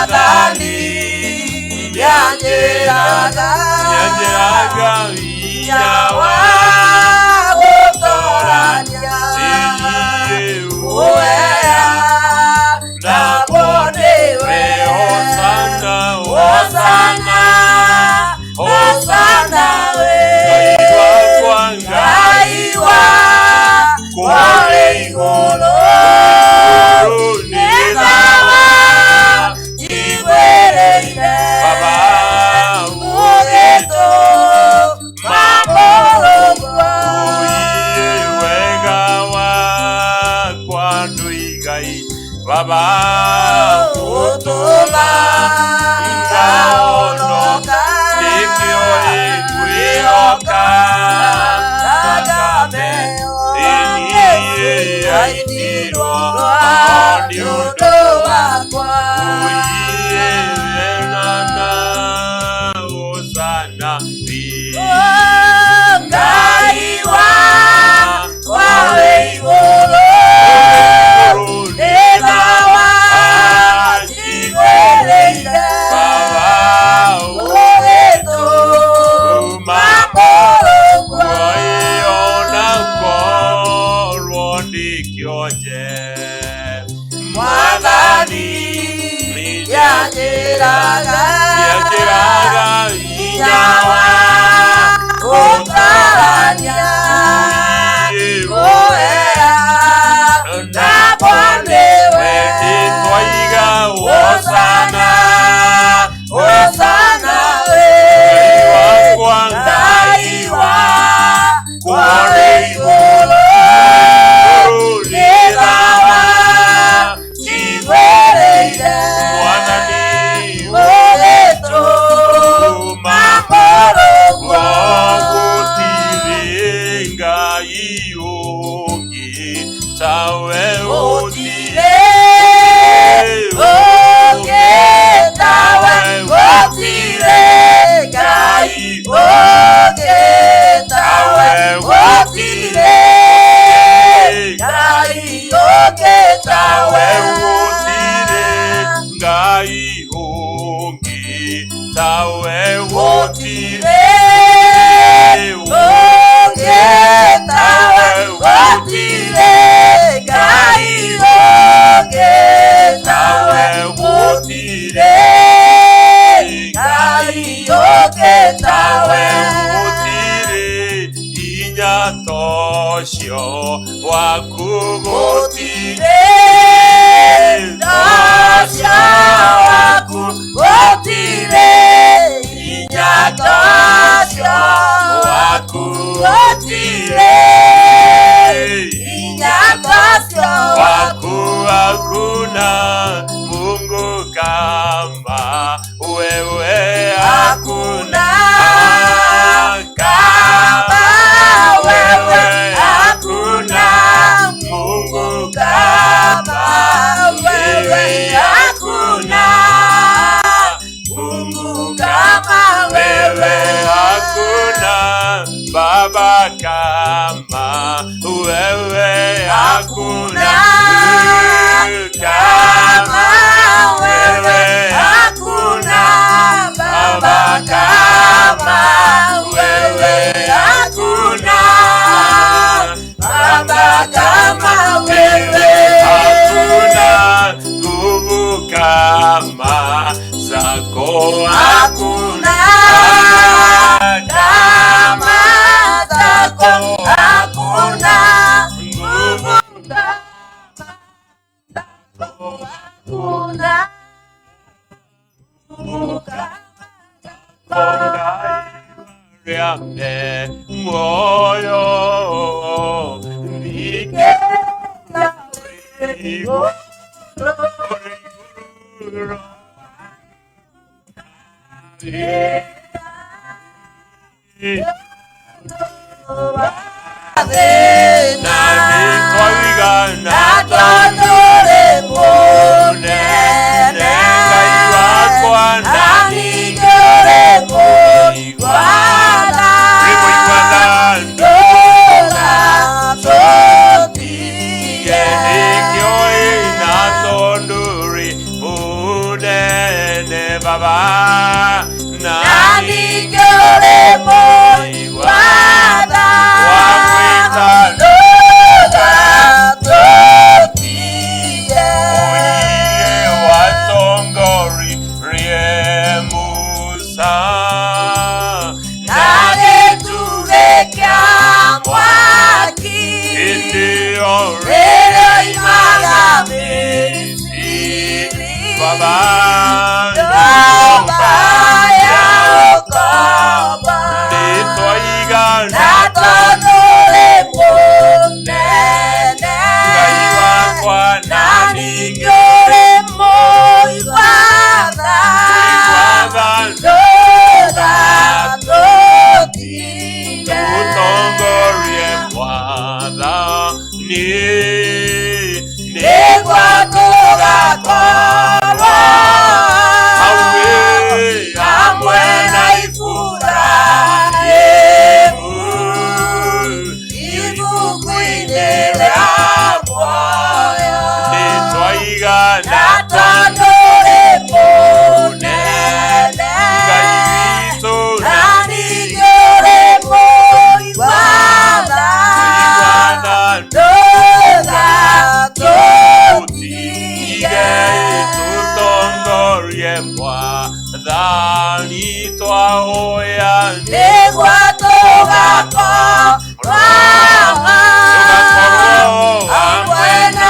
Mwathani nĩanjĩraga nĩanjĩraga hinya hinya wa wa gũtorania ĩĩ ũwea naguo nĩwe Hosana, Hosana, Hosana we Ngai wakwa Ngai wakwa wĩ igũrũ nĩ nĩ tawa njiguĩrĩire Baba ũgĩtũma mũrũguo ũiĩ wega wakwa ndũigai Baba ũtũma ngahonoka nĩkĩo ĩngwĩhoka thakame ĩniĩ yaitirwo nĩ nĩ ũndũ ũndũ wakwa ũiĩ na Hosana Ngai wakwa wĩ igũrũ nĩ tawa njiguĩrĩire Baba ũgĩtũma mũrũguo ona korwo ndĩ kĩonje Mwathani nĩanjĩraga nĩanjĩraga hinya hinya wa wa gũtarania kũhea nakwa nĩwe twaiga Hosana, Hosana we wakwa Ngai wakwa wĩ igũrũ nĩ tawa njiguĩrĩire Mwathani ũgĩtũma mũrũguo gũtirĩ Ngai ũngĩ tawe Gũtirĩ ũngĩ tawe gũtirĩ Ngai ũngĩ tawe gũtirĩ Ngai ũngĩ tawe gũtirĩ Ngai ũngĩ tawe gũtirĩ gũtirĩ ũngĩ tawe gũtirĩ Ngai ũngĩ tawe gũtirĩ Ngai ũngĩ tawe gũtirĩ hinya tocio waku gũtirĩ gũtirĩ tocio waku gũtirĩ hinya tocio waku gũtirĩ hinya tocio waku waku hakuna Mungu kama wewe hakuna hakuna kama wewe hakuna hakuna Mungu kama wewe hakuna Mungu kama wewe wewe hakuna Baba kama wewe hakuna hakuna kama wewe hakuna Baba kama wewe hakuna Baba kama wewe hakuna nguvu kama zako hakuna kama zako hakuna nguvu kama zako hakuna nguvu kama zako Ngai moyo ndike Nĩtwaiga Na tondũ ũrĩ mũnene. Ngai wakwa Na na ningĩ ningĩ ũrĩ mũigua tha. Mũigua tha. Ndũgatũtige. Ũtongorie Mwathani. Nĩguo tũgakorwo Awe hamwe na Iburahĩmu ibuku-inĩ rĩa muoyo. Nĩtwaiga Na tondũ ũrĩ mũnene, Ngai witũ na ningĩ ũrĩ mũigua tha, Mũigua tha. ndũgatũtige. Tũtongorie Mwathani twahoya Nĩguo tũgakorwo Tũgakorwo hamwe na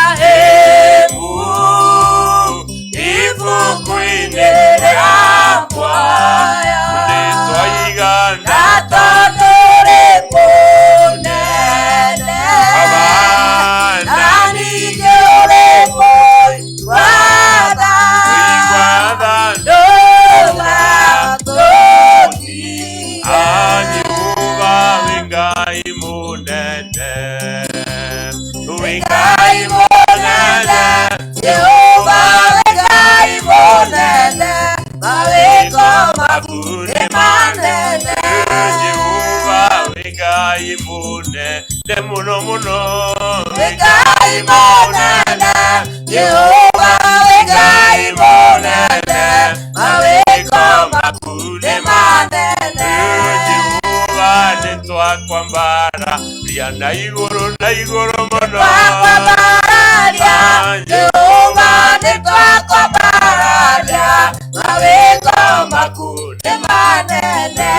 Iburahĩmu ibuku-inĩ rĩa muoyo. Nĩtwaiga Na tondũ ũrĩ mũnene, Baba na ningĩ ũrĩ mũigua tha, Mũigua tha. ndũgatũtige. Jehova wĩ Ngai mũnene wĩ Ngai mũnene, Jehova wĩ Ngai mũnene, mawĩko maku nĩ manene. Jehova wĩ Ngai mũnene mũno mũno Wĩ Ngai mũnene, Jehova wĩ Ngai mũnene, mawĩko maku nĩ manene. Jehova nĩtwakwambara ria na igũrũ na igũrũ mũno Twakwambararia, Jehova nĩtwakwambararia, mawĩko maku nĩ manene.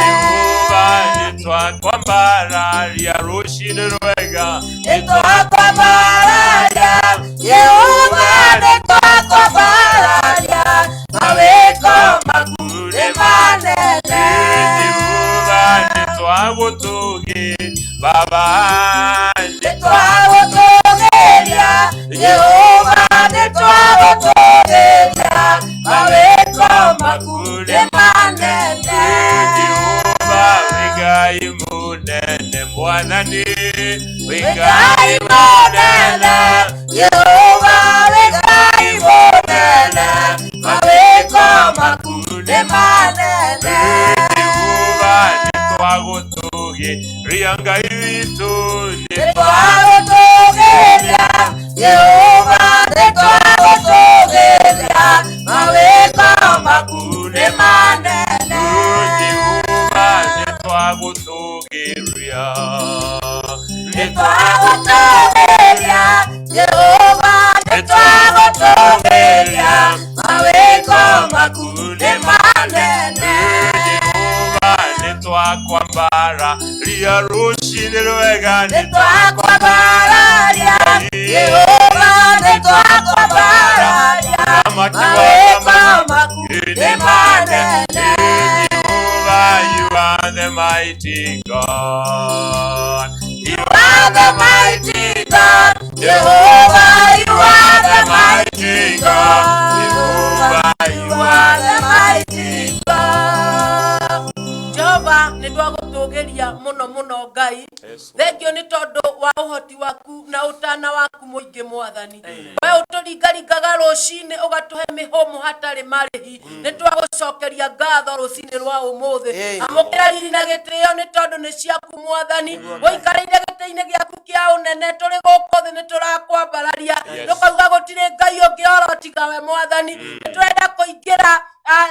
Jehova nĩtwakwambararia rũcinĩ rwega Nĩtwakwambararia, Jehova nĩtwakwambararia, mawĩko maku nĩ manene. Jehova nĩtwagũtũgĩ Baba Nĩtwagũtũgĩria, Jehova nĩtwagũtũgĩria, mawĩko maku nĩ manene. Jehova wĩ Ngai mũnene Mwathani wĩ Wĩ Ngai mũnene, Jehova wĩ Ngai mũnene, mawĩko maku nĩ manene. Jehova nĩtwagũtũgĩria Ngai witũ Nĩtwagũtũgĩria, Jehova nĩtwagũtũgĩria, mawĩko maku nĩ manene. Jehova nĩtwagũtũgĩria Nĩtwagũtũgĩria, Jehova nĩtwagũtũgĩria, mawĩko maku nĩ manene. Jehova nĩtwakwambara ria rũcinĩ rwega Nĩtwakwambararia, Jehova nĩtwakwambararia, Mũthamaki wa mawĩko athamaki, maku nĩ manene. Jehovah, you are the mighty God. You are the mighty God, Jehovah, you are the mighty God. Jehovah, You are the mighty God. Jehova nĩ twagũtũgĩria mũno mũno Ngai. Thengio nĩ tondũ wa ũhoti waku na ũtana waku mũingĩ Mwathani. We ũtũringaringaga rũcinĩ ũgatũhe mĩhũmũ hatarĩ marĩhi. Nĩ twagũcokeria ngatho rũcinĩ rwa ũmũthĩ. Amũkĩra riri na gĩtĩo nĩ tondũ nĩ ciaku Mwathani. Ũikarĩire gĩtĩ-inĩ gĩaku kĩa ũnene tũrĩ gũkũ thĩ nĩ tũrakwambararia. Tũkauga gũtirĩ Ngai ũngĩ oro tiga we Mwathani. Nĩ tũrenda kũingĩra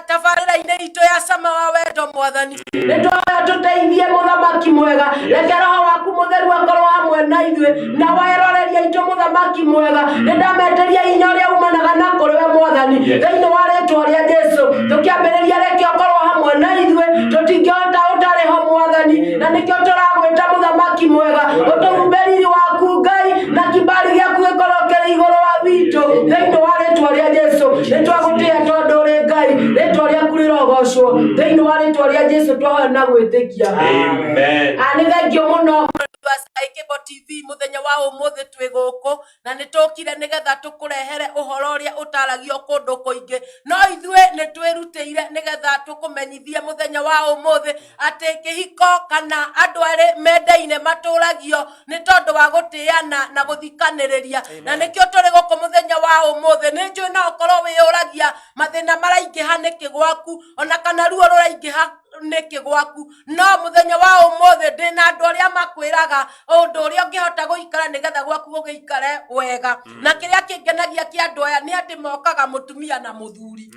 tabarĩra-inĩ itũ ya cama wa wendo Mwathani. Nĩ twahoya tũteithie mũthamaki mwega. Reke roho waku mũtheru akorwo hamwe na ithuĩ na weroreria itũ mũthamaki mwega. Nĩ ndametĩria hinya ũrĩa umanaga na kũrĩ we Mwathani. Thĩinĩ wa rĩtwa rĩa Jesũ tũkĩambĩrĩria reke ũkorwo hamwe na ithuĩ tũtingĩhota ũtarĩ ho Mwathani na nĩkĩo tũragwĩta mũthamaki mwega ũtũhumbe riri waku Ngai na kibali gĩaku gĩkorwo kĩrĩ igũrũ wa witũ thĩinĩ wa rĩtwa rĩa Jesũ. Nĩ twagũtĩĩa tondũ ũrĩ Ngai, rĩtwa rĩaku rĩrogocwo. arogocwo. Thĩinĩ wa rĩtwa rĩa Jesu twahoya na gwĩtĩkia. Amen. Ah, nĩ thengio mũno wa Sky Cable TV. Mũthenya wa ũmũthĩ twĩ gũkũ na nĩ tũkire nĩgetha tũkũrehere ũhoro ũrĩa ũtaragio kũndũ kũingĩ, no ithuĩ nĩ twĩrutĩire nĩgetha tũkũmenyithie mũthenya wa ũmũthĩ atĩ kĩhiko kana andũ arĩ mendaine matũragio nĩ tondũ wa gũtĩana na gũthikanĩrĩria, na nĩkĩo tũrĩ gũkũ mũthenya wa ũmũthĩ. Nĩ njũĩ no ũkorwo wĩyũragia mathĩna maraingĩha nĩkĩ gwaku, ona kana ruo rũraingĩha nĩkĩ gwaku, no mũthenya wa ũmũthĩ ndĩna andũ arĩa makwĩraga ũndũ ũrĩa ũngĩhota gũikara nĩgetha gwaku gũgĩikare wega. Na kĩrĩa kĩngenagia kĩa andũ aya nĩ atĩ mokaga mũtumia na mũthuri.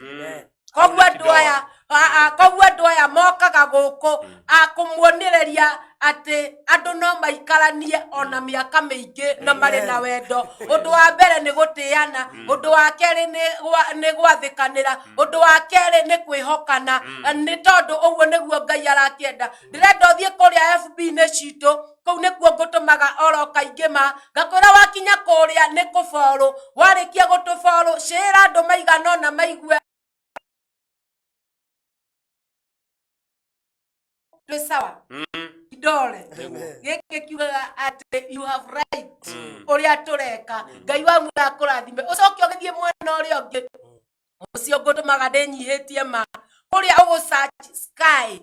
Koguo andũ aya koguo andũ aya mokaga gũkũ kũmuonereria atĩ andũ no maikaranie ona mĩaka mĩingĩ na marĩ na wendo. Ũndũ wa mbere nĩ gũtĩana, ũndũ wa kerĩ nĩ gwathĩkanĩra, ũndũ wa kerĩ nĩ kwĩhokana, nĩ tondũ ũguo nĩguo Ngai arakĩenda. Ndĩrenda ũthiĩ kũrĩa FB-inĩ citũ, kũu nĩkuo ngũtũmaga oro kaingĩ ma ngakwĩra wakinya kũrĩa nĩ kũborũ, warĩkia gũtũborũ cĩĩra andũ maigana ũna maigue twĩ sawa. Kidole gĩkĩ kiugaga atĩ you have right ũrĩa tũreka. Ngai wa muoyo akũrathime. Ũcoke ũgĩthiĩ mwena ũrĩa ũngĩ ũcio ngũtũmaga ndĩnyihĩtie ma kũrĩa ũgũ search Sky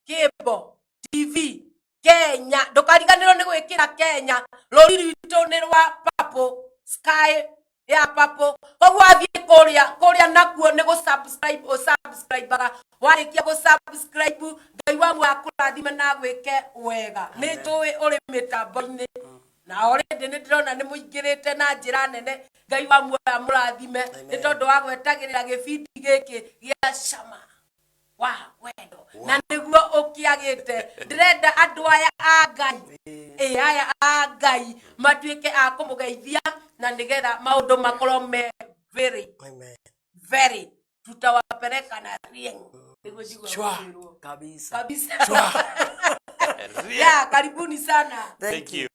Cable TV Kenya. Ndũkariganĩrwo nĩ gwĩkĩra Kenya, rũri rwitũ nĩ rwa purple, sky ya purple. Koguo wathiĩ kũrĩa nakuo nĩ gũ subscribe, ũ subscribe-aga. Warĩkia gũ subscribe, Ngai wa muoyo akũrathime na agwĩke wega. Nĩ njũĩ ũrĩ mĩtambo-inĩ na already nĩ ndĩrona nĩ mũingĩrĩte na njĩra nene. Ngai wa muoyo amũrathime nĩ tondũ wa gwetagĩrĩra gĩbindi gĩkĩ gĩa cama wa wendo na nĩguo ũkĩagĩte. Ndĩrenda andũ aya a Ngai, ĩ aya a Ngai matuĩke a kũmũgeithia na nĩgetha maũndũ makorwo me very Amen. very tutawapeleka na rieng nĩguo njiguaga Chwa. gũkwĩrwo. Kabisa. Kabisa ya karibuni sana. Thank you.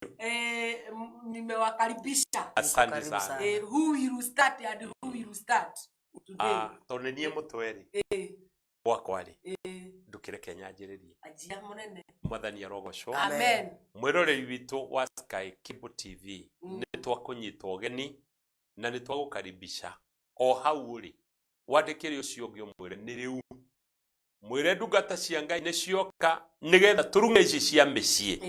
Nimewakaribisha. Asante Karibu sana. sana. Who will start and who will start today? Ah, tondũ nĩ niĩ mũtwe rĩ gwakwa rĩ, ndũkĩreke nyanjĩrĩrie. Anjia mũnene. Mwathani arogocwo. Amen. Mwĩroreri witũ wa Sky Cable TV, nĩ twakũnyita ũgeni na nĩ twagũkaribisha o hau ũrĩ wandĩkĩre ũcio ũngĩ ũmwĩre nĩ rĩu, mwĩre ndungata cia Ngai nĩ cioka nĩgetha tũruge ici cia mĩciĩ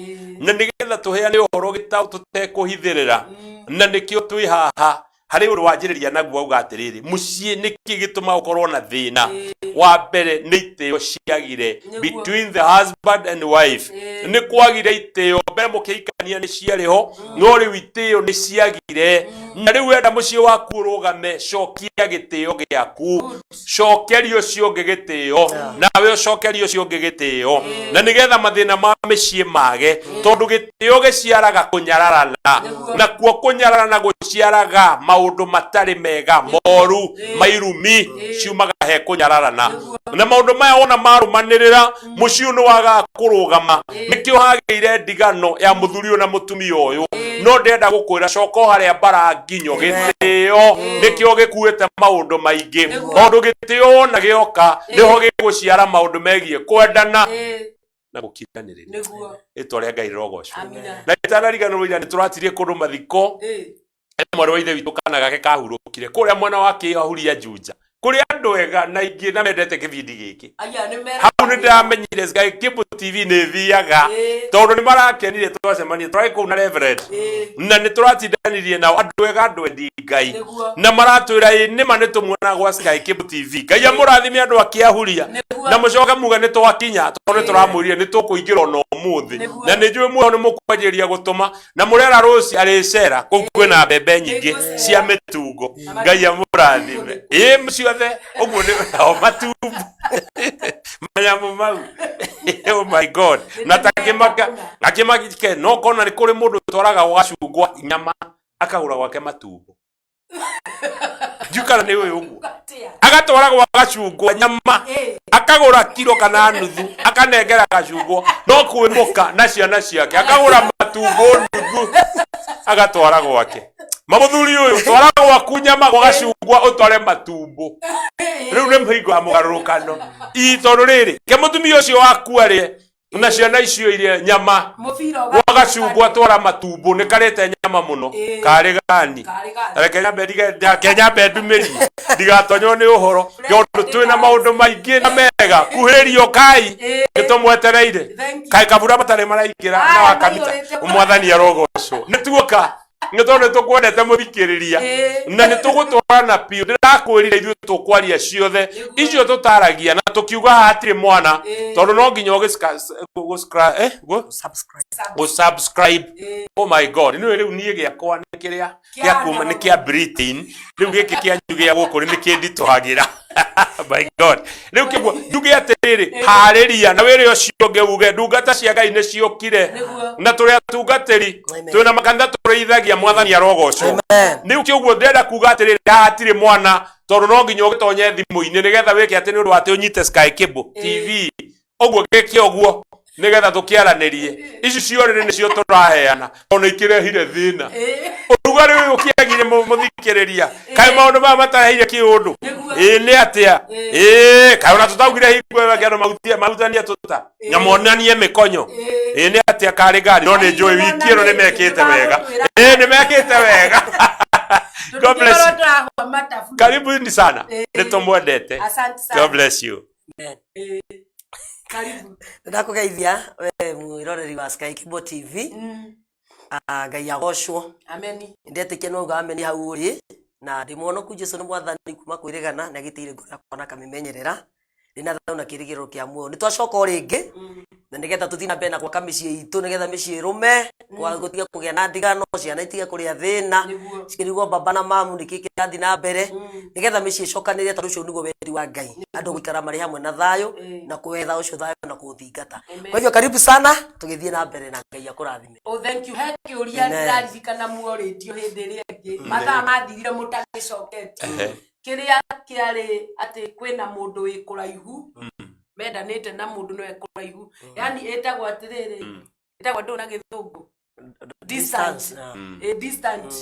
na nĩgetha tũheane ũhoro gĩtaũ tũtekũhithĩrĩra, na nĩkĩo twĩ haha. Harĩ ũndũ wanjĩrĩria naguo auga atĩrĩrĩ, mũciĩ nĩkĩ gĩtũma ũkorwo na thĩna? Wa mbere nĩ itĩo ciagire between the husband and wife. Nĩ kwagire itĩo. Mbere mũkĩhikania nĩ ciarĩ ho, no rĩu itĩo nĩ ciagire. Na rĩu wenda mũciĩ waku ũrũgame, cokia gĩtĩo gĩaku, cokeria ũcio ũngĩ gĩtĩo, nawe ũcokerie ũcio ũngĩ gĩtĩo, na nĩgetha mathĩna ma mĩciĩ mage, tondũ gĩtĩo gĩciaraga kũnyararana, nakuo kũnyararana gũciaraga maũndũ matarĩ mega, moru, mairumi ciumaga he kũnyararana. Na maũndũ maya wona marũmanĩrĩra, mũciĩ ũyũ nĩ wagaga kũrũgama. Nĩkĩo hagĩire ndigano ya mũthuri ũyũ na mũtumia ũyũ. No ndĩrenda gũkwĩra, coka o harĩa mbara nginyo. Gĩtĩo nĩkĩo gĩkuĩte maũndũ maingĩ, tondũ gĩtĩo wona gĩoka nĩho gĩgũciara maũndũ megiĩ kwendana na gũkiranĩrĩria. Rĩtwa rĩa Ngai rĩrogocwo. Amina. Na itanariganĩrwo, ira nĩ tũratirie kũndũ mathiko. Mwarĩ wa ithe witũ kana gake kahurũkire kũrĩa mwena wa Kĩahuria Juja, kũrĩ andũ ega na ingĩ na mendete kĩbindi gĩkĩ. Aya nĩ mera. Hau nĩ ndĩramenyire Sky Cable TV nĩ ĩthiaga, tondũ nĩ marakenire twacemania. Tũrarĩ kũu na Reverend na nĩ tũratindanirie nao, andũ ega, andũ endi Ngai, na maratwĩra ĩ nĩma nĩ tũmuonaga gwa Sky Cable TV. Ngai amũrathime andũ a Kĩahuria, na mũcoke muge nĩ twakinya, tondũ nĩ tũramwĩrire nĩ tũkũingĩra ona ũmũthĩ. Na nĩ njũĩ muoyo nĩ mũkwanjĩrĩria gũtũma na mũrera rũci arĩcera kũu kwĩna mbembe nyingĩ cia mĩtungo. Ngai amũrathime ĩ ciothe ũguo nĩ nao matumbo manyamũ mau. Oh my God, na takĩmaka akĩmake no kona nĩ kũrĩ mũndũ ũtwaraga gwa gacungwa nyama, akagũra gwake matumbo. Ndiũkana nĩ ũyũ ũguo. Atia. Agatwara gwa gacungwa nyama, akagũra kiro kana nuthu, akanengera gacungwa no kwĩmũka na ciana ciake, akagũra matumbo nuthu agatwara gwake. Mamuthuri uyu twara gwaku nyama gwa gacungwa utware matumbo. Riu ni muhingo wa mugarurukano. Ii tondu riri, ke mutumia ucio waku arie na ciana icio irie nyama Mũbira gwa gacungwa twara matumbo ni karite nyama muno. Ĩĩ. Karĩ gani? Karĩ gani. Reke nyambe reke nyambe ndumĩrie ndigatonywo nĩ ũhoro tondũ twĩna maũndũ maingĩ na mega kuhĩrĩrio kai Ĩĩ. nĩtũmwetereire Thank you. kaĩ kabura matarĩ maraingĩra na Aya, wakanitha maiyũrĩte. mwathani arogocwo nĩ tuoka nĩ tondũ nĩ tũkwendete mũthikĩrĩria Ĩĩ. na nĩ tũgũtwarana biũ ndĩrakwĩrire ithuĩ tũkwaria ciothe icio tũtaragia na tũkiuga haha hatirĩ mwana Ĩĩ. tondũ no nginya Subscribe. gũ-subscribe oh my god nĩ rĩu niĩ gĩakwa nĩ kĩrĩa gĩa kuma nĩ kĩa Britain rĩu gĩkĩ kĩanyu gĩa gũkũ nĩ kĩnditũhagĩra my god rĩu kĩguo njuge atĩrĩrĩ harĩria na wĩre ũcio ũngĩ uge ndungata cia Ngai nĩ ciũkire Nĩguo. na tũrĩ atungatĩri Amen. twĩna makanitha tũrĩithagia mwathani arogocwo Amen. rĩu kĩũguo ndĩrenda kuga atĩrĩrĩ haha hatirĩ mwana tondũ no nginya ũgĩtonye thimũ-inĩ nĩgetha wĩke atĩ nĩ ũndũ wa atĩ ũnyite Sky Cable TV ũguo gĩke ũguo nĩgetha tũkĩaranĩrie ici ciorĩrĩ nĩcio tũraheana tondũ nĩ ikĩrehire thĩna ũrugarĩ ũyũ ũkĩagire mũthikĩrĩria kaĩ maũndũ maya matareheire kĩũndũ ĩĩ nĩ atĩa ĩĩ kaĩ ona tũtaugire hingo ĩyo ĩngĩ andũ mahutie mahutanie tũta na monanie mĩkonyo ĩĩ nĩ atĩa karĩ ngari no nĩ njũĩ wiki ĩno nĩ mekĩte wega ĩĩ nĩ mekĩte wega God bless you. Tũtingĩkorwo tũrahũa matabu. Karibuni sana Ĩĩ. nĩ tũmwendete Asante sana. God bless you. Ĩĩ. Karibu. Nĩndakũgeithia we mwĩroreri wa Sky Cable TV. Ah, Ngai agocwo. Ameni. Ndetĩkia no uga ameni hau ũrĩ na ndĩ mũhonoku Jesũ nĩ mwathani kuma kwĩrĩgana nĩ agitĩire ngoro yakwa na akamĩmenyerera ndĩna thayũ na kĩĩrĩgĩrĩro kĩa muoyo nĩ twacoka o rĩngĩ na nĩgetha tũthiĩ na mbere na gwaka mĩciĩ itũ nĩgetha mĩciĩ ĩrũme gũtige kũgĩa na ndigano ciana itige kũrĩa thĩna Nĩguo. cikĩrigwo baba na mamu nĩkĩ kĩrathiĩ na mbere nĩgetha mĩciĩ ĩcokanĩrĩre tondũ ũcio nĩguo wendi wa Ngai andũ gũikara marĩ hamwe na thayũ na kwetha ũcio thayũ na kũũthingata kwa hivyo karibu sana tũgĩthiĩ na mbere na Ngai akũrathime. Oh, thank you. He kĩũria Amen. ndĩraririkana muorĩtio hĩndĩ ĩrĩa ĩngĩ mathaa mathirire mũtagĩcoketie Ehe. kĩrĩa kĩarĩ atĩ kwĩna mũndũ wĩ kũraihu mendanĩte na mũndũ no e kũraihu yani ĩtagwo atĩrĩrĩ ĩtagwo ndũ na gĩthũngũ Distance. Ah. Ĩ distant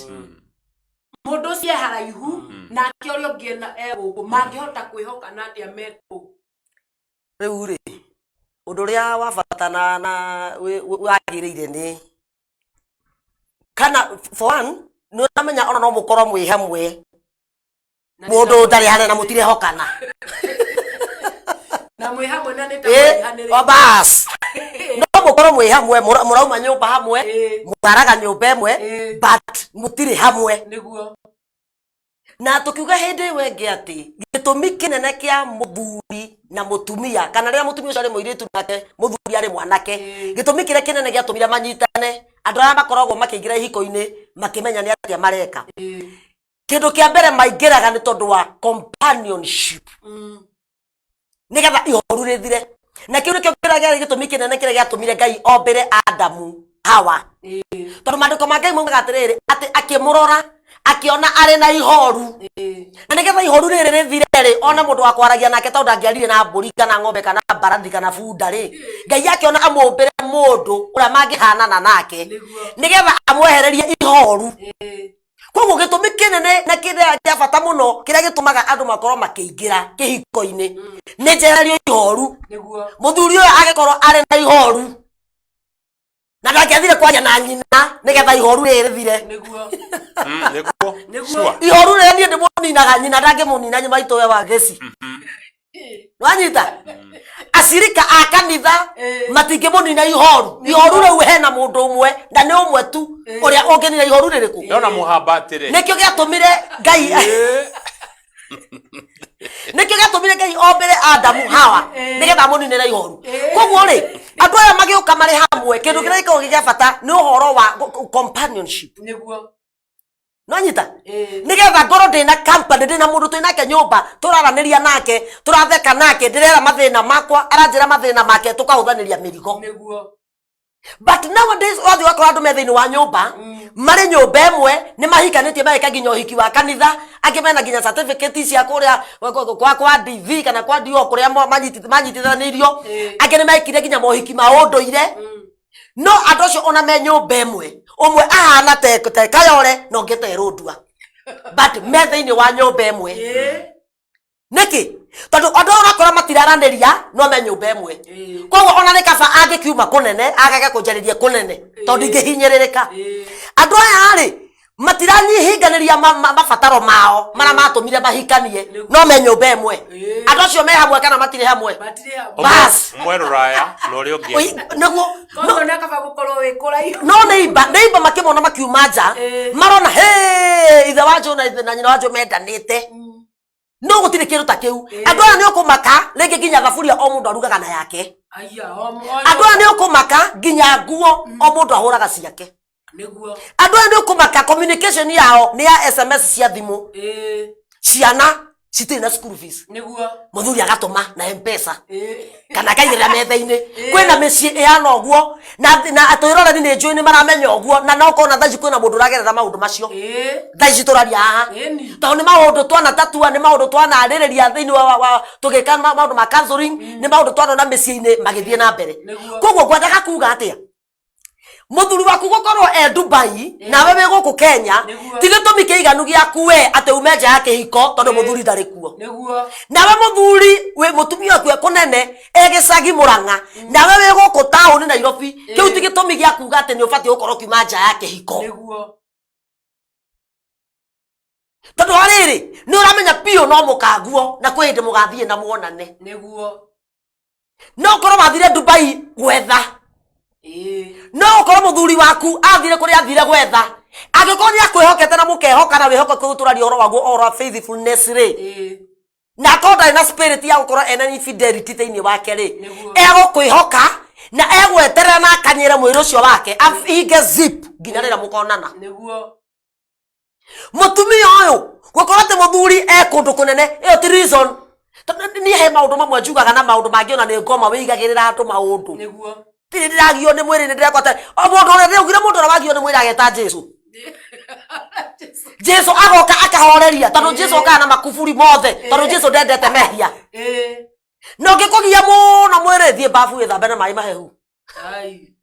mũndũ ũcio e haraihu nake ũrĩa ũngĩ e gũkũ mangĩhota kwĩhokana atĩa me kũu Rĩu rĩ ũndũ ũrĩa wa bata na wagĩrĩire nĩ kana for one nĩ ũramenya ona no mũkorwo mwĩ hamwe Na mũndũ ndarĩ hanene na mũtirehokana na mwĩ hamwe na nĩ ta Ĩ, mũraihanĩrĩirie. o bas no mũkorwo mwĩ hamwe mũrauma nyũmba hamwe Ĩ. mũraraga nyũmba ĩmwe Ĩ. but mũtirĩ hamwe nĩguo na tukiuga hĩndĩ ĩyo ĩngĩ atĩ gĩtũmi kĩnene kĩa mũthuri na mũtumia kana rĩrĩa mũtumia ũcio arĩ mũirĩtu nake mũthuri arĩ mwanake gĩtũmi kĩrĩa kĩnene gĩatũmire manyitane andũ arĩa makoragwo makĩingĩra ihiko-inĩ makĩmenya nĩ atĩa mareka kĩndũ kĩa mbere maingĩraga nĩ tondũ wa companionship nĩgetha ihoru rĩthire na kĩu nĩkĩo kĩrĩa kĩarĩ gĩtũmi kĩnene kĩrĩa gĩatũmire Ngai ombĩre Adamu Hawa tondũ maandĩko ma Ngai maugaga atĩrĩrĩ atĩ akĩmũrora akĩona arĩ na ihoru na nĩgetha ihoru rĩrĩ rĩthire rĩ one mũndũ wa kwaragia nake tondũ ndangĩarire na mbũri kana ng'ombe kana mbarathi kana bunda rĩ Ngai akĩona amũmbĩre mũndũ ũrĩa mangĩhanana nake nĩgetha amwehererie ihoru koguo gĩtũmi kĩnene na kĩrĩa kĩa bata mũno kĩrĩa gĩtũmaga andũ makorwo makĩingĩra kĩhiko-inĩ nĩ njehererio ihoru nĩguo mũthuri ũyũ agĩkorwo arĩ na ihoru na ndangĩathire kwaria na nyina nĩgetha ihoru rĩrĩ rĩthire nĩguo Nĩguo. Nĩguo. Sure. ihoru rĩrĩa niĩ ndĩmũninaga nyina ndangĩmũnina nyuma itũwe wa gĩci nwanyita acirika a kanitha matingĩmũnina ihoru ihoru rĩu hena mũndũ ũmwe na nĩ ũmwe tu ũrĩa ũngĩnina ihoru rĩrĩkũ Ndona mũhambatĩre. nĩkĩo gĩatũmire Ngai nĩkĩo gĩatũmire Ngai ombĩre Adamu Hawa nĩgetha amũninĩre ihoru koguo rĩ andũ aya magĩũka marĩ hamwe kĩndũ kĩrĩa gĩkoragwo gĩ gĩa bata nĩ ũhoro wa companionship nĩguo nonyita nigetha ngorwo ndina company ndina mundu twi nake nyumba turaranĩria nake turatheka nake ndirera mathĩna makwa aranjĩra mathĩna make tukahũthanĩria mĩrigo nĩguo but nowadays ũrathiĩ ũgakora andũ me thĩinĩ wa nyũmba marĩ nyũmba ĩmwe nĩ mahikanĩtie mageka nginya ũhiki wa kanitha angĩ mena nginya certificate cia kũrĩa kwa DV kana kwa DO kũrĩa manyitithanĩirio angĩ nĩ mekire nginya mohiki ma ũndũire No andũ acio ona me nyũmba ĩmwe, ũmwe ahana te Kayore na ũngĩ te Rũndua, but me thĩinĩ wa nyũmba ĩmwe. Nĩkĩ? Tondũ andũ aya ũrakora matiraranĩria no me nyũmba ĩmwe. Koguo ona nĩ kaba angĩkiuma kũnene agage kũnjarĩria kũnene tondũ ingĩhinyĩrĩrĩka. Andũ aya rĩ, matiranyihinganĩria mabataro mao marĩa matũmire mahikanie, no me nyũmba ĩmwe. Andũ acio me hamwe kana matirĩ hamwe? Matirĩ hamwe. Bas. Ũmwe rũraya na ũrĩa ũngĩ. Oi, nĩguo. Koguo nĩ kaba gũkorwo wĩ kũraihu. No nĩimba makĩmona makiuma nja, marona he ithe wa Joe na ithe na nyina wa Joe mendanĩte, no gũtirĩ kĩndũ ta kĩu. Andũ aya nĩ ũkũmaka rĩngĩ nginya thaburia o mũndũ arugaga na yake. Aya, o Andũ aya nĩ ũkũmaka nginya nguo o mũndũ ahũraga ciake. Andũ aya nĩ ũkũmaka communication yao nĩ ya SMS cia thimũ. Ciana citirĩ na school fees, mũthuri agatũma na Mpesa kana akaigĩrĩra metha-inĩ. Kwĩna mĩciĩ ĩhana ũguo na atwĩroreri nĩ njũĩ nĩ maramenya ũguo, na no kona thaa ici kwĩna mũndũ ũragerera maũndũ macio thaa ici tũraria haha, tondũ nĩ maũndũ twanatatua, nĩ maũndũ twanarĩrĩria thĩinĩ wa tũgĩka maũndũ ma counseling, nĩ maũndũ twanona mĩciĩ-inĩ magĩthiĩ na mbere. Koguo ngwendaga kuga atĩa? Mũthuri waku gũkorwo e Dubai nawe wĩ gũkũ Kenya ti gĩtũmi kĩiganu gĩaku we atĩ ume nja ya kĩhiko tondũ mũthuri ndarĩ kuo. Nawe mũthuri wĩ mũtumia waku e kũnene, e gĩcagi Mũrang'a, nawe wĩ gũkũ taũni Nairobi, kĩu ti gĩtũmi gĩa kuga atĩ nĩ ũbatiĩ gũkorwo ũkiuma nja ya kĩhiko. Tondũ wa rĩrĩ, nĩ ũramenya biũ no mũkaguo na kwĩ hĩndĩ mũgathiĩ na muonane. No ũkorwo wathire Dubai gwetha, no ũkorwo mũthuri waku athire kũrĩa athire gwetha, angĩkorwo nĩ akwĩhokete na mũkehoka na wĩhokeku tũraria ũhoro waguo, ũhoro wa faithfulness rĩ, na akorwo ndarĩ na spirit ya gũkorwo ena infidelity thĩinĩ wake rĩ, egũkwĩhoka na egweterera na akanyĩre mwĩrĩ ũcio wake ahinge zip nginya rĩrĩa mũkonana. Mũtumia ũyũ gũkorwo atĩ mũthuri e kũndũ kũnene, ĩyo ti reason. Tondũ niĩ he maũndũ mamwe njugaga na maũndũ mangĩ ona nĩ ngoma wĩigagĩrĩra andũ maũndũ. Tirĩ ndĩragio nĩ mwĩrĩ, nĩ ndĩrekwo atĩ o mũndũ ũrĩa ndĩraugire, mũndũ ũrĩa wagio nĩ mwĩrĩ ageta Jesu, Jesu agoka akahoreria, tondũ Jesu okaga na makuburi mothe, tondũ Jesu ndendete mehia. Na ũngĩkũgia mũno mwĩrĩ, thiĩ babu wĩthambe na maĩ mahehu. Ai.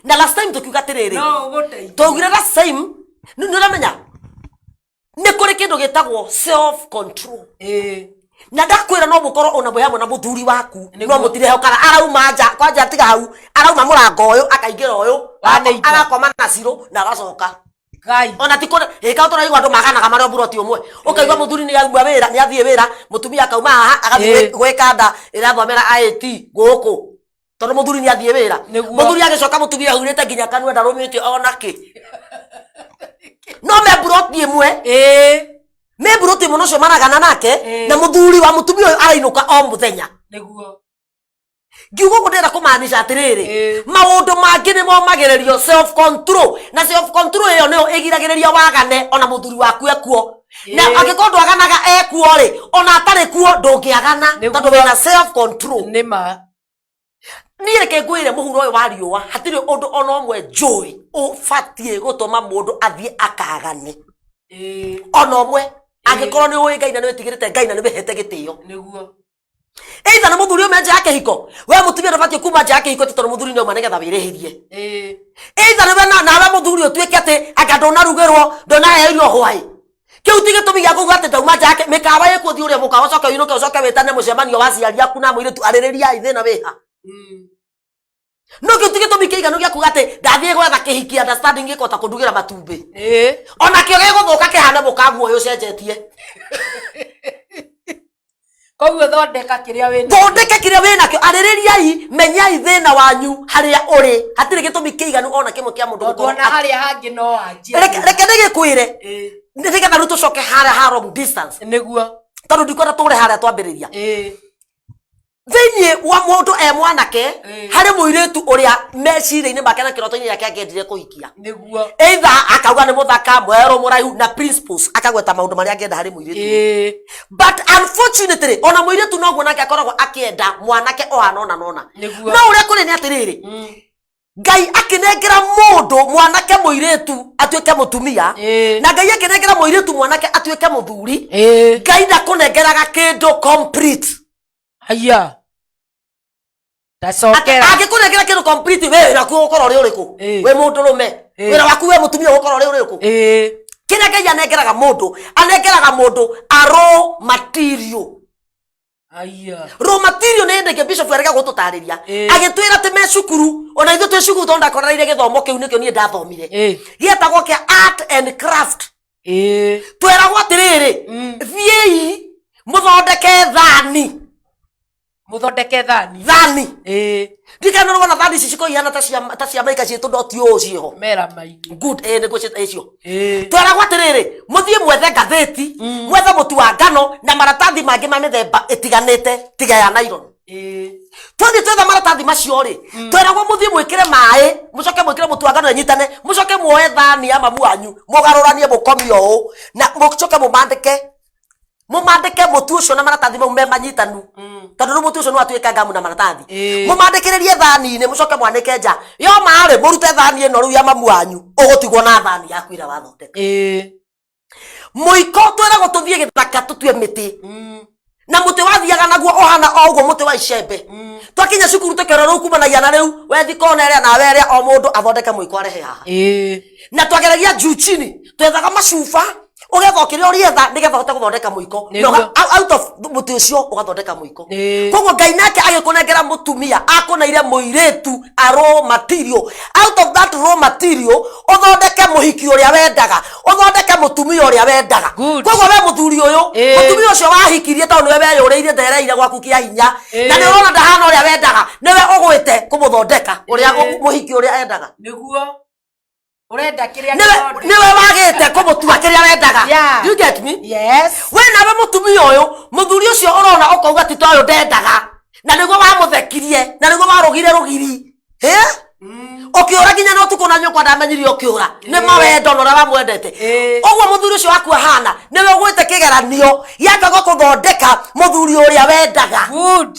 Na last time tukiuga atĩrĩrĩ, No ũgũteithie. twaugire last time nĩ ũramenya nĩ kũrĩ kĩndũ gĩtagwo self control. Na ndakwĩra no mũkorwo ona mwĩ hamwe na mũthuri waku, no mũtirehokana. Arauma nja kwanja, tiga hau, arauma mũrango ũyũ akaingĩra ũyũ. Wa neighbor. Agakoma na cirũ na agacoka. Ngai. Ona ti kũrĩ ĩka tũraigua andũ maganaga marĩ o buroti ũmwe, ũkaigua mũthuri nĩ auma wĩra, nĩ athiĩ wĩra, mũtumia akauma haha agathiĩ gwĩka nda ĩrathomera IT gũkũ, tondũ mũthuri nĩ athiĩ wĩra. Mũthuri agĩcoka, mũtumia ahurĩte nginya kanua, ndarũmĩte ona kĩ, no me buroti ĩmwe. Me buroti ĩmwe, nocio maragana nake. Na mũthuri wa mũtumia ũyũ arainũka o mũthenya. Ngiuga ũguo ndĩrenda kũmaanisha atĩrĩrĩ, maũndũ mangĩ nĩ momagĩrĩrio self control, na self control ĩyo nĩyo ĩgiragĩrĩria wagane ona mũthuri waku ekuo. Na angĩkorwo ndwaganaga ekuo rĩ, ona atarĩ kuo ndũngĩagana, tondũ wĩna self control. Nĩ ma. Niĩ reke ngwĩre, mũhuro ũyũ wa riũa hatirĩ ũndũ ona ũmwe njũĩ ũbatiĩ gũtũma mũndũ athiĩ akagane, ona ũmwe, angĩkorwo nĩ ũĩ Ngai na nĩ wĩtigĩrĩte Ngai na nĩ wĩhete gĩtĩo. Either nĩ mũthuri ũme nja ya kĩhiko, we mũtumia ndũbatiĩ kuma nja ya kĩhiko atĩ tondũ mũthuri nĩ auma nĩgetha wĩrĩhĩrie. Either nĩwe nawe mũthuri ũtuĩke atĩ anga ndũnarugĩrwo, ndũnaheo irio hwaĩ, kĩu ti gĩtũmi gĩa kuga atĩ ndauma nja yake. Mĩkawa ĩkuo, thiĩ ũrĩa mũkawa, ũcoke ũinũke, ũcoke wĩtane mũcemanio wa aciari aku na mũirĩtu, arĩrĩriai thĩna wĩha. No kĩu ti gĩtũmi kĩiganu gĩa kuga atĩ ndathiĩ gwetha kĩhiki understanding gĩkota kũndugĩra matumbĩ. Ona kĩo gĩgũthũka kĩhane mũkaguo ũyũ ũcenjetie. Koguo thondeka kĩrĩa wĩna. Thondeke kĩrĩa wĩ nakĩo, arĩrĩriai, menyai thĩna wanyu harĩa ũrĩ. Hatirĩ gĩtũmi kĩiganu ona kĩmwe kĩa mũndũ Tondũ gũkorwo ona harĩa hangĩ no anjie. Reke ndĩgĩkwĩre, nĩgetha rĩu tũcoke harĩa ha long distance, tondũ ndikwenda tũre harĩa twambĩrĩria. Thĩinĩ wa mũndũ e mwanake, harĩ mũirĩtu ũrĩa meciria-inĩ make na kĩroto-inĩ gĩake angĩendire kũhikia. Either akauga nĩ mũthaka, mwerũ, mũraihu, na principles, akagweta maũndũ marĩa angĩenda harĩ mũirĩtu. But unfortunately ona mũirĩtu noguo nake akoragwo akĩenda mwanake ohana ona nona. No ũrĩa kũrĩ nĩ atĩrĩrĩ, Ngai akĩnengera mũndũ mwanake mũirĩtu atuĩke mũtumia, na Ngai akĩnengera mũirĩtu mwanake atuĩke mũthuri, Ngai ndakũnengeraga kĩndũ complete. Haya. Tacokera. Angĩkũnengera kĩndũ complete, we wĩra waku ũgũkorwo ũrĩ ũrĩkũ? Wĩ mũndũrũme, wĩra waku we mũtumia ũgũkorwo ũrĩ ũrĩkũ? Kĩrĩa Ngai anengeraga mũndũ, anengeraga mũndũ a raw material. Aya. Raw material nĩ hĩndĩ ĩngĩ bishop arega gũtũtarĩria, agĩtwĩra atĩ me cukuru, ona ithuĩ twĩ cukuru, tondũ ndakorereire gĩthomo kĩu nĩkĩo niĩ ndathomire, gĩetagwo kĩa art and craft. Tweragwo atĩrĩrĩ, thiĩi mũthondeke thani. Muthondeke thani. Thani. Ndikana nĩwona thani ici cikorwo ihana ta cia maika ciĩ tũndoti ũũ ciĩho. Mera maini. Good, nĩguo icio. Tweragwo atĩrĩrĩ, mũthiĩ mwethe ngathĩti, mwethe mũtu wa ngano na maratathi mangĩ ma mĩthemba ĩtiganĩte tiga ya nylon. Twathiĩ twetha maratathi macio rĩ, tweragwo mũthiĩ mwĩkĩre maĩ, mũcoke mwĩkĩre mũtu wa ngano ĩnyitane, mũcoke muoe thani ya mamu wanyu, mũgarũranie, mũkomie ũũ, na mũcoke mũmandĩke mũtu ũcio na maratathi mau me manyitanu, tondũ rĩu mũtu ũcio nĩ watuĩka ngamu na maratathi. Mũmandĩkĩrĩrie thani-inĩ, mũcoke mwanĩke nja. Yoma rĩ, mũrute thani ĩno rĩu ya mamu wanyu, ũgũtigwo na thani yaku ĩrĩa wathondeka. Mũiko, twĩragwo tũthiĩ gĩthaka tũtue mĩtĩ, na mũtĩ wathiaga naguo ũhana o ũguo mũtĩ wa icembe. Twakinya cukuru tũkerwo rĩu kumanagia na rĩu wethi kona ĩrĩa nawe ĩrĩa, o mũndũ athondeke mũiko arehe haha. Na twageragia juu chini, twethaga macuba, ũgetha o kĩrĩa ũrĩetha nĩgetha ũhote gũthondeka mũiko. Na out of mũtĩ ũcio ũgathondeka mũiko. Koguo Ngai nake agĩkũnengera mũtumia, akũneire mũirĩtu a raw material. Out of that raw material ũthondeke mũhiki ũrĩa wendaga, ũthondeke mũtumia ũrĩa wendaga. Koguo we mũthuri ũyũ, mũtumia ũcio wahikirie, tondũ nĩwe weyũrĩirie, ndereire gwaku kĩa hinya, na nĩ ũrona ndahana ũrĩa wendaga, nĩwe ũgwĩte kũmũthondeka ũrĩa mũhiki ũrĩa endaga. Nĩguo urenda kĩrĩa Nĩwe gĩthondeke. Nĩwe wagĩte kũmũtua kĩrĩa wendaga. Do you get me? Yes. We nawe mũtumia ũyũ, mũthuri ũcio ũrona ũkauga ti toyũ ndendaga, na nĩguo wamũthekirie, na nĩguo warũgire rũgiri. Ũkĩũra nginya na ũtukũ, na nyũkwa ndamenyire ũkĩũra nĩ mawendo na ũrĩa wamwendete. Ũguo mũthuri ũcio waku ahana, nĩwe ũgwĩte kĩgeranio gĩakaga kũthondeka mũthuri ũrĩa wendaga. Good.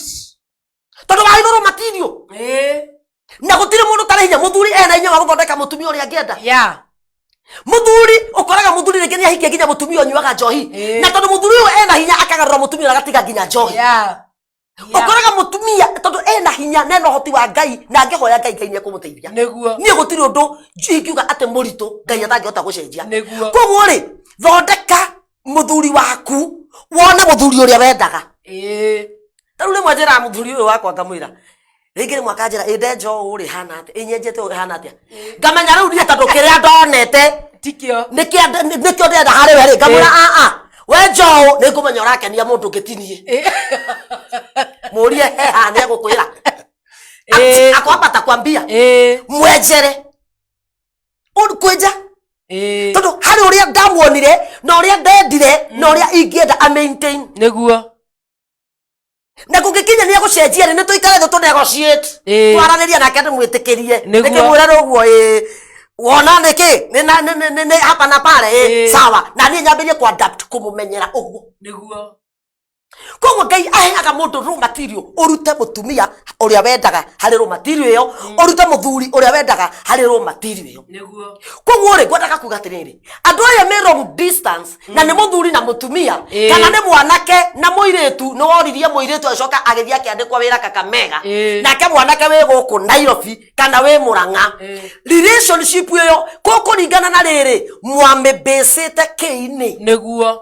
Tondũ waheirwo raw material, na gũtirĩ mũndũ ũtarĩ hinya. Mũthuri ena hinya wa gũthondeka mũtumia ũrĩa angĩenda. Mũthuri, ũkoraga mũthuri rĩngĩ nĩ ahikia nginya mũtumia ũnyuaga njohi, na tondũ mũthuri ũyũ ena hinya, akagarũra mũtumia ũrĩa agatiga nginya njohi. Ũkoraga mũtumia tondũ ena hinya na ena ũhoti wa Ngai, na angĩhoya Ngai, Ngai nĩ ekũmũteithia. Niĩ gũtirĩ ũndũ ingiuga atĩ mũritũ Ngai atangĩhota gũcenjia. Koguo rĩ, thondeka mũthuri waku wone mũthuri ũrĩa wendaga. Ta rĩu rĩmwe njĩraga mũthuri ũyũ wakwa, ngamwĩra rĩngĩ rĩmwe akanjĩra ĩ ndenja ũũ rĩ hana atĩa, ĩ nyenjete ũũ hana atĩa, ngamenya rĩu niĩ tondũ kĩrĩa ndonete Tikĩo. Nĩkĩo ndĩrenda harĩ we rĩ, ngamwĩra aa we njoũ nĩ ngũmenya ũrakenia mũndũ ũngĩ ti niĩ. Mũrie heha nĩ egũkwĩra. Akwamba takwambia mwenjere kwenja, tondũ harĩ ũrĩa ndamuonire na ũrĩa ndendire na ũrĩa ingĩenda a maintain. Na kũngĩkinya nĩ egũcenjia rĩ, nĩ tũikare thĩ tũ negotiate, twaranĩria nake, ndĩmwĩtĩkĩrie. Ndĩkĩmwĩre rĩ ũguo ĩ wona nĩkĩ nĩ na- nĩ- nĩ- nĩ- nĩ hapa na pale ĩ sawa, na niĩ nyambĩrie ku adapt kũmũmenyera ũguo. Koguo Ngai aheaga mũndũ raw material, ũrute mũtumia ũrĩa wendaga harĩ raw material ĩyo, ũrute mũthuri ũrĩa wendaga harĩ raw material ĩyo. Koguo rĩ, ngwendaga kuga atĩrĩrĩ, andũ aya me long distance, na nĩ mũthuri na mũtumia, kana nĩ mwanake na mũirĩtu, nĩ woririe mũirĩtu agĩcoka agĩthiĩ akĩandĩkwo wĩra Kakamega, nake mwanake wĩ gũkũ Nairobi kana wĩ Mũrang'a, relationship ĩyo kũkũringana na rĩrĩ mwamĩbĩcĩte kĩ-inĩ.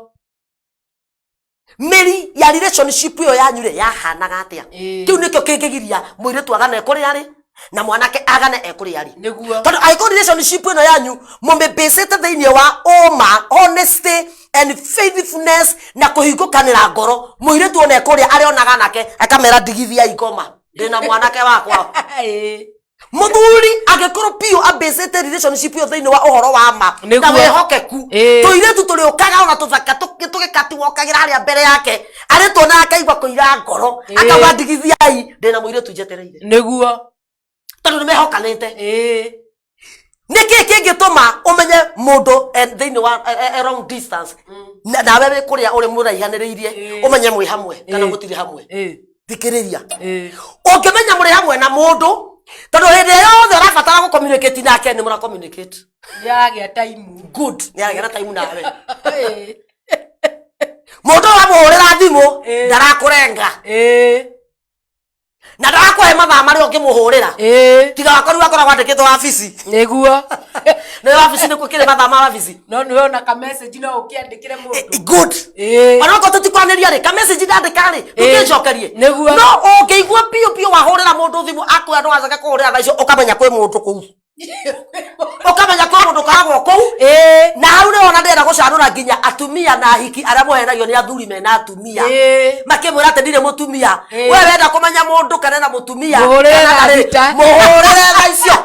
Mĩri ya relationship ĩyo yanyu rĩ yahanaga atĩa? Kĩu nĩkĩo kĩngĩgiria mũirĩtu agane ekũrĩa arĩ na mwanake agane ekũrĩa arĩ. Tondũ angĩkorwo relationship ĩno yanyu mũmĩbĩcĩte thĩinĩ wa ũma, honesty and faithfulness, na kũhingũkanĩra ngoro, mũirĩtu ona ekũrĩa arĩonaga nake akamera ndigithia ngoma ndĩna mwanake wakwa. Mũthuri angĩkorwo biũ ambĩcĩte relationship ĩyo thĩinĩ wa ũhoro wa ma na wĩhokeku, tũirĩtu tũrĩũkaga ona tũthaka tũgĩkatiwokagĩra harĩa mbere yake, arĩ tuona akaigua kũira ngoro, akauga ndigithiai ndĩna mũirĩtu njetereire. Tondũ nĩ mehokanĩte. Nĩkĩ kĩngĩtũma ũmenye mũndũ thĩinĩ wa long distance, nawe wĩ kũrĩa ũrĩ mũraihanĩrĩirie, ũmenye mwĩ hamwe kana mũtirĩ hamwe? Thikĩrĩria, ũngĩmenya mũrĩ hamwe na mũndũ, tondũ hĩndĩ ĩrĩa yothe ũrabatara gũ communicate nake nĩ mũra communicate. Nĩaragĩa taimu. Good, nĩ aragĩa na time nawe. Mũndũ ũramũhũrĩra thimũ, ndarakũrenga na ndarakũhe mathaa marĩa. ũrĩa ũngĩmũhũrĩra tiga wakorirwo akoragwo andĩkĩtwo wabici. Nĩguo. Nĩ wabici nĩkuo kĩrĩ mathaa ma wabici. No nĩwe ona ka message no ũkĩandĩkĩre mũndũ. Good. Onokorwo tũtikwanĩria rĩ, ka message ndandĩka rĩ, ndũkĩnjokerie. Nĩguo. No ũngĩigua biũ biũ wahũrĩra mũndũ thimũ akwĩra ndũgacoke kũhũrĩra thaa icio, ũkamenya kwĩ mũndũ kũu, ũkamenya kwĩ mũndũ ũkoragwo kũu. Na hau nĩho ona ndĩrenda gũcanũra nginya atumia na ahiki arĩa mũhenagio nĩ athuri mena atumia, makĩmwĩra atĩ ndirĩ mũtumia. We wenda kũmenya mũndũ kana ena mũtumia Mũhũrĩre kana thaa ndarĩ, thita. mũhũrĩre thaa icio.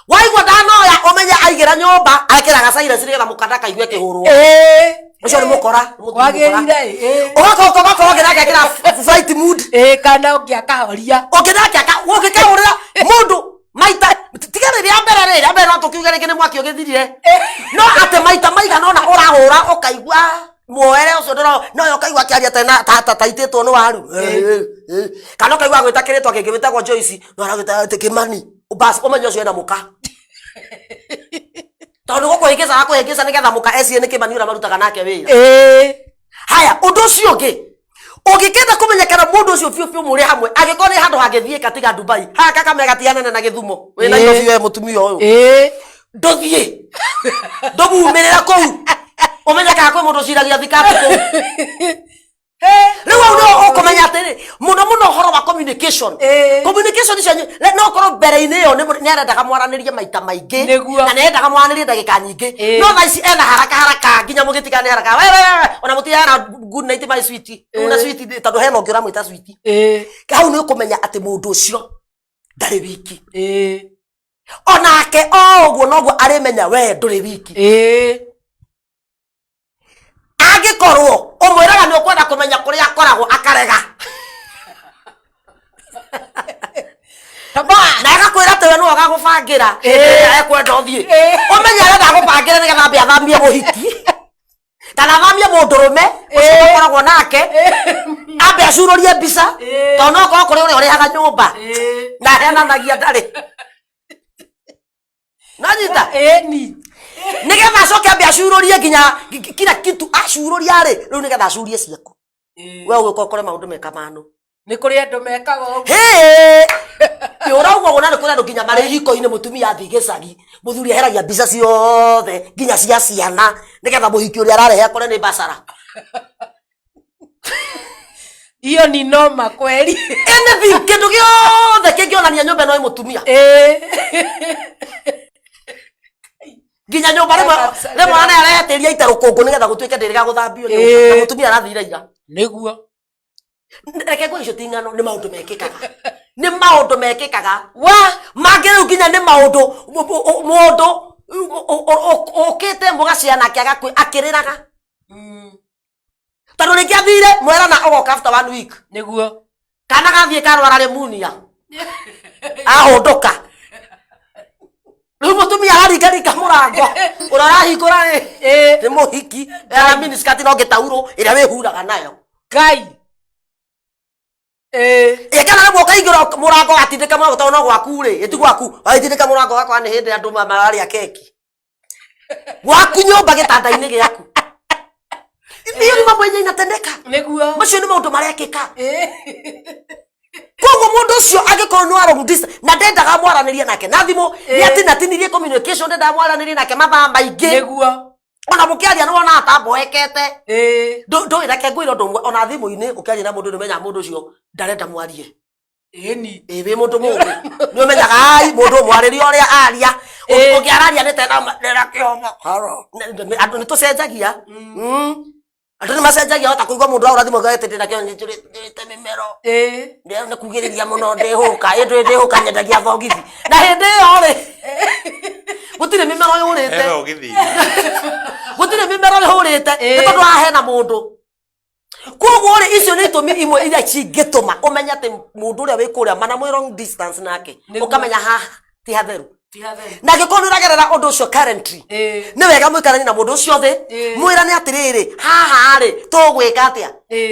Waigua ndanoya, ũmenye aigĩra nyũmba ekĩraga silence nĩgetha mũkanda kaigue kĩhũrwo. Ũcio nĩ mũkora, nĩ mũthuri mũkora. Kwagĩrĩire Ũgacoka ũgakorwo ũngĩ ekĩra flight mood. Kana ũngĩ akahoria. Ũngĩ nake ũngĩkahũrĩra mũndũ maita tiga rĩrĩa mbere, rĩrĩa mbere no tũkiuge rĩngĩ nĩ mwaki ũgĩthirire, no atĩ maita maigana ũna ũrahũra ũkaigua muoere ũcio ndũro no yo ũkaigua akĩaria tena ta itĩtwo nĩ waru, kana ũkaigua agwĩta kĩrĩtwa kĩngĩ wĩtagwo Joyce no aragwĩta atĩ Kĩmani, bas ũmenye ũcio ena mũka, tondũ gũkũhĩngĩca akũhĩngĩca nĩgetha mũka ecirie nĩ Kĩmani ũrĩa marutaga nake wĩra. Haya, ũndũ ũcio ũngĩ ũngĩkenda kũmenya kana mũndũ ũcio biũ biũ mũrĩ hamwe, angĩkorwo nĩ handũ hangĩthiĩka tiga Dubai haha Kakamega tiganene na Gĩthumo wĩ Nairobi, we mũtumia ũyũ, ndũthiĩ ndũmumĩrĩra kũu, ũmenye kana kwĩ mũndũ ũciragia thikati kũu. Rĩu hau nĩho ũkũmenya atĩrĩ, mũno mũno ũhoro wa communication. Communication cianyu no ũkorwo mbere-inĩ ĩyo nĩ arendaga mwaranĩrie maita maingĩ na nĩ arendaga mwaranĩrie ndagĩka nyingĩ, no thaa ici ena haraka haraka nginya mũgĩtigana nĩ haraka. We, we, we, ona mũtirana good night my sweetie. Rĩu na sweetie, tondũ hena ũngĩ ũramwĩta sweetie. Hau nĩ ũkũmenya atĩ mũndũ ũcio ndarĩ wiki. Onake o ũguo noguo arĩmenya we ndũrĩ wiki. Angĩkorwo ũmwĩraga nĩ ũkwenda kũmenya kũrĩa akoragwo akarega na agakwĩra atĩ we nĩwe ũgagũbangĩra hĩndĩ ĩrĩa ekwenda ũthiĩ, ũmenye arenda agũbangĩre nĩgetha ambe athamie mũhiki kana athamie mũndũrũme ũcio ũkoragwo nake, ambe acurũrie mbica, tondũ no korwo kũrĩ ũrĩa ũrĩhaga nyũmba na ahenanagia ndarĩ nanyita. Nĩgetha acoke ambe acurũrie nginya kila kitu acurũria rĩ, rĩu nĩgetha acurie ciaku, we ũgĩũka ũkore maũndũ meka mano. Nĩ kũrĩ andũ mekaga ũguo. Hĩ, ũrauga ũguo, na nĩ kũrĩ andũ nginya marĩ hiko-inĩ, mũtumia athiĩ gĩcagi, mũthuri eheragia mbica ciothe nginya cia ciana nĩgetha mũhiki ũrĩa ararehe akore nĩ bacara. Hiyo ni noma kweli. Anything, kĩndũ gĩothe kĩngĩonania nyũmba ĩno ĩ mũtumia, nginya nyũmba rĩmwe rĩmwe ona arehetĩria ita rũkũngũ nĩgetha gũtuĩke ndĩrĩga gũthambio nyũmba, na mũtumia arathire ira. Reke ngwĩre, icio ti ng'ano, nĩ maũndũ mekĩkaga, nĩ maũndũ mekĩkaga wa mangĩ. Rĩu nginya nĩ maũndũ mũndũ ũkĩte mũgaciana nake agakwĩ akĩrĩraga tondũ rĩngĩ athire mwerana ũgoka after one week. Kana gathiĩ karwara rĩmunia ahũndũka, rĩu mũtumia araringaringa mũrango, ũrĩa ũrahingũra rĩ nĩ mũhiki ena miniskirt no ngĩtaurũ ĩrĩa wĩhuraga nayo. Ngai. Ĩ kana rĩmwe ũkaingĩra mũrango watindĩka mũrango, tondũ no gwaku rĩ, ĩti gwaku, wagĩtindĩka mũrango wakwa nĩ hĩndĩ andũ mararĩa keki gwaku nyũmba gĩtanda-inĩ gĩaku. Hiyo ni mambo yenye inatendeka. Macio nĩ maũndũ marekĩka. Koguo mũndũ ũcio angĩkorwo nĩ wa long distance na ndendaga mwaranĩrie nake na thimũ, nĩ atĩ natinirie communication, ndendaga mwaranĩrie nake mathaa maingĩ, ona mũkĩaria nĩ wonaga ta mboekete. Ndũĩ, reke ngwĩre ũndũ ũmwe, ona thimũ-inĩ ũkĩaria na mũndũ nĩ ũmenyaga mũndũ ũcio ndarenda mwarie. Ĩ wĩ mũndũ mũgĩ nĩ ũmenyaga ai mũndũ mwarĩrie ũrĩa aria. Ũngĩ araria nĩ tena ndĩna kĩhomo. Andũ nĩ tũcenjagia. Andũ nĩ macenjagia, hota kũigua mũndũ ahũra thimũ agete ndĩna kĩhomo, njũrĩte mĩmero, nĩ kugĩrĩria mũno, ndĩhũka ĩ ndũĩ ndĩhũka nyendagia thogithi, na hĩndĩ ĩyo rĩ gũtirĩ mĩmero yũrĩte. Ewe ũgĩthiĩ. Gũtirĩ mĩmero yũrĩte nĩ tondũ haha hena mũndũ. Koguo rĩ, icio nĩ itũmi imwe iria cingĩtũma ũmenye atĩ mũndũ ũrĩa wĩ kũrĩa mana mwĩ long distance nake, ũkamenya haha ti hatheru. Na angĩkorwo nĩ ũragerera ũndũ ũcio currently, nĩ wega mũikaranie na mũndũ ũcio thĩ, mwĩrane atĩrĩrĩ, haha rĩ tũgwĩka atĩa?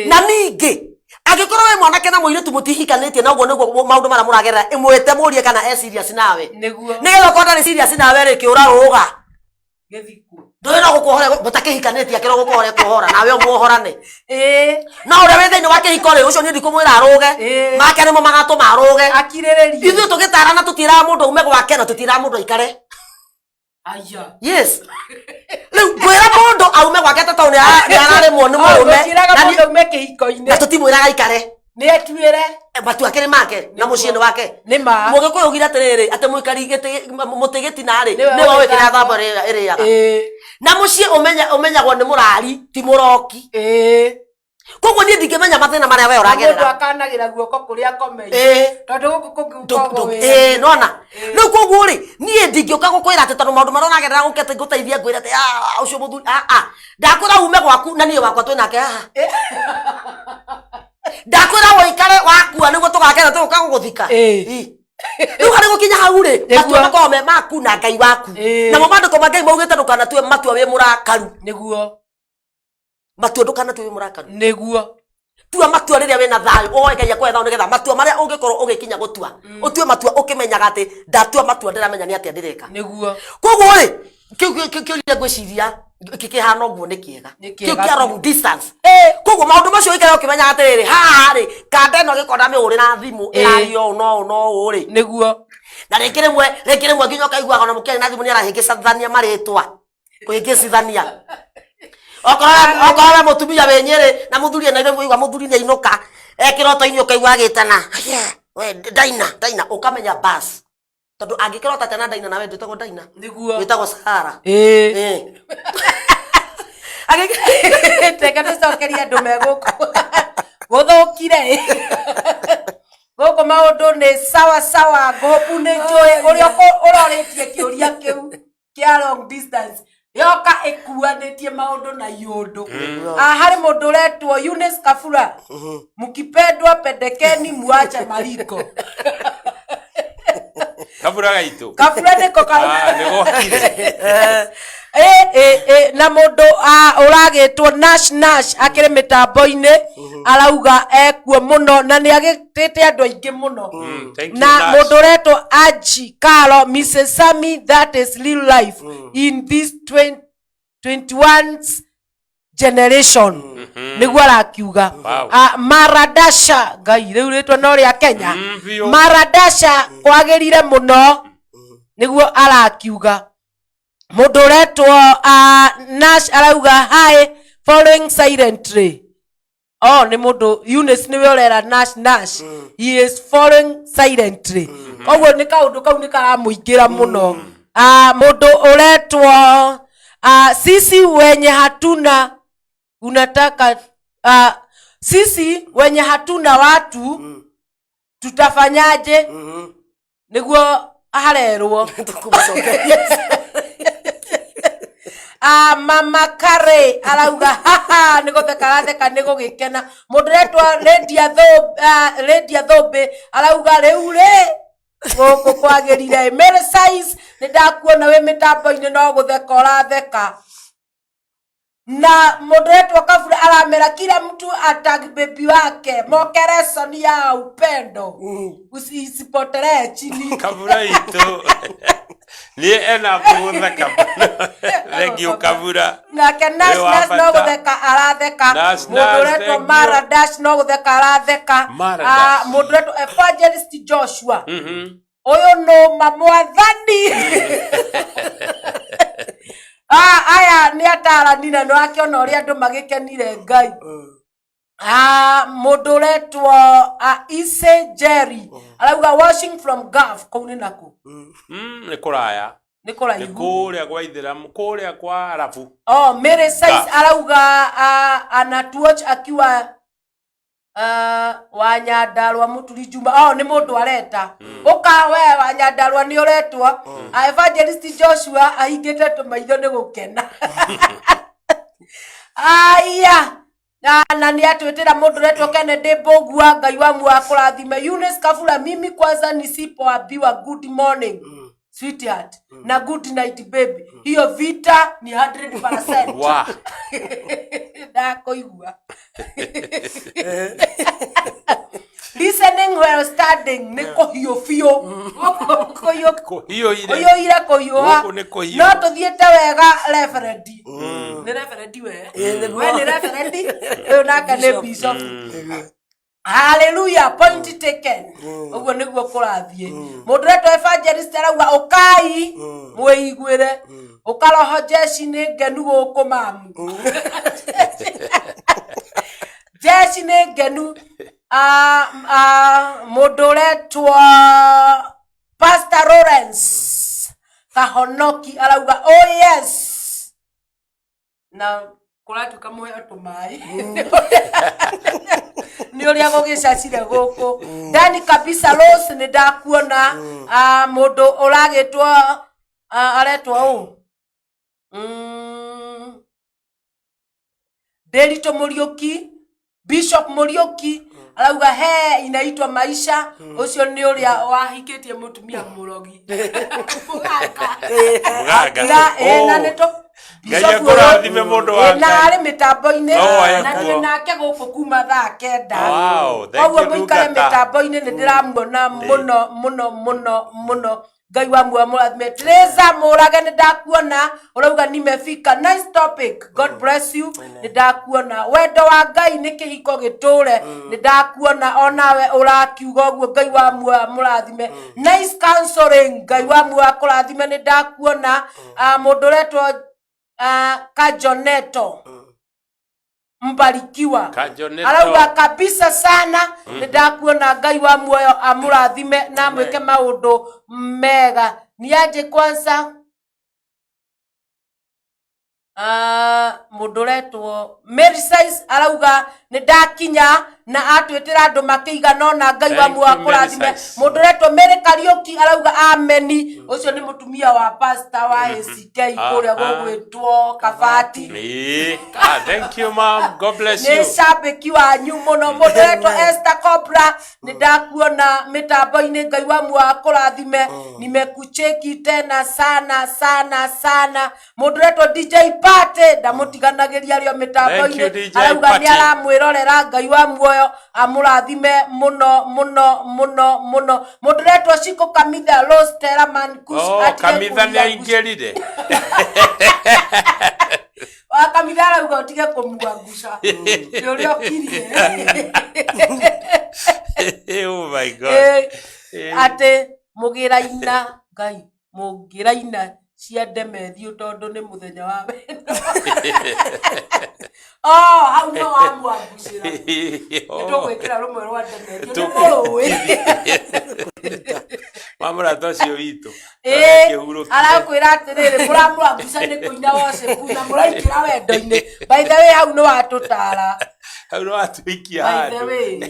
Na ningĩ angĩkorwo wĩ mwanake na mũirĩtu mũtihikanĩtie, na ũguo nĩguo maũndũ marĩa mũragerera, ĩmwĩte mũrie kana e serious nawe, nĩgetha ũkorwo ndarĩ serious nawe rĩ, kĩũra rũga. Gĩthikũ. Ndũĩ no gũkuohora mũtakĩhikanĩtie akĩrwo gũkuohora kuohora nawe ũmuohorane. Ĩĩ. No ũrĩa wĩ thĩinĩ wa kĩhiko rĩ, ũcio niĩ ndikũmwĩra arũge. Ĩĩ. Make nĩmo magatũma arũge. Akirĩrĩrie. Ithuĩ tũgĩtarana tũtiĩraga mũndũ aume gwake na tũtiĩraga mũndũ aikare. Aya. Yes, rĩu ngwĩra mũndũ aume gwake ta tondũ nĩ ararĩmwo nĩ mũrũme. Tũtiĩraga Na mũndũ aume kĩhiko-inĩ. Na tũtimwĩraga aikare. Nĩ etuĩre. Matua akĩrĩ make na mũciĩ nĩ wake. Nĩ ma. Mũgĩkũyũ augire atĩrĩrĩ, atĩ mũikari mũtĩ gĩtina rĩ, Nĩwe nĩwe ũĩ kĩrĩa ũgĩthamba. thamba ĩrĩaga. Ĩĩ. Na mũciĩ ũmenyagwo nĩ mũrari, ti mũroki. Ĩĩ. Koguo niĩ ndingĩmenya mathĩna marĩa we Mũndũ ũragerera. akanagĩra guoko kũrĩa akomeire. Ĩĩ. Tondũ gũkũ kũngĩ gũkoragwo wĩra. Ĩĩ, nona rĩu koguo rĩ, niĩ ndingĩũka gũkwĩra atĩ tondũ maũndũ marĩa ũragerera ũke atĩ ngũteithie ngwĩre atĩ, "Ah, ũcio mũthuri, ah, ah." Ndakwĩra ume gwaku na niĩ wakwa twĩ nake haha. Ndakwĩra ũikare wakua nĩguo tũgakena tũgũka gũgũthika. Ĩĩ. Ĩ. Rĩu harĩ gũkinya hau rĩ, Nĩguo. matua makoragwo me maku na Ngai waku. Ĩĩ. Namo maandĩko ma Ngai maugĩte ndũkanatue matua wĩ mũrakaru. Nĩguo. Matua ndũkanatue wĩ mũrakaru. Nĩguo. Tua matua rĩrĩa wĩna thayũ, oe Ngai akũhe thayũ nĩgetha matua marĩa ũngĩkorwo ũgĩkinya gũtua, ũtue matua ũkĩmenyaga atĩ ndatua matua ndĩramenya nĩ atĩa ndĩreka. Nĩguo. Koguo rĩ, kĩu kĩũria ngwĩciria kĩkĩhana ũguo nĩ kĩega. Nĩ Kĩu kĩega kĩa biũ. long distance. Koguo maũndũ macio ũikare ũkĩmenyaga atĩrĩrĩ, haha rĩ, kanda ĩno ĩgĩkorwo ndamĩhũrĩra thimũ ĩraria ũũ na ũũ na ũũ rĩ. Nĩguo. Na rĩngĩ rĩmwe nginya ũkaiguaga ona mũkĩaria na thimũ nĩ arahĩngĩcithania marĩtwa. Kũhĩngĩcithania. Okorwo we mũtumia wĩ Nyĩrĩ na mũthuri e Nairobi, ũigua mũthuri nĩ ainũka e kĩroto-inĩ ũkaigua agĩtana, "Haya, we Daina, Daina," ũkamenya bas. Tondũ angĩkĩrota atĩa na Daina nawe ndwĩtagwo Daina. Nĩguo. Wĩtagwo Sahara. Ĩĩ. Ĩĩ. Reke tũcokerie andũ me gũkũ gũthũkire gũkũ maũndũ nĩ sawa sawa. Ngũpu nĩ njũĩ ũrĩa ũrorĩtie kĩũria kĩu kĩa long distance yoka ĩkuanĩtie maũndũ na iũndũ. Ah, harĩ mũndũ ũretwo Eunice Kabura, mkipendwa pendekeni muache mariko. Kabura gaitũ. Kabura nĩko Ah, nĩ gokire. Ĩ na mũndũ ũragĩtwo Nash Nash akĩrĩ mĩtambo-inĩ arauga ekuo mũno na nĩ agĩtĩte andũ aingĩ mũno. Thank you, Na Nash. mũndũ ũretwo Aji Karo, Mrs Sami, that is real life in this 20, 21st generation, nĩguo arakiuga. Wow. Ah, Maradasha, Ngai, rĩu rĩtwa no rĩa Kenya. Biũ. Maradasha kwagĩrire mũno, nĩguo arakiuga. Mũndũ ũretwo Nash arauga hi, following silently. Oh, nĩ mũndũ Eunice nĩwe ũrera Nash Nash, he is following silently, koguo nĩ kaũndũ kau nĩ karamũingĩra mũno. Ah, mũndũ ũretwo sisi wenye hatuna unataka sisi wenye hatuna watu tutafanyaje? Nĩguo harerwo. Tũkũmũcokeria. Ah, Mama Kare arauga haha nĩ gũtheka aratheka nĩ gũgĩkena. Mũndũ ũretwo Lydia Thũmbĩ arauga rĩu rĩ gũkũ kwagĩrire. Mary Size, nĩ ndakuona wĩ mĩtambo-inĩ, no gũtheka ũratheka. Na mũndũ ũretwo Kabura aramera kila mtu atag baby wake mokereson ya upendo isipotelee chini. Kabura itũ niĩ ena gũtheka mũno. Thank you, Kabura. Nake Nash Wĩ wa Nash no bata. gũtheka aratheka. Nash, Mũndũ Nash, ũretwo thank you. Mara Dash no gũtheka aratheka. Mara Ah, Dash. mũndũ ũretwo Evangelist Joshua, ũyũ nũma mwathani. Ah, aya nĩ atarani na nĩ wakĩona ũrĩa andũ magĩkenire Ngai. Ah, mũndũ ũretwo Ise Jerry arauga watching from Gulf, kũu nĩ nakũ? Nĩ kũraya. Nĩ Nĩ kũraihu. Kũrĩa gwa ithĩramu, kũrĩa kwa arabu. Oh, Mary Size Gulf. arauga anatuwatch akiwa wa Nyandarua Mũturi Juma. Oh, nĩ mũndũ areta ũka we wa Nyandarua nĩ ũretwo. Ah, Evangelist Joshua ahingĩte tũmaitho nĩ gũkena. Aya na nĩ atwĩtĩra mũndũ ũretwo Kennedy Mbũgua, Ngai wa muoyo akũrathime. Eunice Kabura, mimi kwanza nisipoambiwa good morning sweetheart na good night baby, hiyo vita ni 100%. Wa Ndakũigua. Listening while standing nĩ kũhiũ biũ. Kũhiũ Kũhiũire. kũhiũire kũhiũha. Gũkũ nĩ kũhiũ. No tũthiĩte wega reverend. Nĩ reverend we. Ĩĩ, nĩguo. We nĩ reverend. Ũyũ nake nĩ bishop. Hallelujah, point taken. Ũguo nĩguo kũrathiĩ. Mũndũ ũretwo evangelist arauga ũkai mwĩiguĩre. Ũkaroho jeshi nĩ ngenu gũkũ mamu. Jeshi nĩ ngenu. Ah, ah, Mũndũ ũretwo Pastor Lawrence Kahonoki arauga oh yes na kũratuĩka mũheo tũmaĩ nĩ ũrĩa gũgĩcacire gũkũ ndani kabisa Rose nĩ ndakuona. Ah, mũndũ ũragĩtwo, ah, aretwo ũ, Ndĩritũ Mũriũki, Bishop Mũriũki arauga he inaitwa maisha. Ũcio nĩ ũrĩa wahikĩtie mũtumia mũrogi mũganga. Mũganga. Na ĩ, na Oh. nĩ tũ Ngai Bishop ũyũ, akũrathime mũndũ wa ĩ, na Ngai. arĩ mĩtambo-inĩ No, na ekuo. ndĩ nake gũkũ kuma thaa 9. Wow, thank Koguo you, mũikare Ndungata. mĩtambo-inĩ, nĩ ndĩramuona mũno mũno mũno mũno. Ngai wa muoyo mũrathime. Teresa Mũrage nĩ ndakuona, ũrauga nimefika, nice topic, God bless you. Nĩ ndakuona, wendo wa Ngai nĩ kĩhiko gĩtũre. Nĩ ndakuona onawe ũrakiuga ũguo. Ngai wa muoyo mũrathime. Nice counseling, Ngai wa muoyo akũrathime. Nĩ ndakuona. Ah, mũndũ ũretwo, ah, Kajoneto Mbarikiwa Kajoneto. arauga kabisa sana. Nĩ ndakuona, Ngai wa muoyo amũrathime na amwĩke maũndũ mega. Niaje kwanza? Ah, mũndũ ũretwo Mary Size arauga nĩ ndakinya na atwĩtĩra andũ makĩigana ona. Ngai wa Thank muoyo you, Mary akũrathime. Size. Mũndũ ũretwo Mary Kariũki arauga ameni. Ũcio nĩ mũtumia wa pastor wa ACK kũrĩa gũgwĩtwo Kabati. Ĩĩ. Ah, thank you, ma'am. God bless Nĩ you. cambĩki wanyu mũno. Mũndũ ũretwo Esther Cobra nĩ ndakuona mĩtambo-inĩ. Ngai wa muoyo akũrathime. Nimekucheki tena sana sana sana. Mũndũ ũretwo DJ Party ndamũtiganagĩria arĩ o Thank you, mĩtambo-inĩ, DJ arauga nĩ Party. aramwĩrorera. Ngai wa muoyo amũrathime mũno mũno mũno mũno. Mũndũ ũretwo Shiko Kamitha Rose Teraman Kush Oh, atige kamitha nĩ kũria. aingĩrire. Wa Kamitha arauga ũtige kũmua nguca nĩ ũrĩa ũkirie. Oh my God. Atĩ mũgĩraina Ngai mũngĩraina cia ndemethiũ tondũ nĩ mũthenya wa wendo. Oh, hau no wamwangucĩra nĩ tũgwĩkĩra rũmwe rwa ndemethiũ nĩ mũrũĩ. Wa mũrata ũcio witũ. Ĩĩ, arakwĩra atĩrĩrĩ, mũramũranguca nĩ kũina worship na mũraingĩra wendo-inĩ. By the way, hau nĩ watũtara. Hau nĩ watũikia By the handũ. way,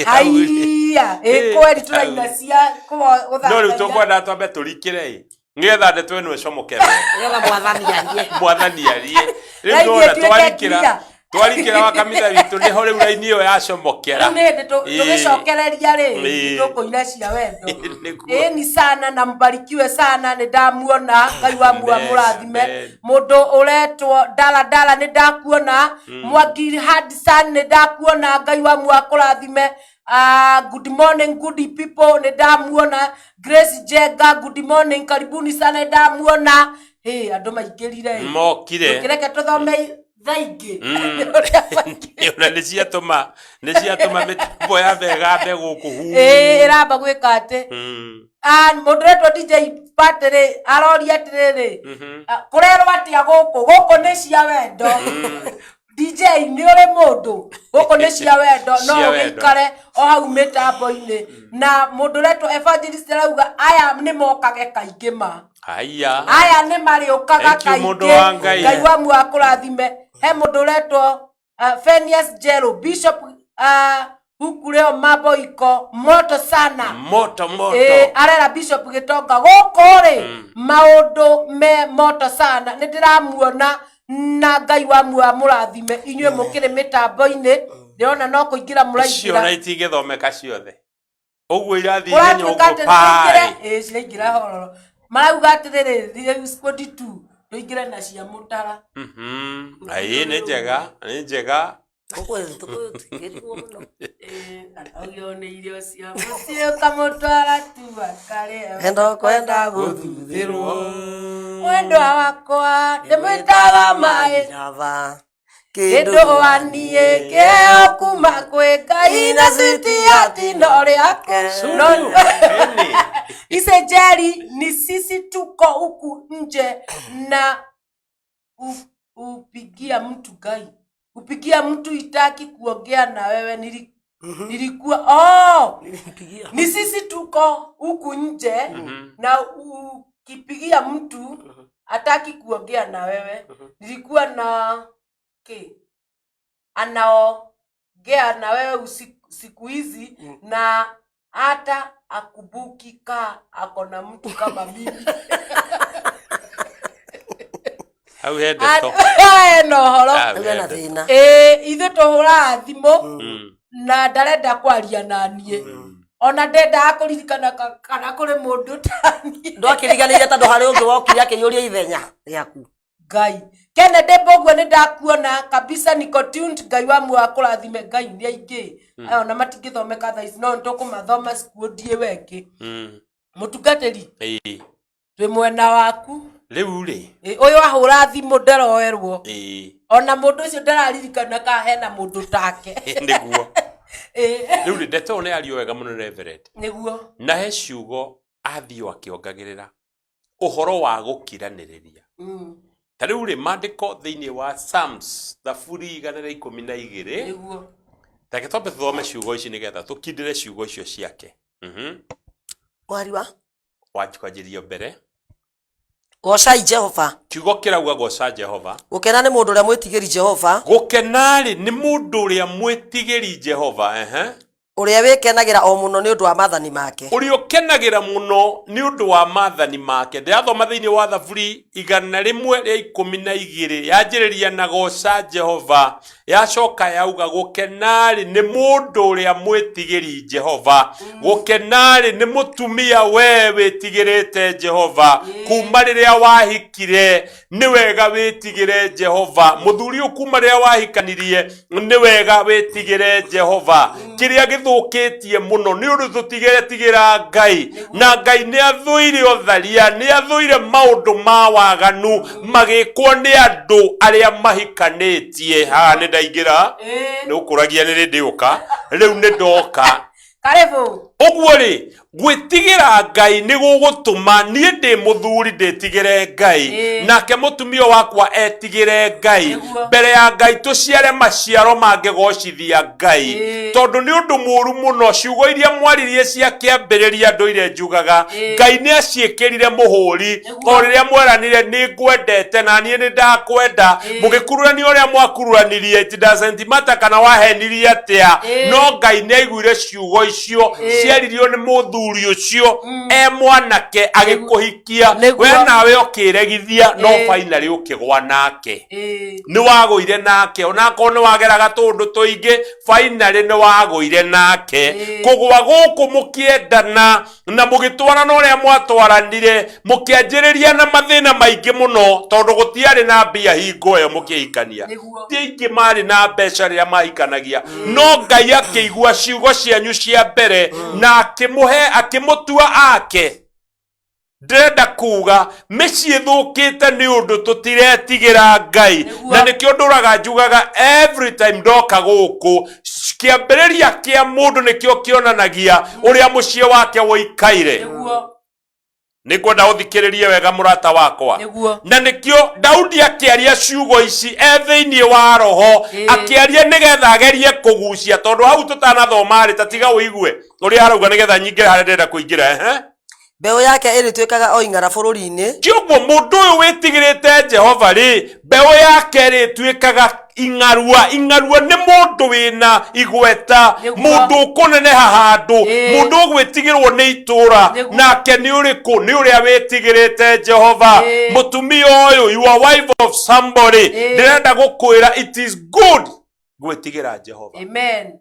haiya, ĩ kweri tũraina cia No rĩu gũthakaria. tũkwenda twambe tũrikĩre ĩ nĩgetha ndeto ĩno ĩcomoke wega. Nĩgetha mwathani arie. Mwathani arie rĩu. Raini Ndona ĩtuĩke twarikĩra clear. Twarikĩra wa kamitha witũ nĩho rĩu raini ĩyo yacomokera. Rĩu nĩ hĩndĩ tũgĩcokereria rĩ, tũkũina cia wendo. Nĩguo. Ĩni sana na mbarikiwe sana. Nĩ ndamuona, Ngai wa muoyo Amen, mũrathime. amen. Mũndũ ũretwo Dala Dala nĩ ndakuona. Mwangi Hadsan nĩ ndakuona, Ngai wa muoyo akũrathime. Ah, good morning good people, nĩ ndamuona. Grace Jenga, good morning, karibuni sana, nĩ ndamuona. Hey, andũ maingĩrire ĩ. Mokire. Reke tũthome thaa ingĩ. Ũrĩa maingĩrire. Ona nĩ ciatũma mĩtambo ya begambe gũkũ hu. Ĩĩ, ĩramba gwĩka atĩ, ah, mũndũ ũretwo DJ Party rĩ aroria atĩrĩrĩ, ah, kũrerwo atĩa gũkũ? Gũkũ nĩ cia wendo. DJ nĩ ũrĩ mũndũ, gũkũ nĩ cia wendo no Cia wendo. ũgĩikare o hau mĩtambo-inĩ. Na mũndũ ũretwo evangelist arauga aya nĩ mokage kaingĩ ma. Haya. Aya nĩ marĩũkaga Thank you, mũndũ wa kaingĩ. Ngai. Ngai wa muoyo akũrathime. He mũndũ ũretwo Phineas Jero Bishop, huku leo mambo iko moto sana. Moto moto. Ĩ, arera Bishop Gĩtonga gũkũ rĩ maũndũ me moto sana. Nĩ ndĩramuona na Ngai wa muoyo amũrathime inyuĩ mũkĩrĩ mĩtambo-inĩ. Ndĩrona no kũingĩra Icio mũraingĩra. na itingĩthomeka ciothe ũguo irathiĩ ihenya. Kũratuĩka Ũguo atĩ tũingĩre pai. ĩ, ciraingĩra hororo. Marauga atĩrĩrĩ, rĩu squad 2 tũingĩre na cia mũtara. Ĩĩ, nĩ njega, nĩ njega. Tũkĩrigwo mũno. Ũgĩo nĩ irio cia mũciĩ ũkamũtwara tu akarĩa. Endo kwenda gũthuthĩrwo. Mwendwa wakwa ndĩmwĩtaga maĩ Java. Kĩndũ waniĩ kĩheo kuma kwĩ Ngai na switi ya tino rĩake. No Eni. Ise Jerry ni sisi tuko huku nje na upigia mtu Ngai upigia mtu itaki kuongea na wewe nilikuwa oh Nilimpigia. ni sisi tuko huku nje na ukipigia mtu hataki kuongea na wewe. Nilikuwa na ke anaongea na wewe siku hizi na hata akubuki ka ako na mtu kama mimi. Hau he ndeto. Ena ũhoro. Hau Rĩu he ena ndeto. thĩna. Ĩĩ, ithuĩ tũhũraga thimũ na ndarenda kwaria na niĩ, ona ndendaga kũririkana kana kũrĩ mũndũ taniĩ. Ndwakĩriganĩire tondũ harĩ ũngĩ wokire akĩiyũria ithenya rĩaku. Ngai Kennedy Mbũgua nĩ ndakuona kabisa, niko tuned. Ngai wa muoyo akũrathime. Ngai nĩ aingĩ aya ona matingĩthomeka thaa ici, no nĩtũkũmathoma cikuũ wengĩ. Mũtungatĩri, Ĩĩ. twĩ mwena waku. Rĩu rĩ. Ĩ, ũyũ ahũra thimũ nderoerwo. Ĩĩ. Ona mũndũ ũcio ndararirikana ka hena mũndũ take. Nĩguo. Ĩ, Rĩu rĩ, ndeto ĩyo nĩ yario wega mũno Reverend. Nĩguo. Na he ciugo athiĩ o akĩongagĩrĩra ũhoro wa gũkiranĩrĩria. Ta rĩu rĩ, maandĩko thĩinĩ wa Psalms thaburi 112. Reke twambe tũthome ciugo ici nĩgetha tũkindĩre ciugo icio ciake. Mwari wa Kwanjĩrĩria mbere. Gocai Jehova. Kiugo kĩrauga goca Jehova. Gũkena nĩ mũndũ ũrĩa mwĩtigĩri Jehova, Gũkena-rĩ nĩ mũndũ ũrĩa mwĩtigĩri Jehova, ehe. Ũrĩa wĩkenagĩra o mũno nĩ ũndũ wa maathani make. Ũrĩa ũkenagĩra mũno nĩ ũndũ wa maathani make. Ndĩrathoma thĩinĩ wa thaburi 112, yanjĩrĩria na goca Jehova, yacoka yauga gũkena-rĩ nĩ mũndũ ũrĩa mwĩtigĩri Jehova, gũkena-rĩ nĩ mũtumia we wĩtigĩrĩte Jehova kuma rĩrĩa wahikire. Nĩ wega wĩtigĩre Jehova. Mũthuri ũyũ, kuma rĩrĩa wahikanirie, nĩ wega wĩtigĩre Jehova. Kĩrĩa gĩthũkĩtie mũno nĩ ũndũ tũtigetigĩra Ngai, na Ngai nĩ athũire ũtharia, nĩ athũire maũndũ ma waganu magĩkwo nĩ andũ arĩa mahikanĩtie. Haha nĩ ndaingĩra. Nĩ ũkũragia nĩ rĩ ndĩũka, rĩu nĩ ndoka. Karibu. Ũguo rĩ, gwĩtigĩra Ngai nĩ gũgũtũma niĩ ndĩ mũthuri ndĩtigĩre Ngai, nake mũtumia wakwa etigĩre Ngai. Mbere ya Ngai tũciare maciaro mangĩgocithia Ngai, tondũ nĩ ũndũ mũũru mũno ciugo iria mwaririe cia kĩambĩrĩria ndũire njugaga, Ngai nĩ aciĩkĩrire mũhũri. O rĩrĩa mweranire nĩ ngwendete na niĩ nĩ ndakwenda, mũgĩkururania ũrĩa mwakururanirie, it doesn't matter kana wahenirie atĩa, no Ngai nĩ aiguire ciugo icio ciaririo nĩ mũthuri ũcio e mwanake agĩkũhikia. We nawe ũkĩregithia, no finally ũkĩgwa nake. Nĩ wagũire nake, onakorwo nĩ wageraga tũũndũ tũingĩ, finally nĩ wagũire nake. Kũgwa gũkũ mũkĩendana na mũgĩtwarana ũrĩa mwatwaranire, mũkĩanjĩrĩria na mathĩna maingĩ mũno, tondũ gũtiarĩ na mbia hingo ĩyo mũkĩhikania. Ti aingĩ marĩ na mbeca rĩrĩa mahikanagia, no Ngai akĩigua ciugo cianyu cia mbere na akĩmũhe, akĩmũtua ake. Ndĩrenda kuga mĩciĩ thũkĩte nĩ ũndũ tũtiretigĩra Ngai. Na nĩkĩo ndũraga njugaga every time ndoka gũkũ, kĩambĩrĩria kĩa mũndũ nĩkĩo kĩonanagia ũrĩa mũciĩ wake wũikaire. Nĩ ngwenda ũthikĩrĩrie wega, mũrata wakwa. Na nĩkĩo Daudi akĩaria ciugo ici e thĩinĩ wa roho, akĩaria nĩgetha agerie kũgucia, tondũ hau tũtanathoma rĩ, ta tiga ũigue ũrĩa arauga nĩgetha nyingĩre harĩa ndĩrenda kũingĩra, ehe. Mbeũ yake ĩrĩtuĩkaga o ing'ara bũrũri-inĩ. Kĩoguo mũndũ ũyũ wĩtigĩrĩte Jehova rĩ, mbeũ yake rĩtuĩkaga ing'arua. Ing'arua nĩ mũndũ wĩna igweta, mũndũ ũkũneneha handũ, mũndũ ũgwĩtigĩrwo nĩ itũra. Nake nĩ ũrĩkũ? Nĩ ũrĩa wĩtigĩrĩte Jehova. Mũtumia ũyũ, you are wife of somebody, ndĩrenda gũkwĩra it is good gwĩtigĩra Jehova. Amen.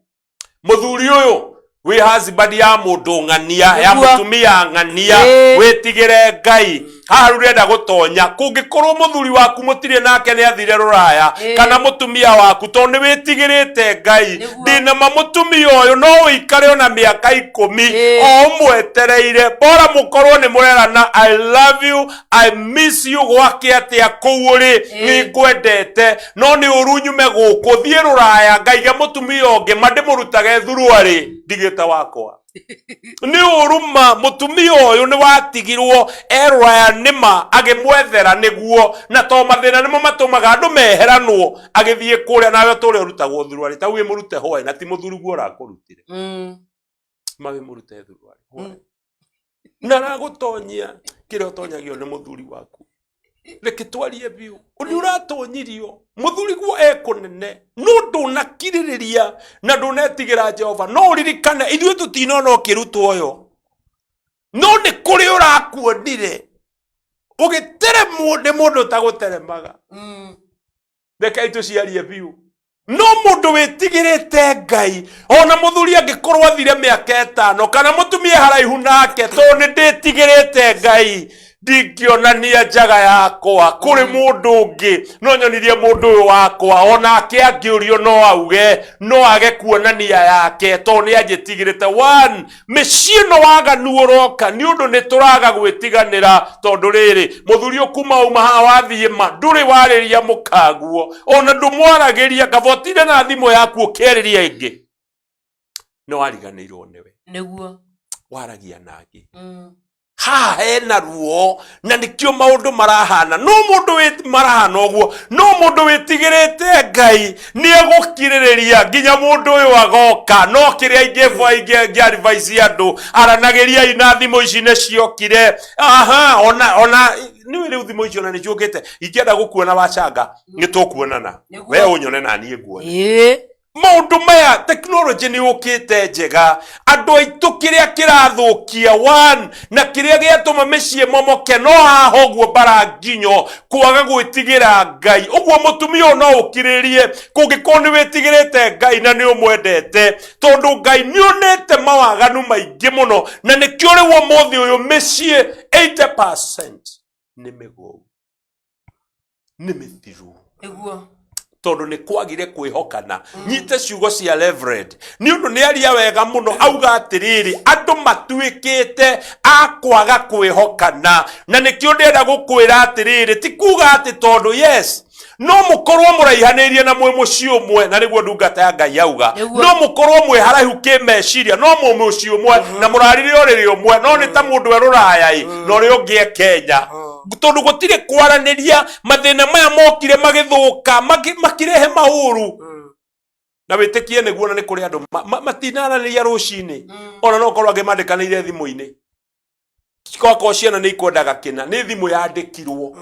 Mũthuri ũyũ wĩ husband ya mũndũ ng'ania ya mũtumia ng'ania, wĩtigĩre Ngai. Haha rĩu ndĩrenda gũtonya, kũngĩkorwo mũthuri waku mũtirĩ nake nĩ athire rũraya, kana mũtumia waku, tondũ nĩ wĩtigĩrĩte Ngai, ndĩna ma mũtumia ũyũ no ũikare ona mĩaka 10 o ũmwetereire, bora mũkorwo nĩ mũrerana I love you, I miss you, gwake atĩa kũu ũrĩ, nĩ ngwendete, no nĩ ũru nyume gũkũ thiĩ rũraya ngaige mũtumia ũngĩ ma ndĩmũrutage thuruarĩ ndigĩte wakwa. Nĩ ũru ma mũtumia ũyũ nĩ watigirwo e rũraya nĩma agĩmwethera nĩguo, na to mathĩna nĩmo matũmaga andũ meheranwo, agĩthiĩ kũrĩa nawe ũtũre ũrutagwo thuruarĩ ta wĩ mũrute hwaĩ na ti mũthuri guo ũrakũrutire. Ma wĩ mũrute thuruarĩ hwaĩ na aragũtonyia kĩrĩa ũtonyagio nĩ mũthuri waku. Reke twarie biũ, nĩ ũratonyirio mũthuri guo ekũnene, no ndũnakirĩrĩria na ndũnetigĩra Jehova. No ũririkane ithuĩ tũtinona ũkĩrutwo ũyũ, no nĩ kũrĩ ũrakuonire ũgĩteremwo nĩ mũndũ ũtagũteremaga. Rekei tũciarie biũ, no mũndũ wĩtigĩrĩte Ngai, ona mũthuri angĩkorwo athire mĩaka 5 kana mũtumia haraihu nake, tondũ nĩ ndĩtigĩrĩte Ngai, ndingĩonania njaga yakwa kũrĩ mũndũ ũngĩ, no nyonirie mũndũ ũyũ wakwa, onake angĩũrio no auge, no age kuonania yake, tondũ nĩ anjĩtigĩrĩte. One, mĩciĩ ĩno waganu ũroka nĩ ũndũ nĩ tũraga gwĩtiganĩra, tondũ rĩrĩ mũthuri ũkuma uma haha wathiĩ ma ndũrĩ warĩria mũkaguo, ona ndũmwaragĩria, kaba ũtinde na thimũ yaku ũkĩarĩria ĩngĩ, nĩ wariganĩirwo nĩwe. Nĩguo. Waragia na angĩ. Haha hena ruo na nĩkĩo maũndũ marahana, no mũndũ wĩ marahana ũguo, no mũndũ wĩtigĩrĩte Ngai nĩ egũkirĩrĩria nginya mũndũ ũyũ agoka. No kĩrĩa ingĩ advise andũ, aranagĩriai na thimũ ici nĩ ciokire. Aha, ona nĩũĩ rĩu thimũ ici ona nĩ ciũkĩte, ingĩenda gũkuona wacanga nĩ tũkuonana, we ũnyone na niĩ nguone. Maũndũ maya tekinoronjĩ nĩ yũkĩte njega, andũ aitũ kĩrĩa kĩrathũkia one na kĩrĩa gĩatũma mĩciĩ momoke no haha ũguo mbara nginyo kwaga gwĩtigĩra Ngai. Ũguo mũtumia ũyũ no ũkirĩrĩrie kũngĩkorwo nĩ wĩtigĩrĩte Ngai na nĩ ũmwendete, tondũ Ngai nĩ onete mawaganu maingĩ mũno, na nĩkĩo rĩu ũmũthĩ ũyũ mĩciĩ 80% nĩ mĩgũu, nĩ mĩthiru. Nĩguo. Tondũ nĩ kwagire kwĩhokana. Nyite ciugo cia Reverend, nĩ ũndũ nĩ aria wega mũno, auga atĩrĩrĩ, andũ matuĩkĩte a kwaga kwĩhokana, na nĩkĩo ndĩrenda gũkwĩra atĩrĩrĩ, ti kuga atĩ tondũ yes no mũkorwo mũraihanĩirie na mwĩ mũciĩ ũmwe, na nĩguo ndungata ya Ngai yauga, no mũkorwo mwĩ haraihu kĩmeciria, no mwĩ mũciĩ ũmwe na mũrarire ũrĩrĩ ũmwe, no nĩ ta mũndũ e rũraya-ĩ na ũrĩa ũngĩ e Kenya, tondũ gũtirĩ kwaranĩria. Mathĩna maya mokire magĩthũka, makĩrehe maũru, na wĩtĩkie nĩguo, na nĩ kũrĩ andũ matinaranĩria rũcinĩ, ona no korwo angĩ mandĩkanĩire thimũ-inĩ, kwakorwo ciana nĩ ikwendaga kĩna, nĩ thimũ yandĩkirwo.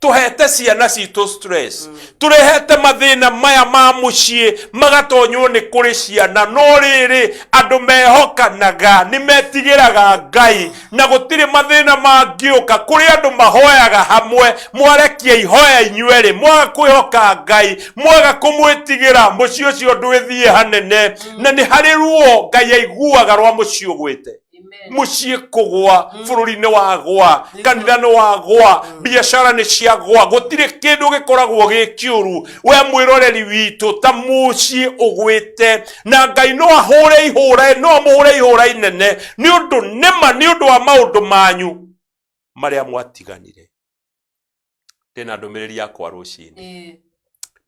Tũhete ciana citũ stress, tũrehete mathĩna maya ma mũciĩ magatonywo nĩ kũrĩ ciana. No rĩrĩ, andũ mehokanaga nĩ metigĩraga Ngai, na gũtirĩ mathĩna mangĩũka. Kũrĩ andũ mahoyaga hamwe, mwarekia ihoya inyuerĩ, mwaga kwĩhoka Ngai, mwaga kũmwĩtigĩra, mũciĩ ũcio ndwĩthiĩ hanene, na nĩ harĩ ruo Ngai aiguaga rwa mũciĩ ũgwĩte. Mũciĩ kũgwa, bũrũri nĩ wagwa, kanitha nĩ wagwa, biacara nĩ ciagwa, gũtirĩ kĩndũ gĩkoragwo gĩ kĩũru we mwĩroreri witũ ta mũciĩ ũgwĩte. Na Ngai no ahũre ihũra, no amũhũre ihũra inene, nĩ ũndũ nĩma, nĩ ũndũ wa maũndũ manyu marĩa mwatiganire. Ndĩna ndũmĩrĩri yakwa rũcinĩ,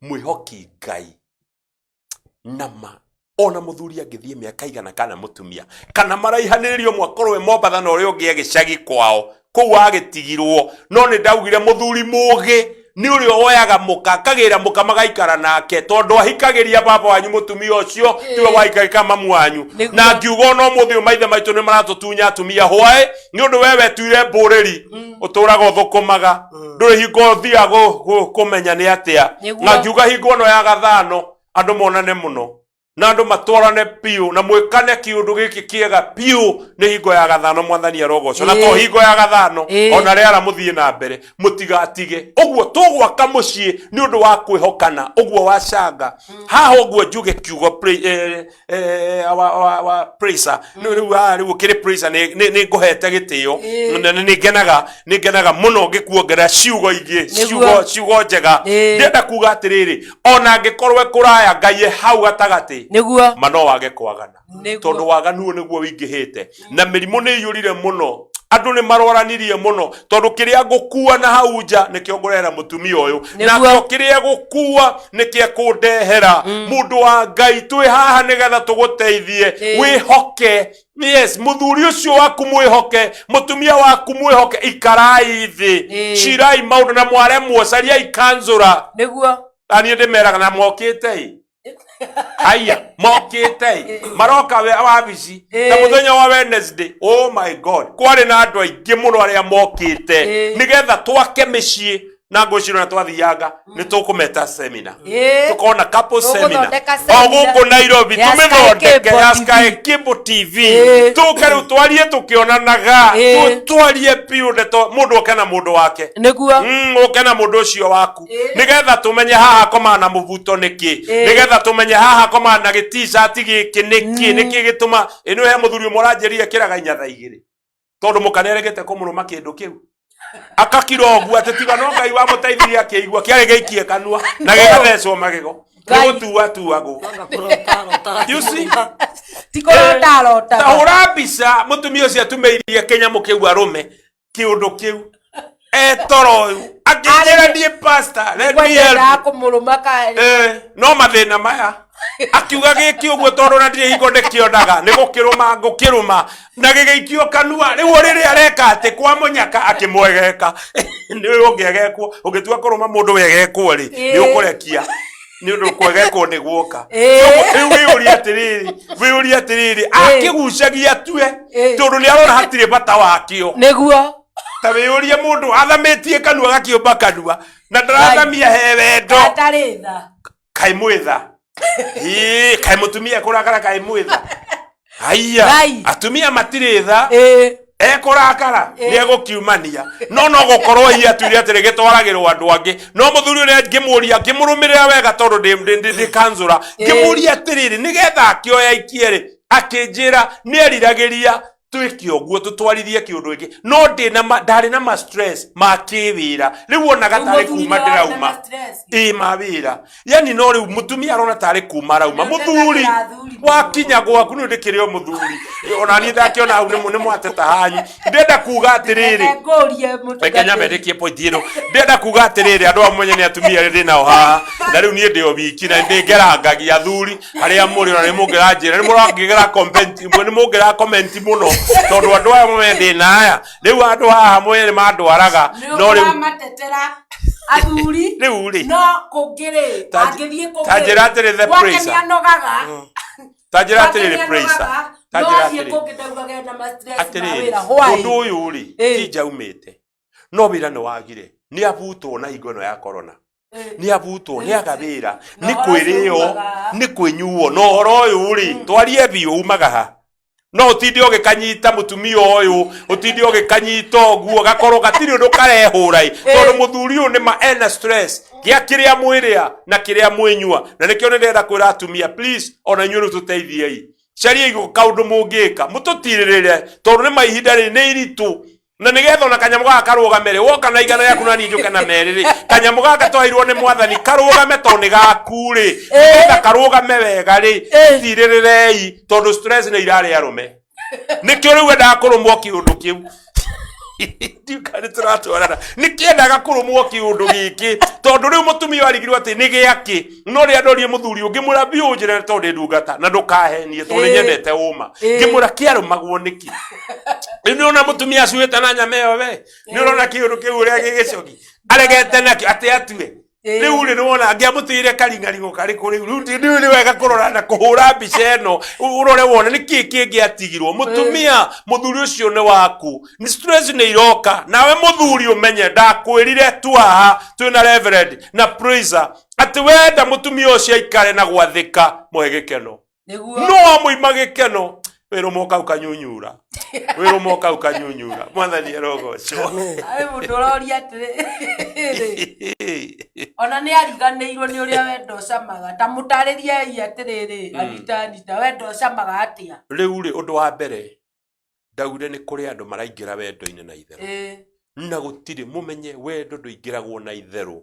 mwĩhoki Ngai nama, ona mũthuri angĩthiĩ mĩaka igana kana mũtumia kana maraihanĩrĩrio, mwakorwo e Mombatha na ũrĩa ũngĩ e gĩcagi kwao kũu agĩtigirwo. No nĩ ndaugire mũthuri mũgĩ nĩ ũrĩa woyaga mũka, akagĩra mũka, magaikara nake, tondũ ahikagĩria baba wanyu mũtumia ũcio tiwe wahikagĩka mamu wanyu. Na ngiuga ona ũmũthĩ ũyũ maithe maitũ nĩ maratũtunya atumia hwaĩ, nĩ ũndũ we wetuire mbũrĩri, ũtũraga ũthũkũmaga, ndũrĩ hingo ũthiaga kũmenya nĩ atĩa. Na ngiuga hingo ĩno ya gathano andũ monane mũno. Na andũ matwarane biũ na mwĩkane kĩũndũ gĩkĩ kĩega biũ. Nĩ hingo ya gathano, Mwathani arogocwo. Na to hingo ya gathano, ona rĩara mũthiĩ na mbere, mũtigatige ũguo. Tũgwaka mũciĩ nĩ ũndũ wa kwĩhokana ũguo wacanga haha ũguo njuge kiugo wa praiser. Rĩu haha rĩu ũkĩrĩ praiser, nĩ ngũhete gĩtĩo na nĩ ngenaga mũno ngĩkuongerera ciugo ingĩ, ciugo njega. Ndĩrenda kuga atĩrĩrĩ, ona angĩkorwo e kũraya, Ngai e hau gatagatĩ. Ma no wage kwagana, tondũ waganu ũyũ nĩguo wĩingĩhĩte na mĩrimũ nĩ ĩiyũrire mũno, andũ nĩ marwaranirie mũno, tondũ kĩrĩa ngũkua na hau nja nĩkĩo ngũrehera mũtumia ũyũ, nakĩo kĩrĩa gũkua nĩkĩo kũndehera. Mũndũ wa Ngai, twĩ haha nĩgetha tũgũteithie. Wĩhoke, yes, mũthuri ũcio waku mwĩhoke, mũtumia waku mwĩhoke. Ikarai thĩ, cirai maũndũ, na mwaremwo cariai kanzũra. Na niĩ ndĩmeraga na mokĩte ĩ haya, mokĩte ĩ maroka wabici ta mũthenya wa Wednesday, oh my God, kwarĩ na andũ aingĩ mũno arĩa mokĩte nĩgetha twake mĩciĩ, na ngwĩciria na twathianga nĩ tũkũmeta seminar, tũkona couple seminar Tũgũthondeka o seminar gũkũ Nairobi, ya Sky tũmĩthondeke Cable ya TV. Sky Cable TV. Tũke rĩu twarie tũkĩonanaga, twarie biũ ndeto, mũndũ oke na mũndũ wake. Ũke na mũndũ ũcio waku, nĩgetha tũmenye haha komaga na mũbuto nĩkĩ, nĩgetha tũmenye haha komaga na gĩticati gĩkĩ nĩkĩ, nĩkĩ gĩtũma ĩno. He mũthuri ũmwe ũranjĩrire kĩraga inya thaa 2 tondũ mũka nĩaregete kũmũrũma kĩndũ kĩu, akakira ũguo atĩ tiga no Ngai wamũteithirie akĩigua kĩarĩ gĩikie kanua na gĩgathecwo magego nĩ Ngai. gũtua tuagwo. You see? Ti kũrota arotaga. Ta hũra mbica mũtumia ũcio atumĩirie kĩnyamũ kĩu arũme kĩũndũ kĩu etoro ũyũ akĩnjĩra, "Niĩ pastor, let me help Kwendaga kũmũrũma ka you." No mathĩna maya akiuga gĩkĩ ũguo, tondũ na ndirĩ hingo ndĩkĩonaga nĩ gũkĩrũma ngũkĩrũma na gĩgĩikio kanua. Rĩu rĩrĩa areka atĩ kwa mũnyaka akĩmwegeka, nĩ ũngĩegekwo ũngĩtua kũrũma mũndũ wegekwo rĩ, nĩ ũkũrekia nĩ ũndũ kwegekwo nĩ guoka. Rĩu wĩyũrie atĩrĩrĩ, akĩgucagia tue tondũ nĩ arona hatirĩ bata wakĩo. Ta wĩyũrie mũndũ athamĩtie kanua gakĩũmba kanua na ndarathamia he wendo. Atarĩ tha. Kaĩ mwĩtha? Ĩĩ, kaĩ mũtumia kũrakara, kaĩ mwĩtha? Haiya. Ngai. Atumia matirĩ tha. Ekũrakara nĩ egũkiumania, no gũkorwo hihi atuire atĩrĩ gĩtwaragĩrwo andũ angĩ. No mũthuri ũrĩa ngĩmũria, ngĩmũrũmĩrĩra wega tondũ ndĩ kanzũra, ngĩmũria atĩrĩrĩ, nĩgetha akĩoya ikie rĩ, akĩnjĩra nĩ eriragĩria twĩke ũguo, tũtwarithie kĩũndũ gĩkĩ, no ndĩ na ndarĩ na ma stress ma kĩwĩra. Rĩu onaga tarĩ kuma ndĩrauma ĩ ma wĩra, yani no rĩu mũtumia arona tarĩ kuma arauma. Nĩ Mũthuri ũtetagĩra athuri mũno. wakinya gwaku nĩ ndĩkĩrĩ o mũthuri, ona niĩ ndakĩona hau nĩ mwateta hanyu. Ndĩrenda kuga atĩrĩrĩ, Ngũrie. Reke nyambe ndĩkie point ĩno. Ndĩrenda kuga atĩrĩrĩ, andũ amwe nĩ atumia arĩa ndĩ nao haha, na rĩu niĩ ndĩ o wiki na ndĩngerangagia athuri arĩa mũrĩ, ona nĩ mũngĩranjĩra, nĩ mũrangĩgera comment, nĩ mũngĩra comment mũno, tondũ andũ aya mwe ndĩ na aya rĩu andũ haha mwe nĩ mandwaraga, no rĩu matetera athuri. Rĩu rĩ, No kũngĩ rĩ, angĩthiĩ kũngĩ, ta njĩra atĩrĩ, the gwake praiser. nĩanogaga. Ta njĩra Gwake atĩrĩrĩ, nĩanogaga, praiser, ta no njĩra athiĩ atĩrĩ. kũngĩ ndaugaga ena ma stress ma Atĩrĩrĩ, wĩra. Why? ũndũ ũyũ rĩ, ti njaumĩte no wĩra nĩ wagire, nĩ abutwo na hingo ĩno ya corona, nĩ abutwo, nĩ aga wĩra, Na nĩ ũhoro ũcio kwĩrĩo, umaga. nĩ kwĩnyuo. Na ũhoro ũyũ rĩ, twarie biũ, umaga ha? No ũtinde ũgĩkanyita mũtumia ũyũ, ũtinde ũgĩkanyita ũguo, gakorwo gatirĩ ũndũ karehũra ĩ, tondũ mũthuri ũyũ nĩma ena stress gĩa kĩrĩa mwĩrĩa na kĩrĩa mwĩnyua. Na nĩkĩo nĩ ndĩrenda kwĩra atumia, please, ona inyuĩ rĩu tũteithiei, cariai kaũndũ mũngĩka mũtũtirĩrĩre, tondũ nĩ ma ihinda rĩrĩ nĩ iritũ, na nĩgetha ona kanyamũ gaka karũgame rĩ, woka na 100 rĩaku na niĩ njũke na 2 rĩ, kanyamũ gaka twaheirwo nĩ Mwathani karũgame tondũ nĩ gaku rĩ, nĩgetha karũgame wega rĩ, tirĩrĩrei, tondũ stress nĩ irarĩ arũme. Nĩkĩo rĩu endaga kũrũmwo kĩũndũ kĩu. Ndiũĩ kana nĩ tũratwarana. Nĩkĩendaga kũrũmwo kĩũndũ gĩkĩ, tondũ rĩu mũtumia ũyũ arigirwo atĩ nĩ gĩakĩ. No rĩrĩa ndoririe mũthuri ũngĩ mwĩra biũ, njĩra tondũ ndĩ ndungata na ndũkahenie, tondũ nĩ nyendete ũma, ngĩmwĩra kĩarũmagwo nĩkĩ? Rĩu nĩ ũrona mũtumia acuĩte na nyama ĩyo, we nĩ ũrona kĩũndũ kĩu ũrĩa gĩgĩcoki aregete nakĩo atĩ atue. Rĩu rĩ, nĩwona angĩamũtigire karing'aring'o karĩkũ? Rĩu rĩu nĩ wega kũrora na kũhũra mbica ĩno, ũrore wone nĩ kĩĩ kĩngĩ atigirwo mũtumia. Mũthuri ũcio nĩ waku, nĩ stress nĩ iroka. Nawe mũthuri ũmenye ndakwĩrire tu haha twĩna reverend na praiser atĩ wenda mũtumia ũcio aikare na gwathĩka, mũhe gĩkeno. Nĩguo. No wamũima gĩkeno, wĩrũma kau kanyunyura, wĩrũma kau kanyunyura. Mwathani arogocwo. Arĩ mũndũ ũroria atĩrĩrĩ, ona nĩ ariganĩirwo nĩ ũrĩa wendo ũcamaga. Ta mũtarĩriei atĩrĩrĩ, Anita, Anita, wendo ũcamaga atĩa? Rĩu rĩ, ũndũ wa mbere ndaugire nĩ kũrĩ andũ maraingĩra wendo-inĩ na itherũ, na gũtirĩ mũmenye wendo ndũingĩragwo na itherũ.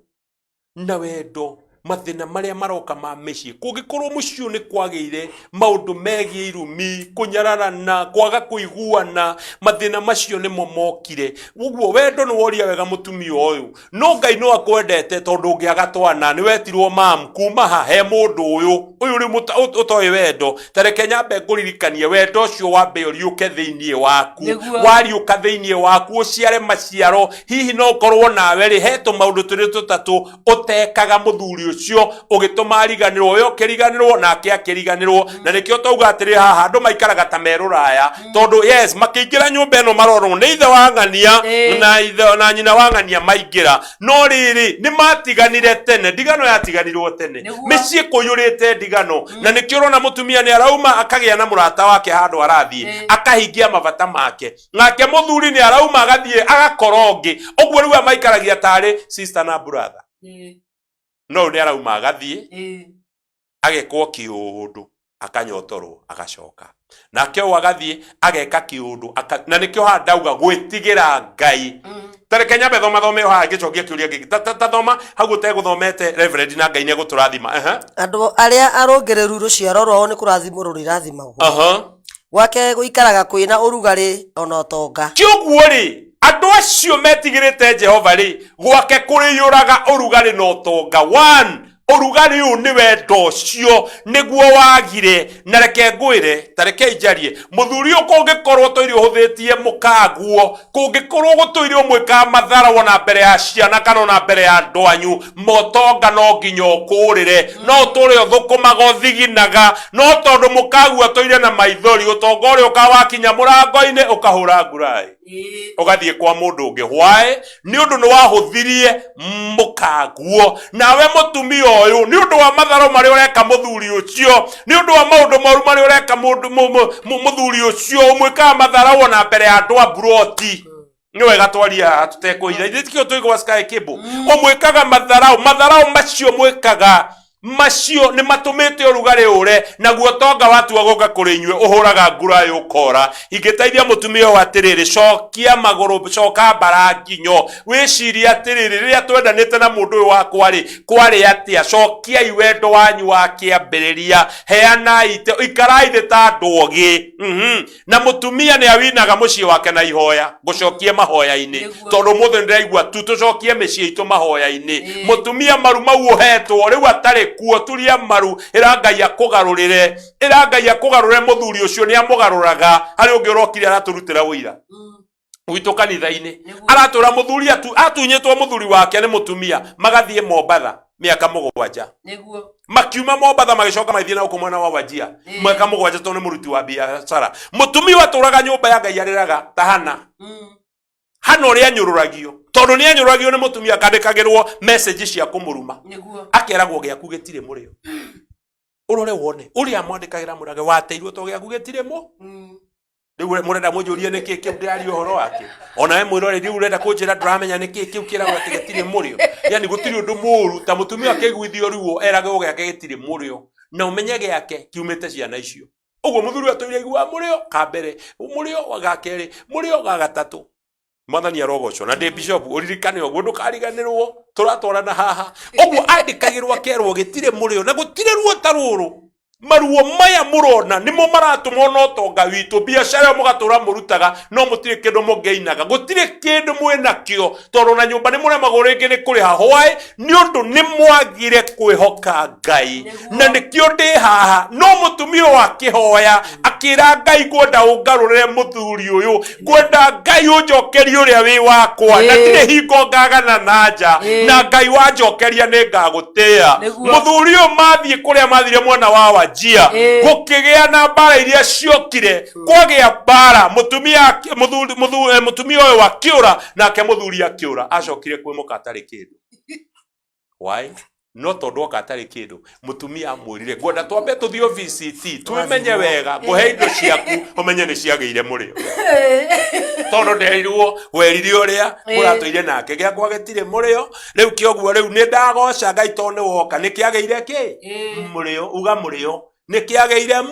Na wendo, mathĩna marĩa maroka ma mĩciĩ, kũngĩkorwo mũciĩ ũyũ nĩ kwagĩire maũndũ megiĩ irumi, kũnyararana, kwaga kũiguana, mathĩna macio nĩmo mokire. Ũguo wendo nĩ woria wega mũtumia ũyũ, no Ngai no akwendete tondũ ũngĩaga twana nĩ wetirwo mam kuma ha he mũndũ ũyũ ũyũ rĩu ũtoĩ wendo. Ta reke nyambe ngũririkanie, wendo ũcio wambe ũriũke thĩinĩ waku. Wariũka thĩinĩ waku ũciare maciaro. Hihi no ũkorwo nawe rĩ, he tũmaũndũ tũrĩ tũtatũ ũtekaga mũthuri ũcio ũgĩtũma ariganĩrwo, we ũkĩriganĩrwo nake akĩriganĩrwo. Na nĩkĩo twauga atĩrĩ, haha andũ maikaraga ta me rũraya, tondũ yes, makĩingĩra nyũmba ĩno marorwo nĩ ithe wa ng'ania na ithe na nyina wa ng'ania maingĩra, no rĩrĩ nĩ matiganire tene. Ndigano yatiganirwo tene. Mĩciĩ kũiyũrĩte ndigano, na nĩkĩo ũrona mũtumia nĩ arauma akagĩa na mũrata wake handũ arathiĩ akahingia mabata make, nake mũthuri nĩ arauma agathiĩ agakora ũngĩ. Ũguo rĩu amaikaragia tarĩ sister na brother, no ũyũ nĩ arauma agathiĩ agekwo kĩũndũ, akanyotorwo, agacoka nake ũyũ agathiĩ ageka kĩũndũ na nĩkĩo haha ndauga gwĩtigĩra Ngai. Ta reke nyambe thoma thome haha ngĩcokia kĩũria gĩkĩ. Ta thoma hau ũtegũthomete, Reverend, na Ngai nĩ egũtũrathima. Ehe. Andũ arĩa arũngĩrĩru, rũciaro rwao nĩ kũrathimwo rũrĩrathimagwo. Gwake gũikaraga kwĩna ũrugarĩ ona ũtonga. Kĩoguo rĩ, andũ acio metigĩrĩte Jehova rĩ, gwake kũrĩiyũraga ũrugarĩ na ũtonga. One, ũrugarĩ ũyũ nĩ wendo ũcio nĩguo wagire. Na reke ngwĩre, ta reke njarie, mũthuri ũyũ, kũngĩkorwo tũire ũhũthĩtie mũkaguo, kũngĩkorwo gũtũire ũmwĩkaga mathara ona mbere ya ciana kana ona mbere ya andũ anyu, motonga no nginya ũkũrĩre. No ũtũre ũthũkũmaga, ũthiginaga, no tondũ mũkaguo atũire na maithori, ũtonga ũrĩa ũkawakinya mũrango-inĩ ũkahũra nguraĩ, ũgathiĩ kwa mũndũ ũngĩ. Why? Nĩ ũndũ nĩ wahũthirie mũkaguo. Nawe mũtumia ũyũ, nĩ ũndũ wa matharo marĩa ũreka mũthuri ũcio, nĩ ũndũ wa maũndũ moru marĩa ũreka mũthuri ũcio, ũmwĩkaga matharau ona mbere ya andũ a mburoti. Nĩ wega twaria haha tũtekũhitha, ithuĩ tikĩo twĩ gwa Sky Cable. Ũmwĩkaga matharau, matharau macio mwĩkaga macio nĩ matũmĩte ũrugarĩ ũre, naguo tonga watua gũka kũrĩ inyuĩ ũhũraga nguraĩ ũkora. Ingĩteithia mũtumia ũyũ atĩrĩrĩ, cokia magũrũ, coka mbara nginyo, wĩcirie atĩrĩrĩ, rĩrĩa twendanĩte na mũndũ ũyũ wakwa rĩ, kwarĩ atĩa? Cokiai wendo wanyu wa kĩambĩrĩria, heanai, ikarai thĩ ta andũ ogĩ. Na mũtumia nĩ awinaga mũciĩ wake na ihoya, ngũcokie mahoya-inĩ. Tondũ mũthĩ ndĩraigua tu tũcokie mĩciĩ itũ mahoya-inĩ. Mũtumia, maru mau ũhetwo rĩu atarĩ kuo, turia maru, ĩra Ngai akũgarũrĩre, ĩra Ngai akũgarũrĩre. Mũthuri ũcio nĩ amũgarũraga. Harĩ ũngĩ ũrokire aratũrutĩra ũira gwitũ kanitha-inĩ, aratũra mũthuri atunyĩtwo mũthuri wake nĩ mũtumia, magathiĩ Mombatha mĩaka 7. Makiuma Mombatha magĩcoka magĩthiĩ na gũkũ mwena wa Wajia mĩaka 7, tondũ nĩ mũruti wa biacara. Mũtumia ũyũ atũraga nyũmba ya Ngai arĩraga ta Hana. Hana ũrĩa anyũrũragio, tondũ nĩ anyũrũragio nĩ mũtumia, akandĩkagĩrwo message cia kũmũruma, akeragwo gĩaku gĩtirĩ mũrĩo. Ũrore wone ũrĩa amwandĩkagĩra, mũrage wateirwo to gĩaku gĩtirĩ mũ. Rĩu mũrenda mũnjũrie nĩkĩ kĩu ndĩraria ũhoro wake? Onawe mwĩrore, rĩu ũrenda kũnjĩra ndũramenya nĩkĩ kĩu kĩragwo atĩ gĩtirĩ mũrĩo? Yani gũtirĩ ũndũ mũru ta mũtumia akĩiguithio ruo eragwo gĩake gĩtirĩ mũrĩo, na ũmenye gĩake kiumĩte ciana icio. Ũguo mũthuri atũire aiguaga mũrĩo ka mbere, mũrĩo ga kerĩ, mũrĩo ga gatatũ. Mwathani arogocwo. Na ndĩ bishop, ũririkane ũguo, ndũkariganĩrwo tũratwarana haha. Ũguo andĩkagĩrwo akerwo gĩtirĩ mũrĩo, na gũtirĩ ruo ta rũrũ. Maruo maya mũrona nĩmo maratũma ona ũtonga witũ, biacara ĩyo mũgatũra mũrutaga, no mũtirĩ kĩndũ mũngĩinaga, gũtirĩ kĩndũ mwĩnakĩo, tondũ na nyũmba nĩ mũremagwo rĩngĩ nĩ kũrĩha. Why? Nĩ ũndũ nĩ mwagire kwĩhoka Ngai. Na nĩkĩo ndĩ haha. No mũtumia ũyũ akĩhoya, akĩra Ngai, ngwenda ũngarũrĩre mũthuri ũyũ, ngwenda Ngai ũnjokerie ũrĩa wĩ wakwa, na ndirĩ hingo ngagana na nja, na Ngai wanjokeria nĩ ngagũtĩĩa. Mũthuri ũyũ mathiĩ kũrĩa mathire mwena wa Wajia, gũkĩgĩa na mbara iria ciokire. Kwagĩa mbara, mũtumia ũyũ akĩũra, nake mũthuri akĩũra. Acokire kwĩ mũka atarĩ kĩndũ. Why? No tondũ oka atarĩ kĩndũ, mũtumia amwĩrire, ngwenda twambe tũthiĩ VCT twĩmenye wega, ngũhe indo ciaku ũmenye nĩ ciagĩire mũrĩo, tondũ nderirwo werire ũrĩa mũratũire nake gĩakwa gĩtirĩ mũrĩo. Rĩu kĩoguo rĩu nĩ ndagoca Ngai tondũ nĩ woka nĩ kĩagĩire kĩ mũrĩo. Uga mũrĩo, nĩ kĩagĩire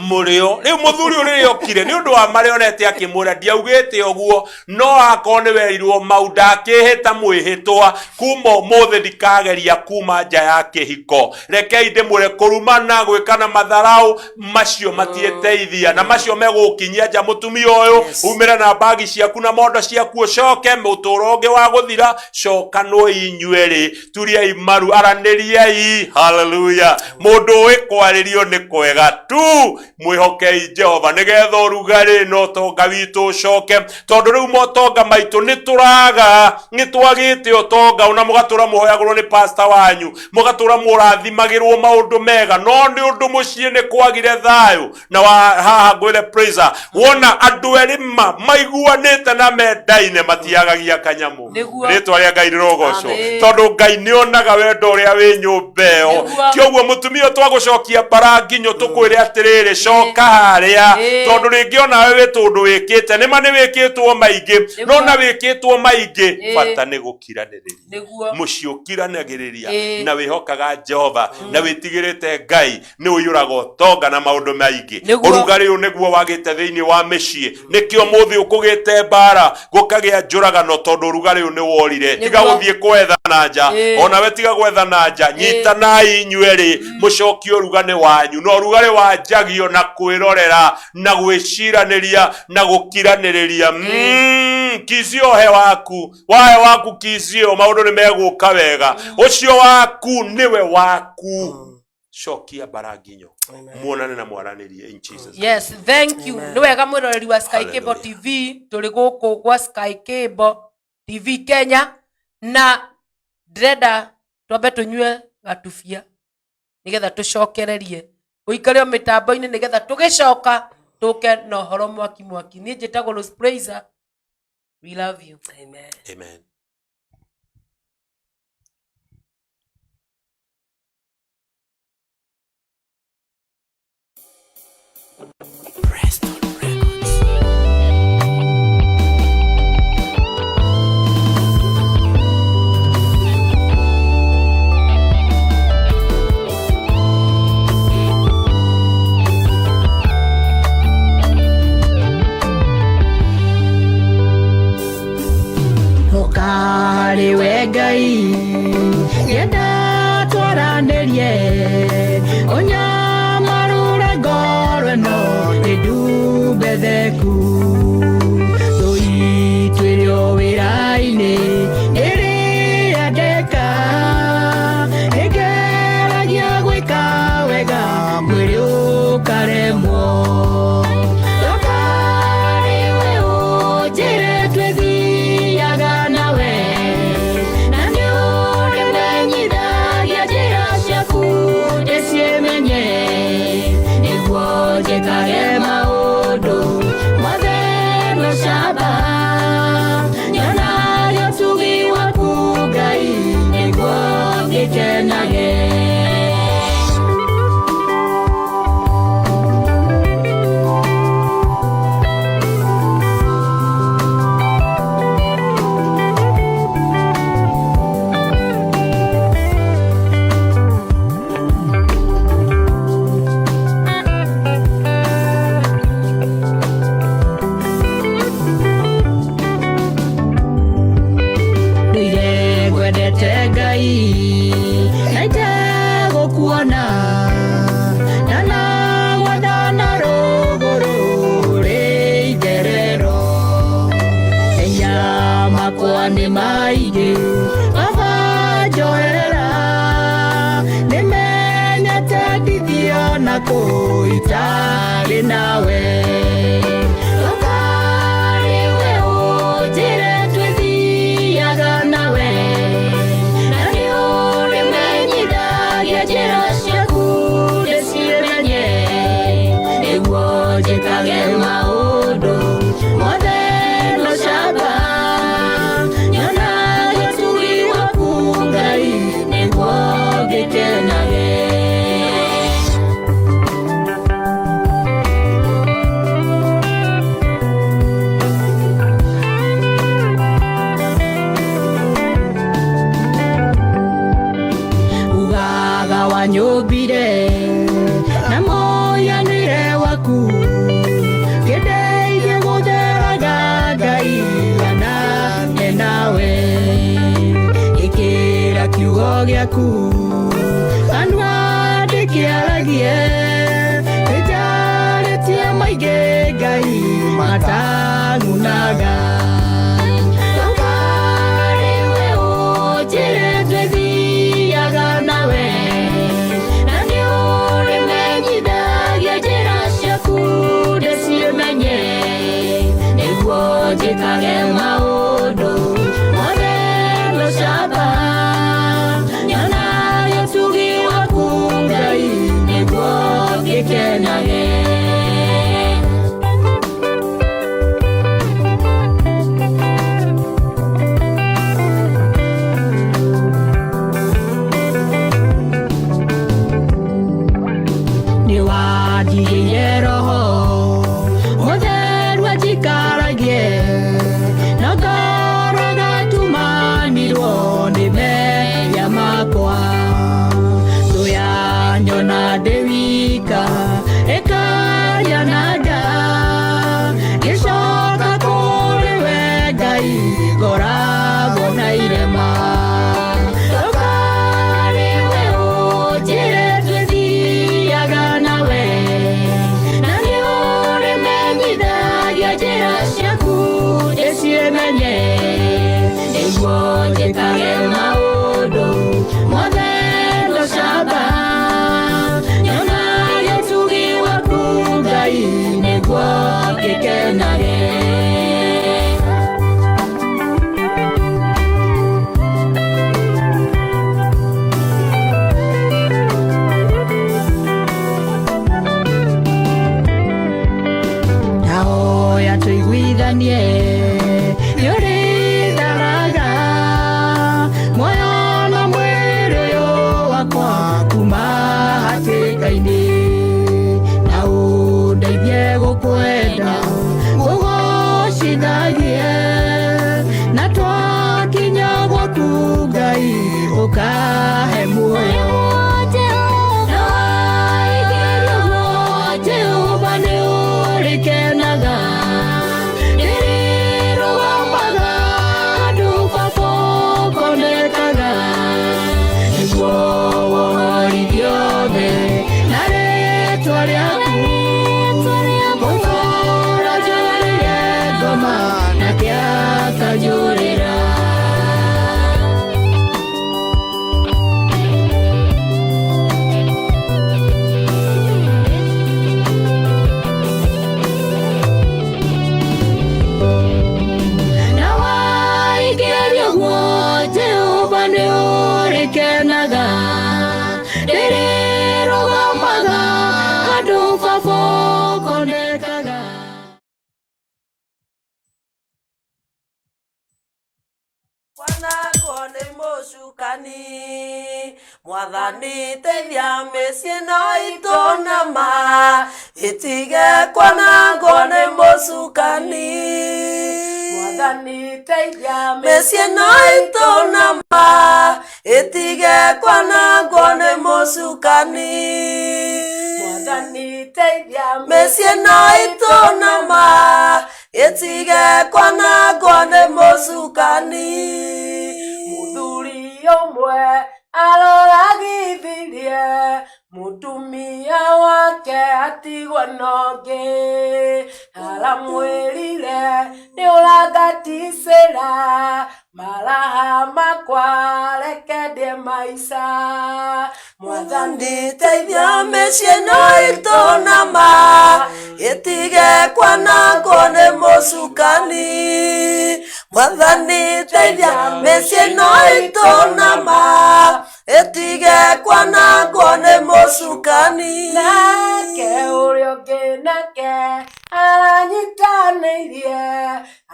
mũrĩo. Rĩu mũthuri ũrĩa okire nĩ ũndũ wa marĩa onete akĩmwĩra, ndiaugĩte ũguo, no akorwo nĩ werirwo mau, ndakĩhĩta mwĩhĩtwa kuma ũmũthĩ ndikageria kuma nja ya kĩhiko. Rekei ndĩmwĩre, kũrumana, gwĩkana matharau macio matiĩteithia, na macio megũgũkinyia nja. Mũtumia ũyũ, umĩre na mbagi ciaku na mondo ciaku, ũcoke mũtũro ũngĩ wa gũthira. Cokanwo inyuerĩ, turiai maru, aranĩriai. Haleluya! Mũndũ ũĩ kwarĩrio nĩ kwega tu. Mwĩhokei Jehova nĩgetha ũrugarĩ na ũtonga witũ ũcoke, tondũ rĩu motonga maitũ nĩ tũraga, nĩ twagĩte ũtonga. Ona mũgatũra mũhoyagũrwo nĩ pasta wanyu, mũgatũra mũrathimagĩrwo maũndũ mega, no nĩ ũndũ mũciĩ nĩ kwagire thayũ. Na wa haha ngwĩre praiser, wona andũ erĩ ma maiguanĩte na mendaine matiagagia kanyamũ. Nĩguo. Rĩtwa rĩa Ngai rĩrogocwo, Amen. tondũ Ngai nĩ onaga wendo ũrĩa wĩ nyũmba ĩyo. Nĩguo. Kĩoguo mũtumia ũyũ, twagũcokia mbara nginyo, tũkwĩre atĩrĩrĩ, coka harĩa, tondũ rĩngĩ onawe wĩ tũndũ wĩkĩte, nĩma nĩ wĩkĩtwo maingĩ, Nĩguo. no na wĩkĩtwo maingĩ, bata nĩ gũkiranĩrĩria. Nĩguo. Mũciĩ ũkiranagĩrĩria Ĩĩ. na wĩhokaga Jehova na wĩtigĩrĩte Ngai nĩ ũiyũraga ũtonga na maũndũ maingĩ. Nĩguo. Ũrugarĩ ũyũ nĩguo wagĩte thĩinĩ wa mĩciĩ, nĩkĩo mũthĩ ũkũgĩte mbara, gũkagĩa njũragano, tondũ ũrugarĩ ũyũ nĩ worire. Tiga Nĩguo. gũthiĩ kwetha na nja. Onawe tiga gwetha na nja. Nyitanai inyuerĩ, mũcokie ũrugarĩ wanyu, na ũrugarĩ wanjagio na kwĩrorera na gwĩciranĩria na gũkiranĩrĩria. Kicio he waku, wahe waku kicio, maũndũ nĩ megũka wega. Ũcio waku nĩwe waku. Cokia mbara nginyo, muonane na mwaranĩrie in Jesus. Yes, thank you. Nĩ wega, mwĩroreri wa Sky Cable Hallelujah. TV. Tũrĩ gũkũ gwa Sky Cable TV Kenya, na ndĩrenda twambe tũnyue gatubia nĩgetha tũcokererie. Ũikare o mĩtambo-inĩ nĩgetha tũgĩcoka tũke na ũhoro mwaki mwaki. Niĩ njĩtagwo Rose Praiser. We love you. Amen. Amen. Preston Records. Ũkarĩ we Ngai, ngĩenda twaranĩrie, ũnyamarũre ngoro ĩno ĩndumbetheku. Tũitwĩrio wĩra-inĩ ĩrĩa ndeka, nĩngeragia gwĩka wega, mwĩrĩ ũkaremwo. Ndũkarĩ we ũnjĩre twĩthiaga nawe, na nĩ ũrĩmenyithagia njĩra ciaku ndĩcimenye, nĩguo njĩkage maũndũ mothe na ũcamba, nyonage ũtugi waku Ngai, nĩguo ngĩkenage. Ndũire ngwendete Ngai na itegũkuona, ndanagwatha na rũgũrũ rĩ itherero. Mehia makwa nĩ maingĩ, Baba njoherera, nĩmenyete ndithio na kũ itarĩ nawe. Ndũkarĩ we ũnjĩre twĩthiaga nawe, na nĩ ũrĩmenyithagia njĩra ciaku ndĩcimenye, nĩguo njĩkage maũndũ mothe na ũcamba, nyonage ũtugi waku Ngai, nĩguo Kiugo gĩaku kanua ndĩkĩaragie, nĩnjarĩtie maingĩ Ngai matang'unaga. Ndũkarĩwe ũnjĩre twĩthiaga nawe, na nĩũrĩmenyithagia njĩra ciaku ndĩcimenye, nĩguo njĩkage maũndũ mothe na ũcamba, nyonage ũtugi waku Ngai, nĩguo ngĩkenage. Nĩwandigĩire roho mũtheru anjikaragie, na ngoro gatumanirwo nĩ mehia makwa. Thũ yanyona ndĩ wika ĩkanyananga, ngĩcoka kũrĩ we Ngai ngoragwo na irema. Ndũkarĩwe ũnjĩre twĩthiaga nawe, na nĩũrĩmenyithagia njĩra ciaku ndĩcimenye, nĩguo njĩkage maũndũ mothe na ũcamba, nyonage ũtugi waku Ngai, nĩguo ngĩkenage. Ndahoya tũiguithanie, nĩũrĩtharaga muoyo na mwĩrĩ ũyũ wakwa kuma hatĩka-inĩ, na ũndeithie gũkwenda ngũgocithagie, na twakinya gwaku Ngai ũkahe muoyo. Na waigĩrio guo Jehova nĩũrĩkenaga, rĩrĩrũgamaga handũ baba ũkonekaga, nĩguo wohorithio othe na rĩtwa rĩaku. Mũtũũra njũrĩre ngoma nake akanjũrĩra. Na waigĩrio guo Jehova nĩũrĩkenaga, rĩrĩrũgamaga handũ baba ũkonekaga. Kwanangwo nĩ mũcukani, mwathani teithia mĩciĩ no itũ nama, ĩtige kwanangwo nĩ mũcukani. Mwathani teithia mĩciĩ no itũ nama, ĩtige kwanangwo nĩ mũcukani. Mwathani teithia mĩciĩ no itũ nama, ĩtige kwanangwo nĩ mũcukani. Mũthuri ũmwe aroragithirie mũtumia wake atigwo nongĩ, aramwĩrire nĩ ũrangaticĩra maraha makwa reke ndĩe maica. Mwathani teithia mĩciĩ no itũ nama, ĩtige kwanangwo nĩ mũcukani. Mwathani teithia mĩciĩ no itũ nama, ĩtige kwanangwo nĩ mũcukani. Nake ũrĩa ũngĩ nake aranyitanĩirie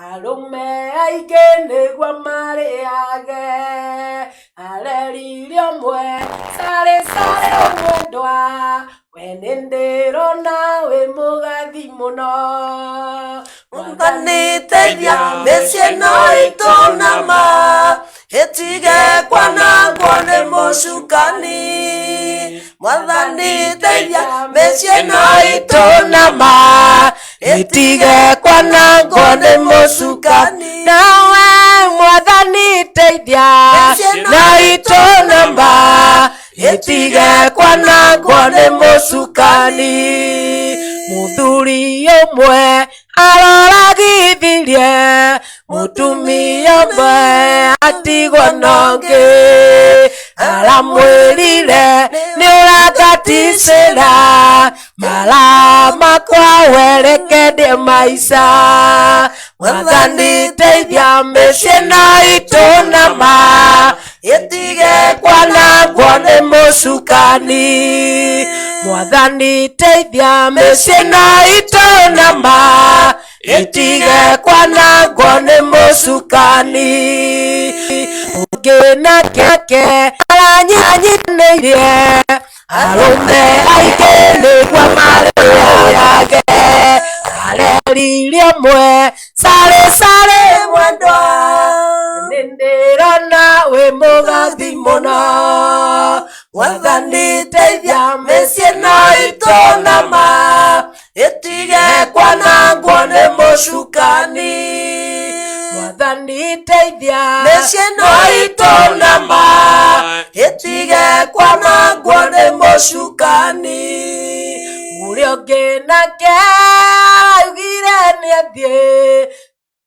arũme aingĩ nĩguo marĩage, arerire ũmwe carĩ carĩ mwendwa, we nĩ ndĩrona wĩ mũgathi mũno. Mwathani teithia mĩciĩ no itũ nama, ĩtige kwanangwo nĩ mũcukani. Mwathani teithia mĩciĩ no itũ nama, ĩtige kwanangwo nĩ mũcukani. Nawe mwathani teithia Mĩciĩ na itũ na Ĩtige kwanangwo nĩ mũcukani. Mũthuri ũmwe aroragithirie mũtumia ũmwe atigwo na ũngĩ. Aramwĩrire nĩ ũrangaticĩra mara makwa werekendie maica. Mwathani teithia mĩciĩ na itũ na ma ĩtige kwanangwo nĩ mũcukani. Mwathani teithia mĩciĩ na itũ na ma ĩtige kwanangwo nĩ mũcukani. Ũngĩ nake aranyitanĩirie arũme aingĩ nĩguo marĩage areririe ũmwe sare sare mwendwa nĩ ndĩrona wĩ mũgathi mũno. Mwathani teithia mĩciĩ na itũ na ma ĩtige kwanangwo nĩ mũcukani. Mwathani teithia mĩciĩ na itũ na ma ĩtige kwanangwo nĩ mũcukani. Ũrĩa ũngĩ nake augire nĩ athiĩ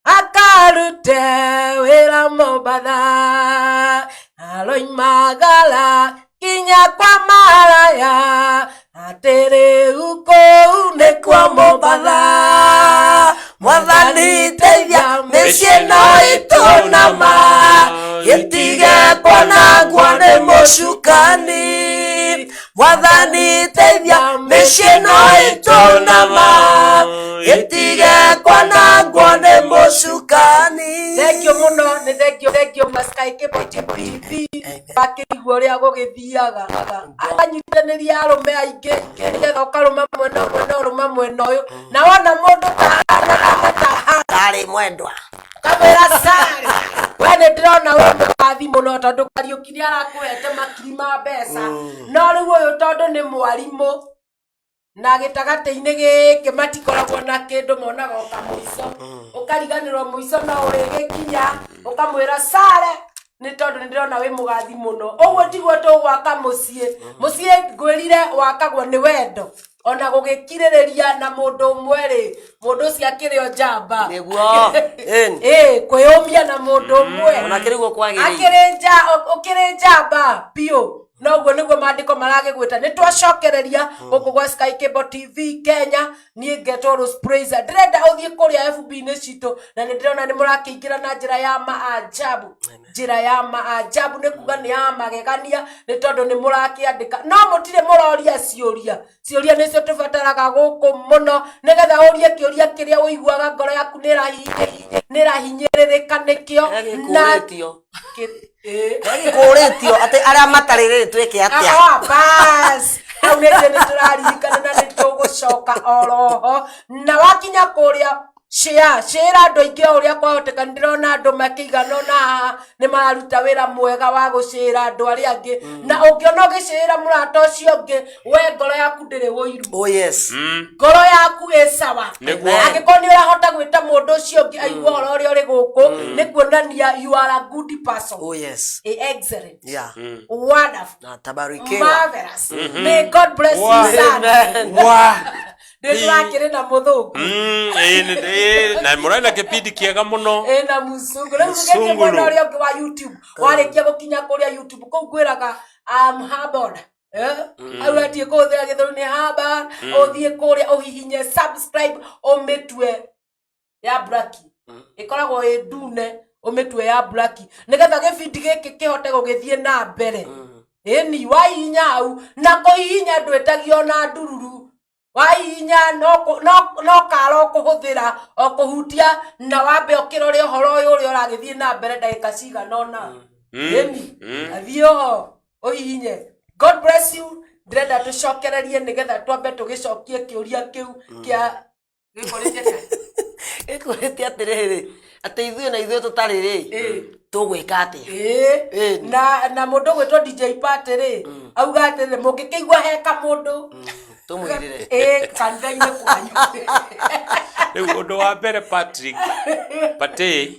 akarute wĩra Mombatha, aroimagara kinya kwa maraya atĩ rĩu kũu nĩkuo Mombatha. Mwathani teithia mĩciĩ na itũ na ma ĩtige kwanangwo nĩ mũcukani. Mwathani teithia mĩciĩ na itũ na ma ĩtige kwanangwo nĩ mũcukani. Thengio mũno, nĩ thengio, thengio Sky Cable TV wakĩigua ũrĩa gũgĩthiaga anyitanĩria arũme aingĩ nĩgetha ũkarũma mwena ũmwe na ũrũma mwena ũyũ na wona mũndũ ta Tarĩ mwendwa. Kamwĩra sare we nĩ ndĩrona wĩ mũgathi mũno tondũ Kariũki nĩ arakũhete makiri ma mbeca no rĩu ũyũ tondũ nĩ mwarimũ na gĩtagatĩ-inĩ gĩkĩ matikoragwo na kĩndũ monaga o kamũico ũkariganĩrwo mũico no ũrĩgĩkinya ũkamwĩra sare nĩ tondũ nĩ ndĩrona wĩ mũgathi mũno ũguo tiguo tũgwaka mũciĩ mũciĩ ngwĩrire wakagwo nĩ wendo ona gũgĩkirĩrĩria na mũndũ ũmwe rĩ mũndũ ũcio akĩrĩ o njamba. Nĩguo. Ĩni. Ĩ kwĩyũmia na mũndũ ũmwe. Ona kĩrĩ guo kwagĩrĩire. Akĩrĩ nja ũkĩrĩ njamba biũ noguo nĩguo maandĩko maragĩgwĩta nĩ twacokereria gũkũ gwa Sky Cable TV Kenya. Niĩ ngetwo Rose Praiser, ndĩrenda ũthiĩ kũrĩa FB-inĩ citũ na nĩ ndĩrona nĩ mũrakĩingĩra na njĩra ya maajabu. Njĩra ya maajabu nĩ kuga nĩ ya magegania nĩ tondũ nĩ mũrakĩandĩka no mũtirĩ mũroria ciũria. Ciũria nĩcio tũbataraga gũkũ mũno nĩgetha ũrie kĩũria kĩrĩa ũiguaga ngoro yaku nĩ ĩrahinyĩrĩrĩka nĩkĩo na Gĩkũrĩtio. Gĩkũrĩtio atĩ arĩa matarĩ rĩ twĩke atĩa? Ah, bas hau nĩ nĩ tũraririkana na nĩ tũgũcoka oroho na wakinya kũrĩa share share andũ aingĩ o ũrĩa kwahoteka. Nĩ ndĩrona andũ makĩigana ona haha nĩ mararuta wĩra mwega wa gũcĩra andũ arĩa angĩ na ũngĩona ũgĩcĩra mũrata ũcio ũngĩ we ngoro yaku ndĩrĩ ũiru. Oh yes. Ngoro yaku ĩ sawa. Nĩguo. Angĩkorwo nĩ ũrahota gwĩta mũndũ ũcio ũngĩ aigue ũhoro ũrĩa ũrĩ gũkũ nĩ kuonania you are a good person. Oh yes. A excellent. Yeah. Wonderful. Na tabarikiwa. Marvelous. May God bless you, Wow. son. Amen. Wa. Nĩ tũrakĩrĩ na mũthũngũ. Ĩĩ, na mũrarĩ na kĩbindi kĩega mũno. Ĩna mũcungũ rĩu tũgĩthiĩ mwena ũrĩa ũngĩ wa YouTube. Warĩkia gũkinya kũrĩa YouTube kũu ngwĩraga Habon hau atiĩ kũhũthĩra gĩthũri nĩ Habon ũthiĩ kũrĩa ũhihinye subscribe ũmĩtue ya blaki ĩkoragwo ĩ ndune ũmĩtue ya blaki nĩgetha gĩbindi gĩkĩ kĩhote gũgĩthiĩ na mbere. Ĩni wahihinya hau na kũhihinya ndwĩtagio na ndururu wahihinya no kara ũkũhũthĩra o kũhutia na wambe ũkĩrore ũhoro ũyũ ũrĩa ũragĩthiĩ na mbere ndagĩka cigana ũna. Ĩni athiĩ oho ũhihinye. God bless you. Ndĩrenda tũcokererie nĩgetha twambe tũgĩcokie kĩũria kĩu kĩa gĩkũrĩtie atĩa? Gĩkũrĩtie atĩrĩrĩ atĩ ithuĩ na ithuĩ tũtarĩ rĩ tũgwĩka atĩa? Ĩĩ. Na mũndũ ũgwĩtwo DJ Party rĩ auga atĩrĩrĩ mũngĩkĩigua he kamũndũ Tũmwĩrĩre. Ĩĩ kanitha-inĩ kwanyu. Rĩu ũndũ wa mbere Patrick Pate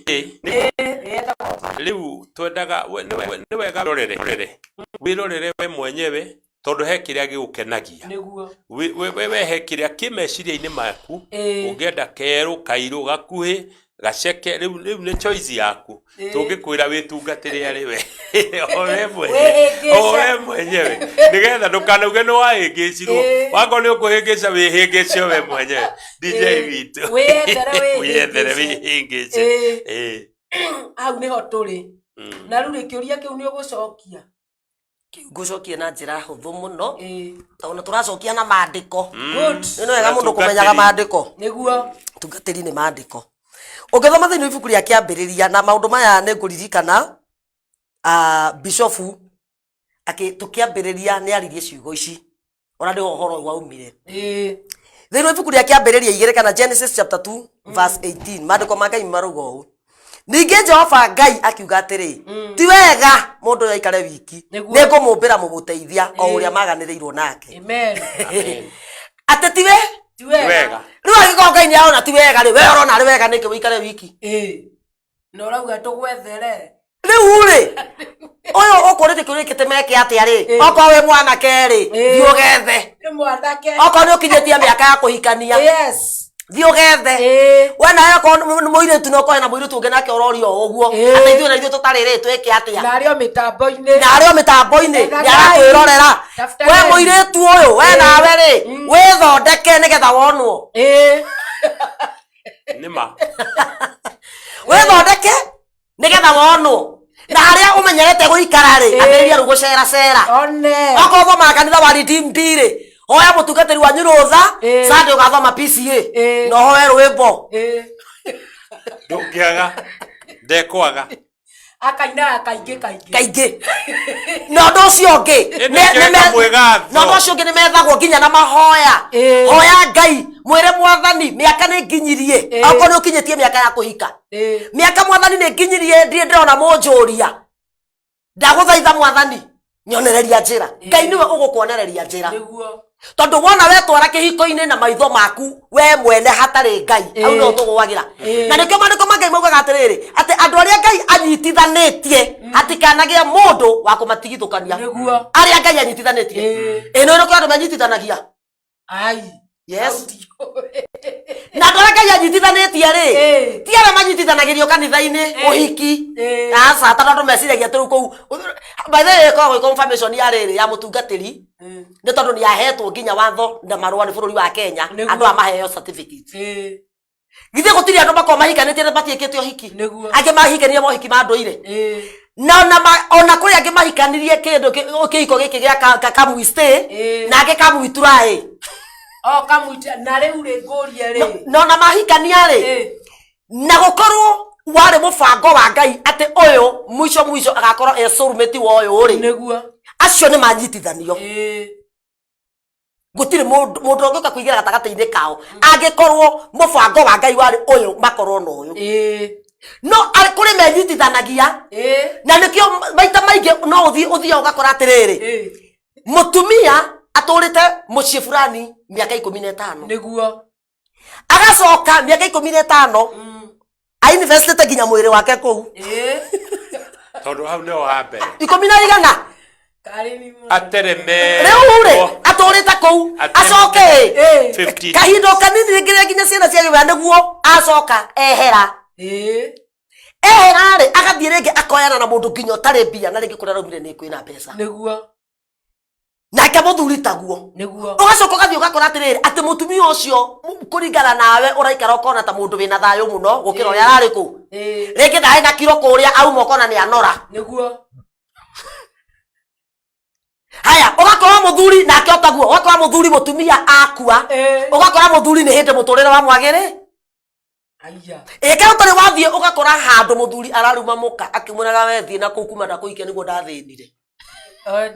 Rĩu twendaga nĩ wega rorere wĩrorere we mwenyewe, tondũ he kĩrĩa gĩgũkenagia. Nĩguo. We he kĩrĩa kĩ meciria-inĩ maku. Ĩĩ. Ũngĩenda kerũ, kairũ, gakuhĩ, gaceke, rĩu nĩ choice yaku. Tũngĩkwĩra wĩtungatĩre arĩ we o we mwenyewe. Wĩhĩngĩce. O we mwenyewe, nĩgetha ndũkanauge nĩ wahĩngĩcirwo. Wakorwo nĩ ũkũhĩngĩca, wĩhĩngĩce we mwenyewe, DJ witũ. Wĩyethere. Wĩyethere. Wĩhĩngĩce. Wĩhĩngĩce. Ĩĩ. Hau nĩho tũrĩ. Na rĩu rĩ, kĩũria kĩu nĩ ũgũcokia? Ngũcokia na njĩra hũthũ mũno, Ĩĩ. tondũ tũracokia na maandĩko. Good. Nĩ wega mũndũ kũmenyaga Tungatĩri. maandĩko. Nĩguo. Tungatĩri nĩ maandĩko. Ũngĩthoma thĩinĩ wa ibuku rĩa Kĩambĩrĩria na maũndũ maya, nĩ ngũririkana bishofu tũkĩambĩrĩria nĩ aririe ciugo ici, ona nĩho ũhoro ũyũ waumire. Thĩinĩ wa ibuku rĩa Kĩambĩrĩria 2, kana Genesis chapter 2 verse 18, maandĩko ma Ngai marauga ũũ: "Ningĩ Jehova Ngai akiuga atĩrĩ, ti wega mũndũ ũyũ aikare wiki. Nĩguo. Nĩ ngũmũmbĩra mũmũteithia o ũrĩa maganĩrĩirwo nake." Amen. Atĩ tiwe Ti wega. Wega. Rĩu angĩkorwo Ngai nĩ arona ti wega rĩ, we ũrona arĩ wega nĩkĩ ũikare wiki? Ĩĩ. Na ũrauga tũgwethere. Rĩu rĩ, ũyũ ũkũrĩte kĩũria gĩkĩ meke atĩa rĩ? Okorwo wĩ mwanake rĩ, thiĩ ũgethe. Nĩ mwanake. Okorwo nĩ ũkinyĩtie mĩaka ya kũhikania, thiĩ ũgethe. We nawe okorwo nĩ mũirĩtu, no ũkorwo na mũirĩtu ũngĩ nake ũroria o ũguo, atĩ ithuĩ na ithuĩ tũtarĩ rĩ, twĩke atĩa? Na arĩ o mĩtambo-inĩ. Na arĩ o mĩtambo-inĩ, Etha nĩ aratwĩrorera. Tafuta We gai. mũirĩtu ũyũ, we nawe rĩ, wĩthondeke nĩgetha wonwo. Nĩ ma. Wĩthondeke nĩgetha wonwo, na harĩa ũmenyerete gũikara rĩ, ambĩrĩria rĩu gũceracera. One. Okorwo ũthomaga kanitha wa Redeemed rĩ, hoya mũtungatĩri wanyu rũtha. Sunday ũgathoma PCA na ũhoe rwĩmbo. Ndũngĩaga, ndekwaga. Akainaga kaingĩ kaingĩ. Kaingĩ. Na ũndũ ũcio ũngĩ, Ĩndĩ kĩreka mwĩgatho. na ũndũ ũcio ũngĩ, nĩ methagwo nginya na mahoya. Hoya Ngai, mwĩre Mwathani, mĩaka nĩ nginyirie. Okorwo nĩ ũkinyĩtie mĩaka ya kũhika, mĩaka, Mwathani, nĩ nginyirie, ndirĩ ndĩrona mũnjũria, ndagũthaitha Mwathani, nyonereria njĩra. Ngai nĩwe ũgũkuonereria njĩra. Nĩguo. Tondũ wona wetwara kĩhiko-inĩ na maitho maku we mwene hatarĩ Ngai, hau nĩho tũgũagĩra. Na nĩkĩo maandĩko ma Ngai maugaga atĩrĩrĩ, atĩ andũ arĩa Ngai anyitithanĩtie, hatikanagĩe mũndũ wa kũmatigithũkania. Nĩguo. Arĩa Ngai anyitithanĩtie. Ĩno ĩno kwĩ andũ manyitithanagia. Ai. Yes, na andũ arĩa Ngai anyitithanĩtie rĩ, ti arĩa manyitithanagĩrio kanitha-inĩ ũhiki. Aca, tondũ andũ meciragia atĩ rĩu kũu, by the way, ĩkoragwo ĩ confirmation ya rĩrĩ ya mũtungatĩri, nĩ tondũ nĩ ahetwo nginya watho na marũa nĩ bũrũri wa Kenya. Nĩguo. Andũ aya maheo certificate. Githĩ gũtirĩ andũ makorwo mahikanĩtie na matiĩkĩte ũhiki? Nĩguo. Angĩ mahikanirie mohiki ma ndũire. Na ona kũrĩ angĩ mahikanirie kĩndũ kĩhiko gĩkĩ gĩa come we stay, na angĩ come we try. O kamwita na rĩu rĩ, ngũrie rĩ. Na ona mahikania rĩ, na gũkorwo warĩ mũbango wa Ngai atĩ ũyũ mũico mũico agakorwo e soulmate wa ũyũ rĩ, acio nĩ manyitithanio. Gũtirĩ mũndũ ũngĩũka kũingĩra gatagatĩ-inĩ kao angĩkorwo mũbango wa Ngai warĩ ũyũ makorwo na ũyũ. No kũrĩ menyitithanagia. Na nĩkĩo maita maingĩ no ũthiĩ ũthiaga ũgakora atĩrĩrĩ, mũtumia atũrĩte mũciĩ fulani mĩaka 15. Agacoka mĩaka 15 ainvestĩte nginya mwĩrĩ wake kũu. Tondũ hau nĩho ha mbere. Ikũmi na igana. Karĩ ni mũno. Atereme. Rĩu rĩ, atũrĩte kũu, acoke ĩ, 15. kahinda o kanini rĩngĩ rĩa nginya ciana ciagĩwĩra nĩguo acoka ehera. Ehera rĩ, agathiĩ rĩngĩ akoyana na mũndũ nginya ũtarĩ mbia, na rĩngĩ kũrĩa araumire nĩ kwĩna mbeca. Nake mũthuri taguo. Ũgacoka ũgathiĩ ũgakora atĩrĩrĩ, atĩ mũtumia ũcio kũringana nawe ũraikara ũkona ta mũndũ wĩna thayũ mũno gũkĩra ũrĩa ararĩ kũu. Rĩngĩ ndarĩ na kiro kũrĩa auma, ũkona nĩ anora. Haya, ũgakora mũthuri nake otaguo, ũgakora mũthuri mũtumia akua, ũgakora mũthuri nĩ hĩndĩ mũtũrĩre wa mwagĩrĩ. Aya. Ĩka ũtarĩ wathiĩ ũgakora handũ mũthuri araruma mũka akĩmwĩraga, "We thiĩ na kũu, kuma ndakũhikia nĩguo ndathĩnire."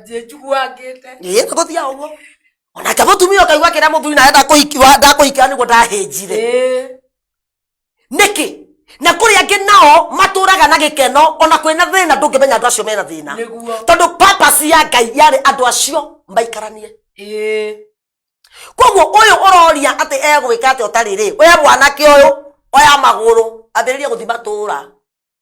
Njiguangĩte. Ĩĩ, nĩgũthiaga ũguo. Onake mũtumia ũkaigua kĩrĩa mũthuri nawe ndakũhikia nĩguo ndahĩnjire. Nĩkĩ? Na kũrĩ angĩ nao matũraga na gĩkeno ona kwĩna thĩna, ndũngĩmenya andũ acio mena thĩna. Tondũ purpose ya Ngai yarĩ andũ acio maikaranie. Koguo ũyũ ũroria atĩ egwĩka atĩ ũtarĩ rĩ, we mwanake ũyũ, oya magũrũ, ambĩrĩria gũthiĩ matũũra,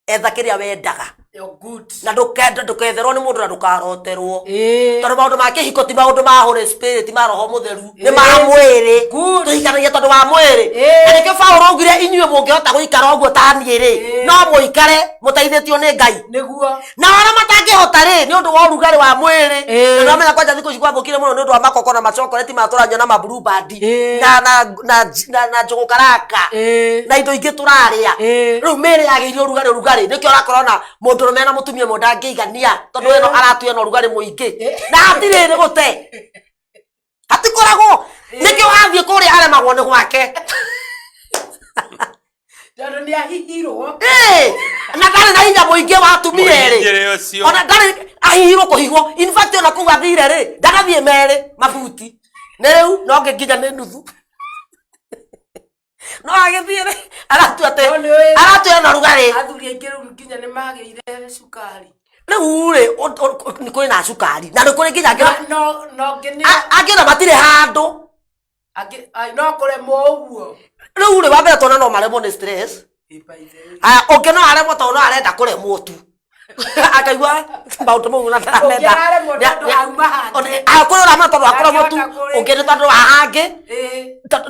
etha kĩrĩa wendaga. You're good. Na ndũketherwo nĩ mũndũ na ndũkaroterwo, Ĩĩ. tondũ maũndũ ma kĩhiko ti maũndũ ma Holy Spirit, ma roho mũtheru, nĩ ma mwĩrĩ. Good. Tũhikanagia tondũ wa mwĩrĩ. Na nĩkĩo Paũlũ augire, inyuĩ mũngĩhota gũikara ũguo ta niĩ rĩ, no mũikare mũteithĩtio nĩ Ngai. Nĩguo. Na arĩa matangĩhota rĩ, nĩ ũndũ wa ũrugarĩ wa mwĩrĩ, na nĩwamenya kwanja thikũ ici gwathũkire mũno nĩ ũndũ wa makoko na macokoreti maya tũranyua na ma Blue Band na njũgũ karanga na indo ingĩ tũrarĩa. Rĩu mĩĩrĩ yagĩire ũrugarĩ, ũrugarĩ nĩkĩo ũrakora ona mũndũrũme na mũtumia ũmwe ndangĩigania, tondũ ĩno aratuĩa na ũrugarĩ mũingĩ na hatirĩ rĩ gũte, hatikoragwo. Nĩkĩo athiĩ kũrĩa aremagwo nĩ gwake. Tondũ nĩ ahihirwo. Ĩĩ, na ndarĩ na hinya mũingĩ wa atumia erĩ. Mũhingĩre ũcio. Ona ndarĩ ahihirwo kũhihwo. In fact, ona kũu athire rĩ, ndanathiĩ merĩ mabuti nĩ rĩu no nginya nĩ nuthu, no agĩthiĩ rĩ, aratua atĩ No nĩ ũĩ- aratua na rugarĩ. Athuri aingĩ rĩu nginya nĩ magĩire cukari. Rĩu rĩ, nĩ kũrĩ na cukari na nĩ kũrĩ nginya angĩ. No no ngĩ nĩ Angĩ ona matirĩ handũ. Angĩ ai, no kũremwo ũguo. Rĩu rĩ, wambere tona no maremwo nĩ stress. Ĩ, by the way. Aya, ũngĩ no aremwo tondũ no arenda kũremwo tu, akaigua maũndũ mau na Ũngĩ ndarenda. araremwo tondũ auma hangĩ. Kũrĩ ũramenya tondũ wa kũremwo tu. Ndangĩhota kũrĩ- Ũngĩ nĩ tondũ wa hangĩ.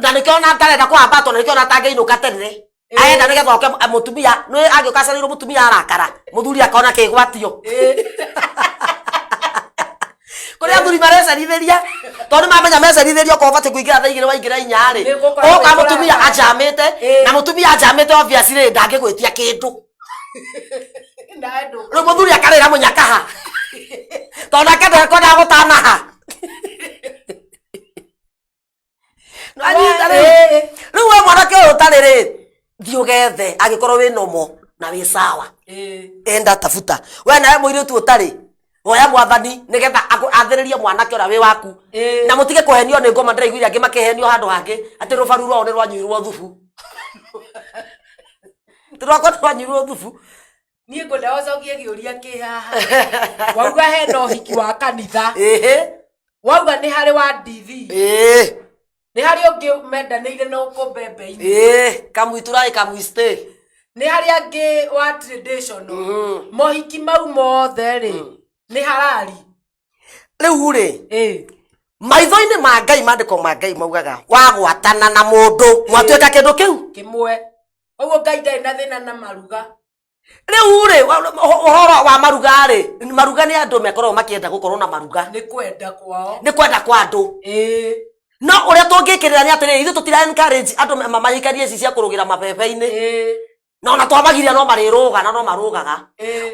Na nĩkĩo ona ndarenda kũhamba, tondũ nĩkĩo ona atangĩinũka tene, arenda nĩgetha oke mũtumia nĩ angĩũka acereirwo, mũtumia arakara, mũthuri akona kĩgwatio. Kũrĩ athuri marecerithĩria tondũ nĩ mamenya mecerithĩria, okorwo ũbatiĩ kũingĩra thaa 2 waingĩra 4 rĩ, Nĩ gũkorwo ũka wĩ mũtumia kũrakara. anjamĩte. Na mũtumia anjamĩte, obviously rĩ, ndangĩgwĩtia kĩndũ. Nawe ndũ- Rĩu mũthuri akarĩra mũnyakaha tondũ nake ndekwendaga gũtanaha. Anyita rĩu. Rĩu we mwanake ũyũ ũtarĩ rĩ, thiĩ ũgethe angĩkorwo wĩ nomo na wĩ sawa. Enda tafuta. We nawe mũirĩtu ũtarĩ, hoya Mwathani nĩgetha athĩrĩrie mwanake ũrĩa wĩ waku. Na mũtige kũhenio nĩ ngoma. Ndĩraiguire angĩ makĩhenio handũ hangĩ atĩ rũbaru rwao nĩ rwanyuirwo thubu. Atĩ rwakwa nĩ rwanyuirwo thubu. Niĩ ngwenda ũcokie kĩũria kĩ haha. Wauga hena ũhiki wa kanitha, wauga nĩ harĩ wa DV, nĩ harĩ ũngĩ mendanĩire na ũkũ mbembe-inĩ, Kamwitũrai kamwiste. Nĩ harĩ angĩ wa traditional. Mohiki mau mothe rĩ, nĩ harari? Rĩu rĩ, maitho-inĩ ma Ngai, maandĩko ma Ngai maugaga wagwatana na mũndũ mwatuĩka kĩndũ kĩu kĩmwe. Ũguo Ngai ndarĩ na thĩna na maruga? Rĩu rĩ, ũhoro wa maruga rĩ, maruga nĩ andũ mekoragwo makĩenda gũkorwo na maruga. Nĩ kwenda kwao. Nĩ kwenda kwa andũ. No ũrĩa tũngĩkĩrĩra nĩ atĩrĩrĩ, ithuĩ tũtira encourage andũ mahikanie ici cia kũrũgĩra mabebe-inĩ. Na ona twamagiria no marĩrũga na no marũgaga.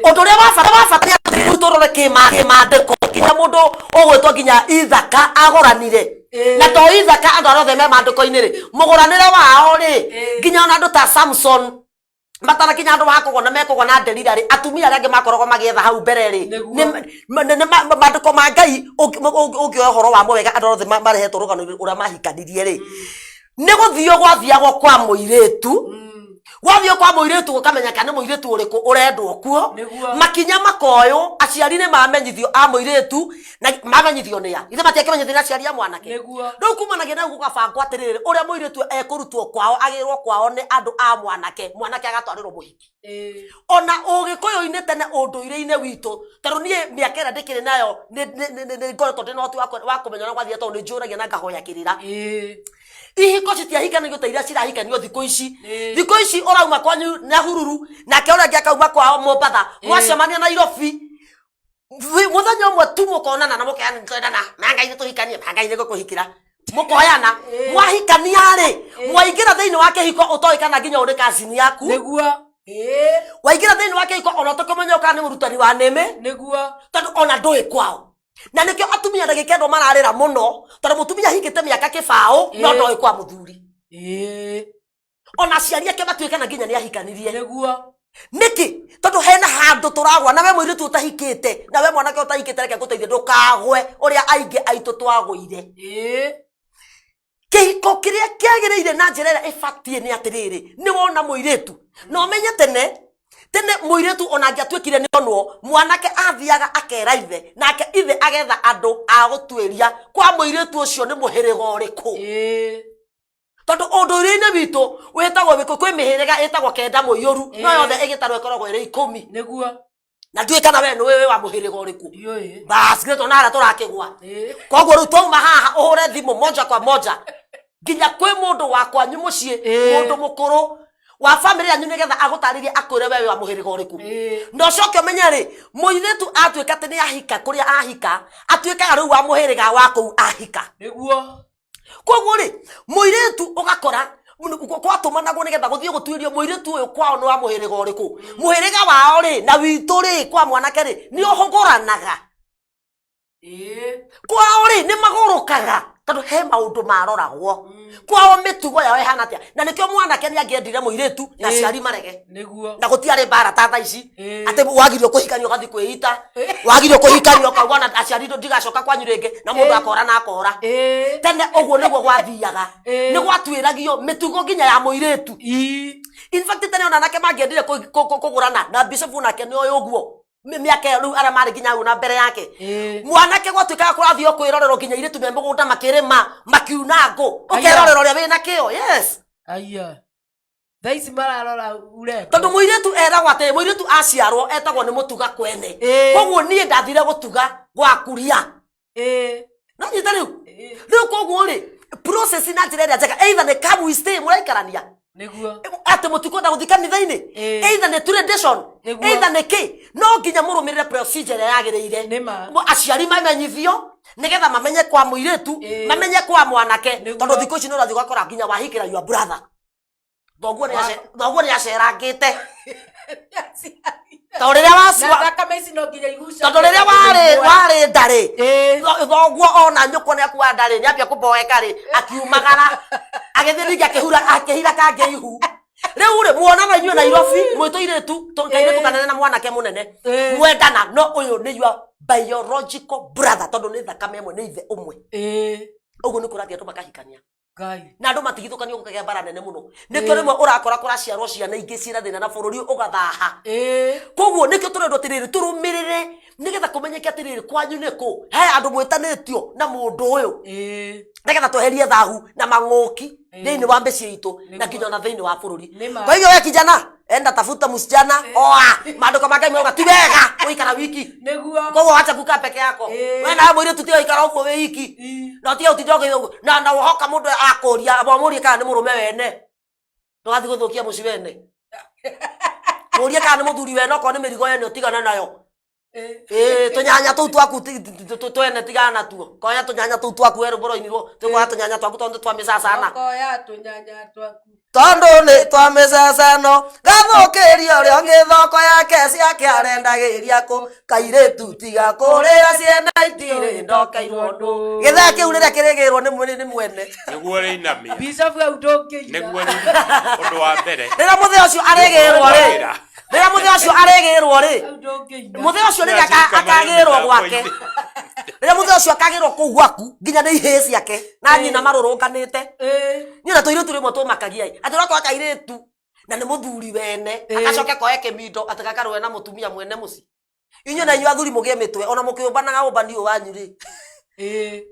Ũndũ ũrĩa wa bata nĩ atĩ rĩu tũrore kĩmandĩko nginya mũndũ ũgwĩtwo nginya Ithaka agũranire. Na to Ithaka, andũ arĩa othe me maandĩko-inĩ rĩ, mũgũranĩre wao rĩ, nginya ona andũ ta Samson matanakinya andũ wa kũgwa na mekũgwa na Delila rĩ, atumia arĩa angĩ makoragwo magĩetha hau mbere rĩ. Nĩ maandĩko ma Ngai, ũngĩoya ũhoro wamo wega, andũ othe marehetwo rũgano ũrĩa mahikanirie rĩ, nĩ gũthio gwathiagwo kwa mũirĩtu, gwathiĩ kwa mũirĩtu gũkamenyeka nĩ mũirĩtu ũrĩkũ ũrendwo kuo. Makinya makoywo, aciari nĩ mamenyithio a mũirĩtu, na mamenyithio nĩ a ithe matiakĩmenyithio nĩ aciari a mwanake. Rĩu kumanagia na gũgabangwo atĩrĩrĩ, ũrĩa mũirĩtu ekũrutwo kwao, agĩrwo kwao nĩ andũ a mwanake, mwanake agatwarĩrwo mũhiki. Ona ũgĩkũyũ-inĩ tene, ũndũire-inĩ witũ, tondũ niĩ mĩaka ĩrĩa ndĩkĩrĩ nayo nĩ ngoretwo ndĩ na ũhoti wa kũmenya ũrĩa gwathiĩ, tondũ nĩ njũragia na ngahoya kĩrĩra. Ihiko citiahikanagio ta iria cirahikanio thikũ ici. Thikũ ici ũrauma kwanyu Nyahururu, nake ũrĩa ũngĩ akauma kwao Mombatha, mwacemania Nairobi mũthenya ũmwe tu, mũkonana na mũkeana twendana, mangai nĩ tũhikanie, mangai nĩ ngũkũhikĩra, mũkoyana, mwahikania rĩ, mwaingĩra thĩinĩ wa kĩhiko ũtoĩ kana nginya ũrĩ cousin yaku. Waingĩra thĩinĩ wa kĩhiko ona ũtakũmenya kana nĩ mũrutani wa nĩmĩ. Tondũ ona ndũĩ kwao, na nĩkĩo atumia ndagĩka ĩno mararĩra mũno, tondũ mũtumia ahingĩte mĩaka kĩbaũ no ndoĩ kwa mũthuri. Ona aciari ake matuĩka na nginya nĩ ahikanirie. Nĩkĩ? Tondũ hena handũ tũragwa. Na we mũirĩtu ũtahikĩte, na we mwanake ũtahikĩte, reke ngũteithie ndũkagwe ũrĩa aingĩ aitũ twagũire. Kĩhiko kĩrĩa kĩagĩrĩire na njĩra ĩrĩa ĩbatiĩ nĩ atĩrĩrĩ, nĩ wona mũirĩtu na ũmenye tene tene mũirĩtu ona angĩatuĩkire nĩ onwo, mwanake athiaga akera ithe, nake ithe agetha andũ a gũtuĩria kwa mũirĩtu ũcio nĩ mũhĩrĩga ũrĩkũ. Tondũ ũndũire-inĩ witũ wĩtagwo wĩkũ, kwĩ mĩhĩrĩga ĩtagwo kenda mũiyũru, no yothe ĩgĩtarwo ĩkoragwo ĩrĩ 10. Na ndiũĩ kana we nĩwe wĩ wa mũhĩrĩga ũrĩkũ. Ndiũĩ. Bas, githĩ tona harĩa tũrakĩgwa. Ĩĩ. Koguo rĩu twauma haha ũhũre thimũ moja kwa moja nginya kwĩ mũndũ wa kwanyu mũciĩ, mũndũ mũkũrũ wa bamĩrĩ yanyu, nĩgetha agũtarĩrie, akwĩre we wĩ wa mũhĩrĩga ũrĩkũ. Na ũcoke ũmenye rĩ, mũirĩtu atuĩka atĩ nĩ ahika kũrĩa ahika, atuĩkaga rĩu wa mũhĩrĩga wa kũu ahika. Koguo rĩ, mũirĩtu ũgakora gwatũmanagwo nĩgetha gũthiĩ gũtuĩrio mũirĩtu ũyũ kwao nĩ wa mũhĩrĩga ũrĩkũ. Mũhĩrĩga wao rĩ na witũ rĩ, kwa mwanake rĩ, nĩ ũhũgũranaga. Kwao rĩ, nĩ magũrũkaga, tondũ he maũndũ maroragwo kwao, mĩtugo yao ĩhana atĩa. Na nĩkĩo mwanake nĩ angĩendire mũirĩtu na aciari marege. Na gũtiarĩ mbara ta thaa ici atĩ wagirio kũhikania ũgathiĩ kwĩita, wagirio kũhikania ũkauga na aciari ndigacoka kwanyu rĩngĩ, na mũndũ akora na akora. Tene ũguo nĩguo gwathiaga. Nĩ gwatuĩragio mĩtugo nginya ya mũirĩtu. In fact, tene ona anake mangĩendire kũgũrana na bishop nake nĩ oĩ ũguo, mĩaka ĩyo rĩu arĩa marĩ nginya hau na mbere yake, mwanake gwatuĩkaga kũrathiĩ o kwĩrorerwo nginya irĩtu me mũgũnda makĩrĩma, makiuna ngũ, ũkerorera ũrĩa wĩna kĩo, yes. Aya, thaa ici mararora ureko. Tondũ mũirĩtu eragwo atĩ mũirĩtu aciarwo etagwo nĩ mũtuga kwene. Koguo niĩ ndathire gũtuga gwakuria. No nyita rĩu. Rĩu koguo rĩ, process na njĩra ĩrĩa njega, either nĩ come we stay, mũraikarania, atĩ mũtikwenda gũthiĩ kanitha-inĩ, either nĩ tradition, either nĩ kĩ, no nginya mũrũmĩrĩre procedure ĩrĩa yagĩrĩire. Nĩ ma. Aciari mamenyithio nĩgetha mamenye kwa mũirĩtu, mamenye kwa mwanake. Tondũ thikũ ici nĩ ũrathiĩ ũgakora nginya wahikĩra your brother, thoguo nĩ acerangĩte tondũ rĩrĩa Na waciwa thakame ici no nginya iguca. Tondũ rĩrĩa warĩ ndarĩ, thoguo ona nyũkwa nĩ akua ndarĩ, nĩ ambia kũboeka rĩ, akiumagara agĩthiĩ ningĩ akĩhura, akĩhira kangĩ ihu. Rĩu rĩ, muonana inyuĩ Nairobi mwĩ tũirĩtu, kairĩtu kanene na mwanake mũnene, mwendana, no ũyũ nĩ your biological brother, tondũ nĩ thakame ĩmwe, nĩ ithe ũmwe. Ũguo nĩ kũrathiĩ andũ makahikania Ngai. Na andũ matigithũkanio, gũkagĩa mbara nene mũno. Nĩkĩo rĩmwe ũrakora kũraciarwo ciana ingĩ ciĩna thĩna na bũrũri ũgathaha. Koguo nĩkĩo tũrendwo atĩrĩrĩ, tũrũmĩrĩre nĩgetha kũmenyeke atĩrĩrĩ, kwanyu nĩ kũ, he andũ mwĩtanĩtio na mũndũ ũyũ, nĩgetha tweherie thahu na mang'ũki thĩinĩ wa mĩciĩ itũ na nginya ona thĩinĩ wa bũrũri. Nĩ ma. Kwa hivyo we kijana, enda tafuta msichana, oa. Maandĩko ma Ngai mauga ti wega gũikara wiki. Koguo wacha kukaa peke yako. We nawe mũirĩtu, tiga gũikara ũguo wĩ iki. Na tiga gũtinda ũkĩ na wohoka mũndũ akũria, wamũrie kana nĩ mũrũme wene, ndũgathiĩ gũthũkia mũciĩ wene. Mũrie kana nĩ mũthuri wene, okorwo nĩ mĩrigo yene ũtigane nayo. Ĩĩ, tũnyanya tũu twaku twene tigana natuo. Koya tũnyanya tũu twaku, we rwĩmbo rwainirwo twĩkoya tũnyanya twaku tondũ twamĩcacana. Okoya tũnyanya twaku. Tondũ nĩ twamĩcacano, gathũkĩria ũrĩa ũngĩ thoko yake, ciake arendagĩria kũ, kairĩtu tiga kũrĩra, ciana itirĩ ndokeirwo ndũ gĩthaa kĩu rĩrĩa kĩrĩgĩrwo nĩ mwene, nĩ mwene. Nĩguo rĩinamia. Bishop, hau ndũngĩina. Nĩguo rĩ- ũndũ wa mbere Rĩrĩa mũthee ũcio arĩgĩrwo rĩ, Wĩra. rĩrĩa mũthee ũcio arĩgĩrwo rĩ, Hau ndũngĩina. Mũthee ũcio rĩrĩa akagĩrwo gwake, rĩrĩa mũthee ũcio akagĩrwo kũu gwaku, nginya nĩ ihĩĩ ciake na nyina marũrũnganĩte. Niĩ na tũirĩtu rĩmwe tũmakagia ĩ, atĩ ũrakora kairĩtu na nĩ mũthuri wene, agacoke koe kĩmindo atĩ gakarũe na mũtumia mwene mũciĩ. Inyuĩ na inyuĩ athuri mũgĩe mĩtwe, ona mũkĩũmbanaga ũmbani ũyũ wanyu rĩ,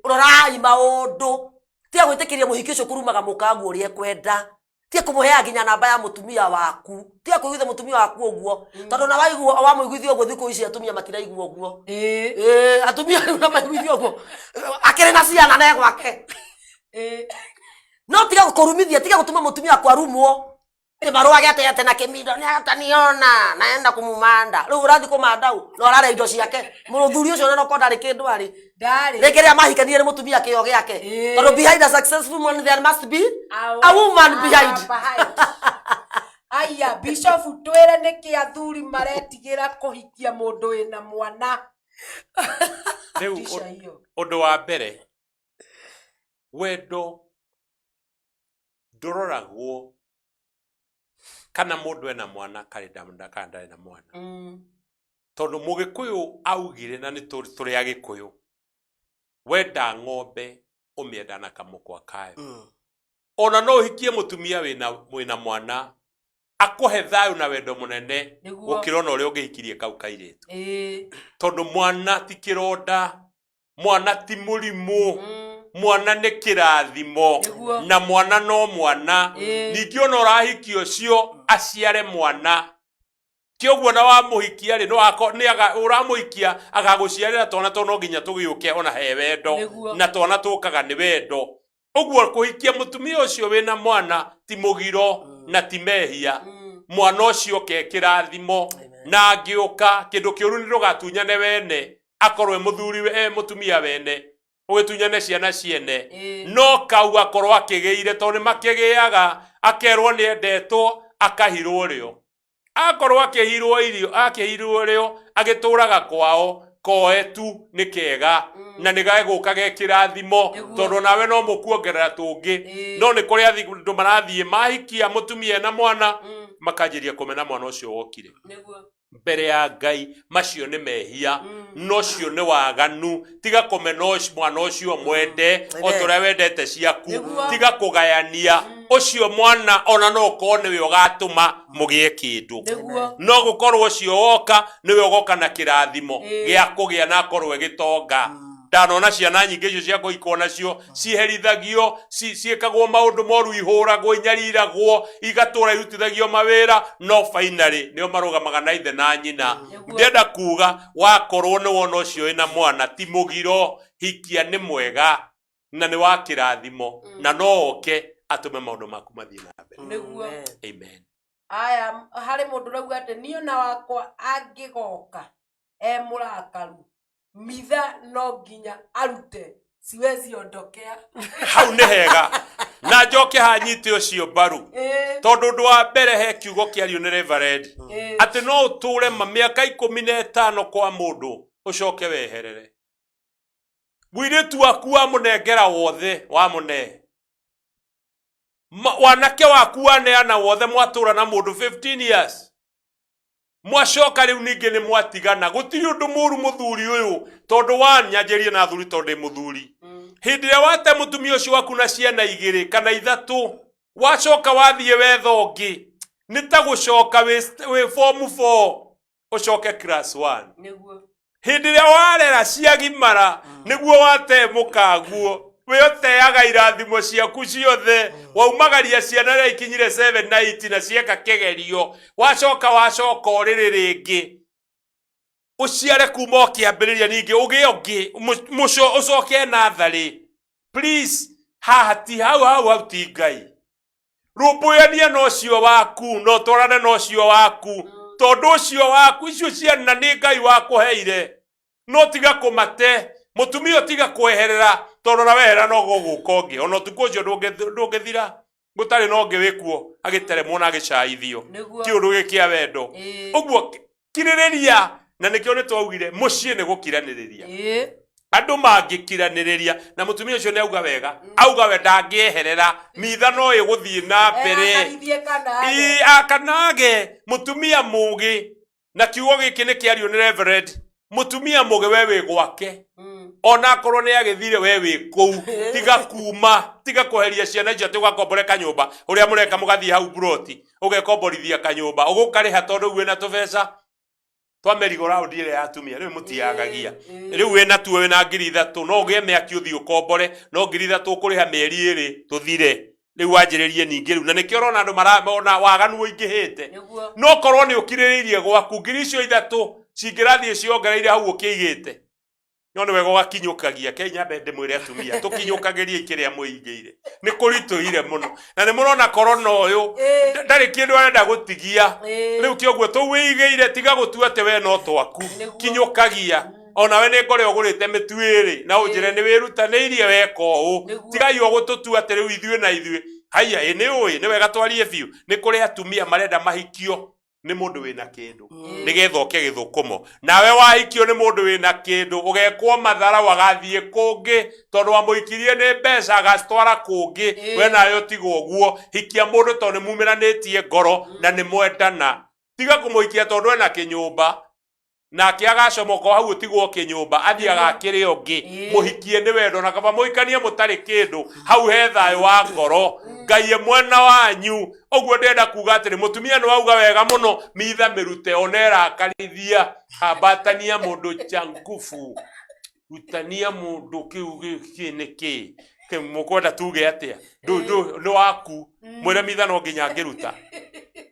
rorai maũndũ. Tiga gwĩtĩkĩria mũhiki ũcio kũrumaga mũkaguo ũrĩa ekwenda. Tiga kũmũheaga nginya namba ya mũtumia waku. Tiga kũiguithia mũtumia waku ũguo, tondũ na waigua wamũiguithia ũguo, thikũ ici atumia matiraigua ũguo. Ĩĩ, atumia rĩu na maiguithia ũguo, akĩrĩ na ciana na gwake. No tiga kũrumithia, tiga gũtũma mũtumia waku arumwo. Ĩ marũage atĩ atĩ na kĩmindo nĩ ataniona naenda kũmumanda. Rĩu ũrathiĩ kũmanda ũ na ũrarĩa indo ciake? Mũthuri ũcio ona okorwo ndarĩ kĩndũ arĩ, Ndarĩ. Rĩngĩ rĩrĩa mahikanirie nĩ mũtumia kĩo gĩake. Tondũ behind a successful man there must be a woman behind. Behind. Aya, Bishop, twĩre nĩkĩ athuri maretigĩra kũhikia mũndũ wĩna mwana. Rĩu Tisha hiyo. Ũndũ wa mbere, wendo ndũroragwo kana mũndũ ena mwana karĩ kana ndarĩ na mwana, tondũ mũgĩkũyũ augire, na nĩ tũrĩ agĩkũyũ, wenda ng'ombe ũmĩenda na kamũkwa kayo. Ona no ũhikie mũtumia wĩna mwana akũhe thayũ na wendo mũnene gũkĩra ona ũrĩa ũngĩhikirie kau kairĩtu, tondũ mwana ti kĩronda, mwana ti mũrimũ, mwana nĩ kĩrathimo. Na mwana no mwana. Ningĩ ona ũrahikia ũcio aciare mwana. Kĩoguo na wamũhikia rĩ, no ako nĩ aga ũramũhikia agagũciarĩra twana to no nginya tũgĩũke ona he wendo. Nĩguo. Na twana tũkaga nĩ wendo. Ũguo kũhikia mũtumia ũcio wĩna mwana ti mũgiro na ti mehia. Mwana ũcio ke kĩrathimo na angĩũka kĩndũ kĩũru nĩ ndũgatunyane wene, akorwo e mũthuri e mũtumia wene, ũgĩtunyane ciana ciene. No kau akorwo akĩgĩire, tondũ nĩ makĩgĩaga, akerwo nĩ endetwo, akahirwo rĩo. Akorwo akĩhirwo irio, akĩhirwo rĩo, agĩtũraga kwao, koe tu nĩ kega na nĩ gegũka ge kĩrathimo. Nĩguo. Tondũ nawe no mũkuongerera tũngĩ. No nĩ kũrĩ andũ marathiĩ mahikia mũtumia na mwana, makanjĩria kũmena mwana ũcio wokire. Nĩguo. Mbere ya Ngai macio nĩ mehia, no cio nĩ waganu. Tiga kũmena mwana ũcio, mwende o ta ũrĩa wendete ciaku. Nĩguo. Tiga kũgayania ũcio mwana, ona no ũkorwo nĩwe ũgatũma mũgĩe kĩndũ. Nĩguo. No gũkorwo ũcio woka nĩwe ũgoka na kĩrathimo gĩa kũgĩa na akorwo ĩgĩtonga. Ndanona ciana nyingĩ icio cia kũhikwo nacio ciherithagio, ciĩkagwo maũndũ moru, ihũragwo, inyariragwo, igatũra irutithagio mawĩra, no finally nĩo marũgamaga na ithe na nyina. Nĩguo. Ndĩrenda kuga wakorwo nĩ wona ũcio wĩna mwana ti mũgiro, hikia, nĩ mwega na nĩ wa kĩrathimo na no oke atũme maũndũ maku mathiĩ na mbere. Nĩguo. Amen. Aya, harĩ mũndũ ũrauga atĩ niĩ ona wakwa angĩgoka e mũrakaru, mitha no nginya arute, siwezi ondokea. Hau nĩ hega na njoke hanyite ũcio mbaru, tondũ ũndũ wa mbere he kiugo kĩario nĩ reverend atĩ no ũtũre ma mĩaka 15 kwa mũndũ ũcoke weherere mũirĩtu waku, wamũnengera wothe, wamũne wanake waku, waneana wothe, mwatũra na mũndũ 15 years, mwacoka rĩu ningĩ nĩ mwatigana. Gũtirĩ ũndũ mũru mũthuri ũyũ, tondũ wanyanjĩrie na athuri, tondũ ndĩ mũthuri. Hĩndĩ ĩrĩa wate mũtumia ũcio waku na ciana igĩrĩ kana ithatũ, wacoka wathiĩ wetha ũngĩ, nĩ ta gũcoka wĩ form 4 ũcoke class 1. Nĩguo. Hĩndĩ ĩrĩa warera ciagimara, nĩguo wate mũkaguo we ũteaga irathimo ciaku ciothe. Waumagaria ciana rĩrĩa ikinyire 7 na 8 na cieka kĩgerio, wacoka wacoka ũrĩrĩ rĩngĩ ũciare kuma o kĩambĩrĩria, ningĩ ũgĩe ũngĩ, ũcoke natharĩ. Please, haha ti hau, hau hau ti Ngai. Rũmbũyania na ũcio waku na ũtwarane na ũcio waku, tondũ ũcio waku, icio ciana nĩ Ngai wakũheire. No tiga kũmate mũtumia, tiga kweherera, tondũ na weherera no gũgũka ũngĩ. Ona ũtukũ ũcio ndũngĩthira gũtarĩ na ũngĩ wĩkuo agĩteremwo na agĩcaithio. Nĩguo. Kĩũndũ gĩkĩ kĩa wendo. Ũguo kirĩrĩria, na nĩkĩo nĩ twaugire mũciĩ nĩ gũkiranĩrĩria. Andũ mangĩkiranĩrĩria, na mũtumia ũcio nĩ auga wega, auga we ndangĩeherera, mitha no ĩgũthiĩ na mbere. Erakarithie kana age. Ĩ, akanage mũtumia mũgĩ, na kiugo gĩkĩ nĩ kĩario nĩ reverend, mũtumia mũgĩ we wĩ gwake, ona akorwo nĩ agĩthire, we wĩ kũu, tiga kuma, tiga kweheria ciana icio atĩ ũgakombore kanyũmba ũrĩa mũreka, mũgathiĩ hau buroti ũgekomborithia kanyũmba ũgũkarĩha, tondũ rĩu wĩna tũbeca twa merry-go round ĩrĩa ya atumia rĩu mũtiagagia. Rĩu wĩna tuo, wĩna 3000, no ũgĩe mĩaki ũthiĩ ũkombore, no 3000 ũkũrĩha mĩeri 2 tũthire, rĩu wanjĩrĩrie ningĩ rĩu, na nĩkĩo ũrona andũ marona waganu ũingĩhĩte. Nĩguo. No korwo nĩ ũkirĩrĩirie gwaku, ngiri icio ithatũ cingĩrathiĩ ciongereire hau ũkĩigĩte, no nĩ wega ũgakinyũkagia. Kei nyambe ndĩmwĩre atumia tũkinyũkagĩrie kĩrĩa mwĩigĩire, nĩ kũritũhire mũno na nĩ mũrona korona ũyũ ndarĩ kĩndũ arenda gũtigia. Rĩu kĩoguo tũu wĩigĩire, tiga gũtua atĩ we no twaku. Nĩguo. Kinyũkagia, onawe nĩ ngore ũgũrĩte mĩtu ĩrĩ na ũnjĩre nĩ wĩrutanĩirie weka ũũ. Nĩguo. Tigai o gũtũtua atĩ rĩu ithuĩ na ithuĩ haiya. Ĩ nĩ ũĩ nĩ wega twarie biũ, nĩ kũrĩ atumia marenda mahikio nĩ mũndũ wĩna kĩndũ nĩgetha oke gĩthũkũmo, nawe wahikio nĩ mũndũ wĩna kĩndũ ũgekwo matharau, agathiĩ kũngĩ tondũ wamũhikirie nĩ mbeca, agacitwara kũngĩ. We nawe ũtigwo ũguo. Hikia mũndũ tondũ nĩ mumĩranĩtie ngoro na nĩ mwendana. Tiga kũmũhikia tondũ ena kĩnyũmba, nake agacomoka o hau, ũtigwo kĩnyũmba athiĩ agakĩrĩ ũngĩ. Mũhikie nĩ wendo, na kaba mũhikanie mũtarĩ kĩndũ, hau he thayũ wa ngoro, Ngai e mwena wanyu. Ũguo ndĩrenda kuga atĩrĩ, mũtumia nĩ wauga wega mũno, mitha mĩrute ona ĩrakarithia, ambatania mũndũ cha ngubu, rutania mũndũ kĩu gĩkĩ nĩ kĩ. Mũkwenda tuge atĩa? Nĩ waku, mwĩre mitha no nginya ngĩruta,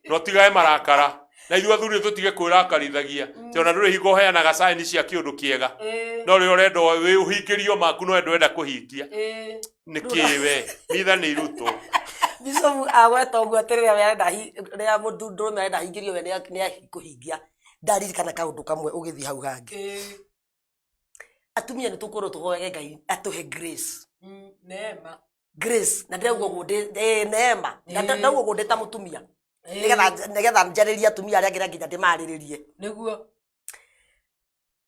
no tigage marakara. Na ithuĩ athuri tũtige kwĩrakarithagia, tondũ ona ndũrĩ hingo ũheanaga sign cia kĩũndũ kĩega, no rĩrĩa ũrenda ũhingĩrio maku, no ndwenda kũhingia. Nĩ kĩ we mitha nĩ irutwo. Bishopu agweta ũguo atĩ rĩrĩa we arenda rĩrĩa mũndũrũme arenda ahingĩrio, we nĩ akũhingia. Ndaririkana kaũndũ kamwe ũgĩthiĩ hau hangĩ. Atumia nĩ tũkwĩrwo tũhoyage Ngai atũhe grace. Neema. Grace, na ndĩrauga ũguo neema. Na ndauga ũguo ndĩ ta mũtumia nĩgetha njarĩrie atumia arĩa angĩ na nginya ndĩmarĩrĩrie.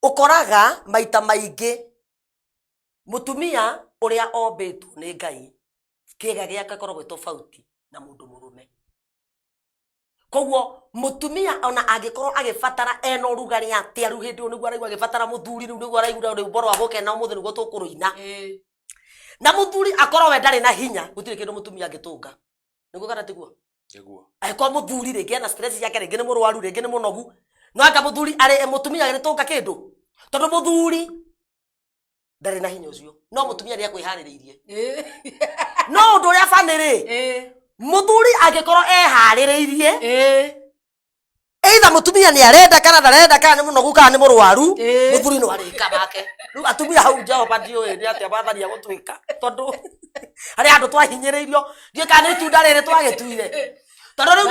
Ũkoraga maita maingĩ mũtumia ũrĩa ombĩtwo nĩ Ngai, kĩga gĩake koragwo tofauti na mũndũ mũrũme. Koguo mũtumia ona angĩkorwo agĩbatara ena ũrugarĩ atĩa, rĩu hĩndĩ ĩyo nĩguo araigua agĩbatara mũthuri, rĩu nĩguo araigua rwĩmbo rwa gũkena, ũmũthĩ nĩguo tũkũrũina, na mũthuri akorwo we ndarĩ na hinya, gũtirĩ kĩndũ mũtumia angĩtũnga. Nĩguo kana tiguo? Nĩguo. Angĩkorwo mũthuri rĩngĩ ena stress ciake, rĩngĩ nĩ mũrwaru, rĩngĩ nĩ mũnogu, no anga mũthuri arĩ mũtumia agĩtũnga kĩndũ, tondũ mũthuri ndarĩ na hinya ũcio, no mũtumia nĩ akwĩharĩrĩirie. No ũndũ ũrĩa bani rĩ, mũthuri angĩkorwo eharĩrĩirie, either mũtumia nĩ arenda kana ndarenda, kana nĩ mũnogu kana nĩ mũrwaru, mũthuri no arĩka make. Rĩu atumia hau, Jehova, ndiũĩ nĩ atĩa Mwathani agũtwĩka, tondũ harĩ handũ twahinyĩrĩirio, ndiũĩ kana nĩ itunda rĩrĩ twagĩtuire, tondũ rĩu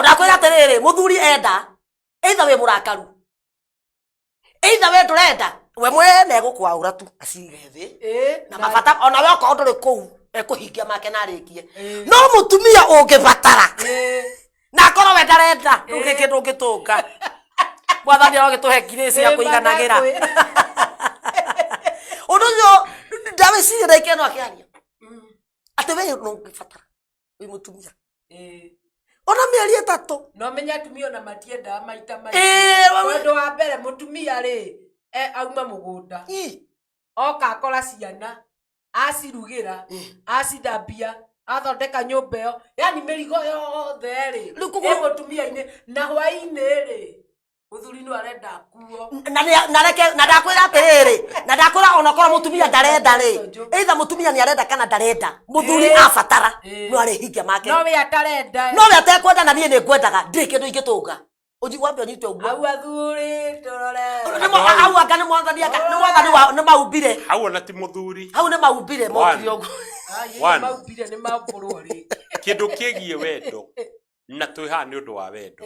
ndakwĩra atĩrĩrĩ, mũthuri enda either wĩ mũrakaru, either we ndũrenda, we mwene egũkwaũra tu acige thĩ na mabata, ona we okorwo ndũrĩ kũu, ekũhingia make na arĩkie. No mũtumia ũngĩbatara na akorwo we ndarenda, rĩu gĩkĩ ndũngĩtũnga. Mwathani arogĩtũhe grace ya kũiganagĩra. Ũndũ ũcio ndawĩciria ndagĩka ĩno akĩaria atĩ we no ũngĩbatara wĩ mũtumia ona mĩeri 3. No menya atumia ona matiendaga maita maingĩ. Tondũ wa mbere, mũtumia rĩ, auma mũgũnda, oka akora ciana, acirugĩra, acithambia, athondeka nyũmba ĩyo, yani mĩrigo yothe rĩ Rĩu koguo- ĩ mũtumia-inĩ, na hwaĩ-inĩ rĩ, mũthuri no arenda akuo. Na reke na ndakwĩra atĩrĩrĩ, na ndakwĩra onakorwo mũtumia ndarenda rĩ, either mũtumia nĩ arenda kana ndarenda, mũthuri abatara no arĩhingia make. No we atarenda. No we atekwenda, na niĩ nĩ ngwendaga, ndirĩ kĩndũ ingĩtũnga. Ũnji wambe ũnyite ũguo. Au athuri tũrore. Hau anga nĩ Mwathani, anga nĩ Mwathani wa nĩ maumbire. Hau ona ti mũthuri. Hau nĩ maumbire mokire One. ũguo. One. Maumbire nĩ mambũrwo rĩ. Kĩndũ kĩgiĩ wendo, na twĩ haha nĩ ũndũ wa wendo,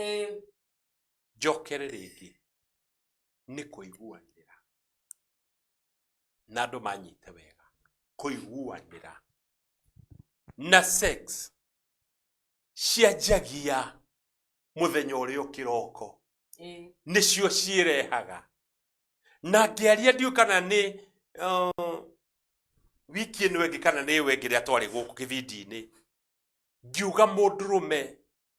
njokere rĩngĩ nĩ kũiguanĩra, na andũ manyite wega, kũiguanĩra na sex cianjagia mũthenya ũrĩa ũkĩroko, nĩcio ciĩrehaga. Na ngĩaria, ndiũ kana nĩ wiki ĩno ĩngĩ kana nĩ ĩyo ĩngĩ, rĩrĩa twarĩ gũkũ kĩbindi-inĩ, ngiuga mũndũrũme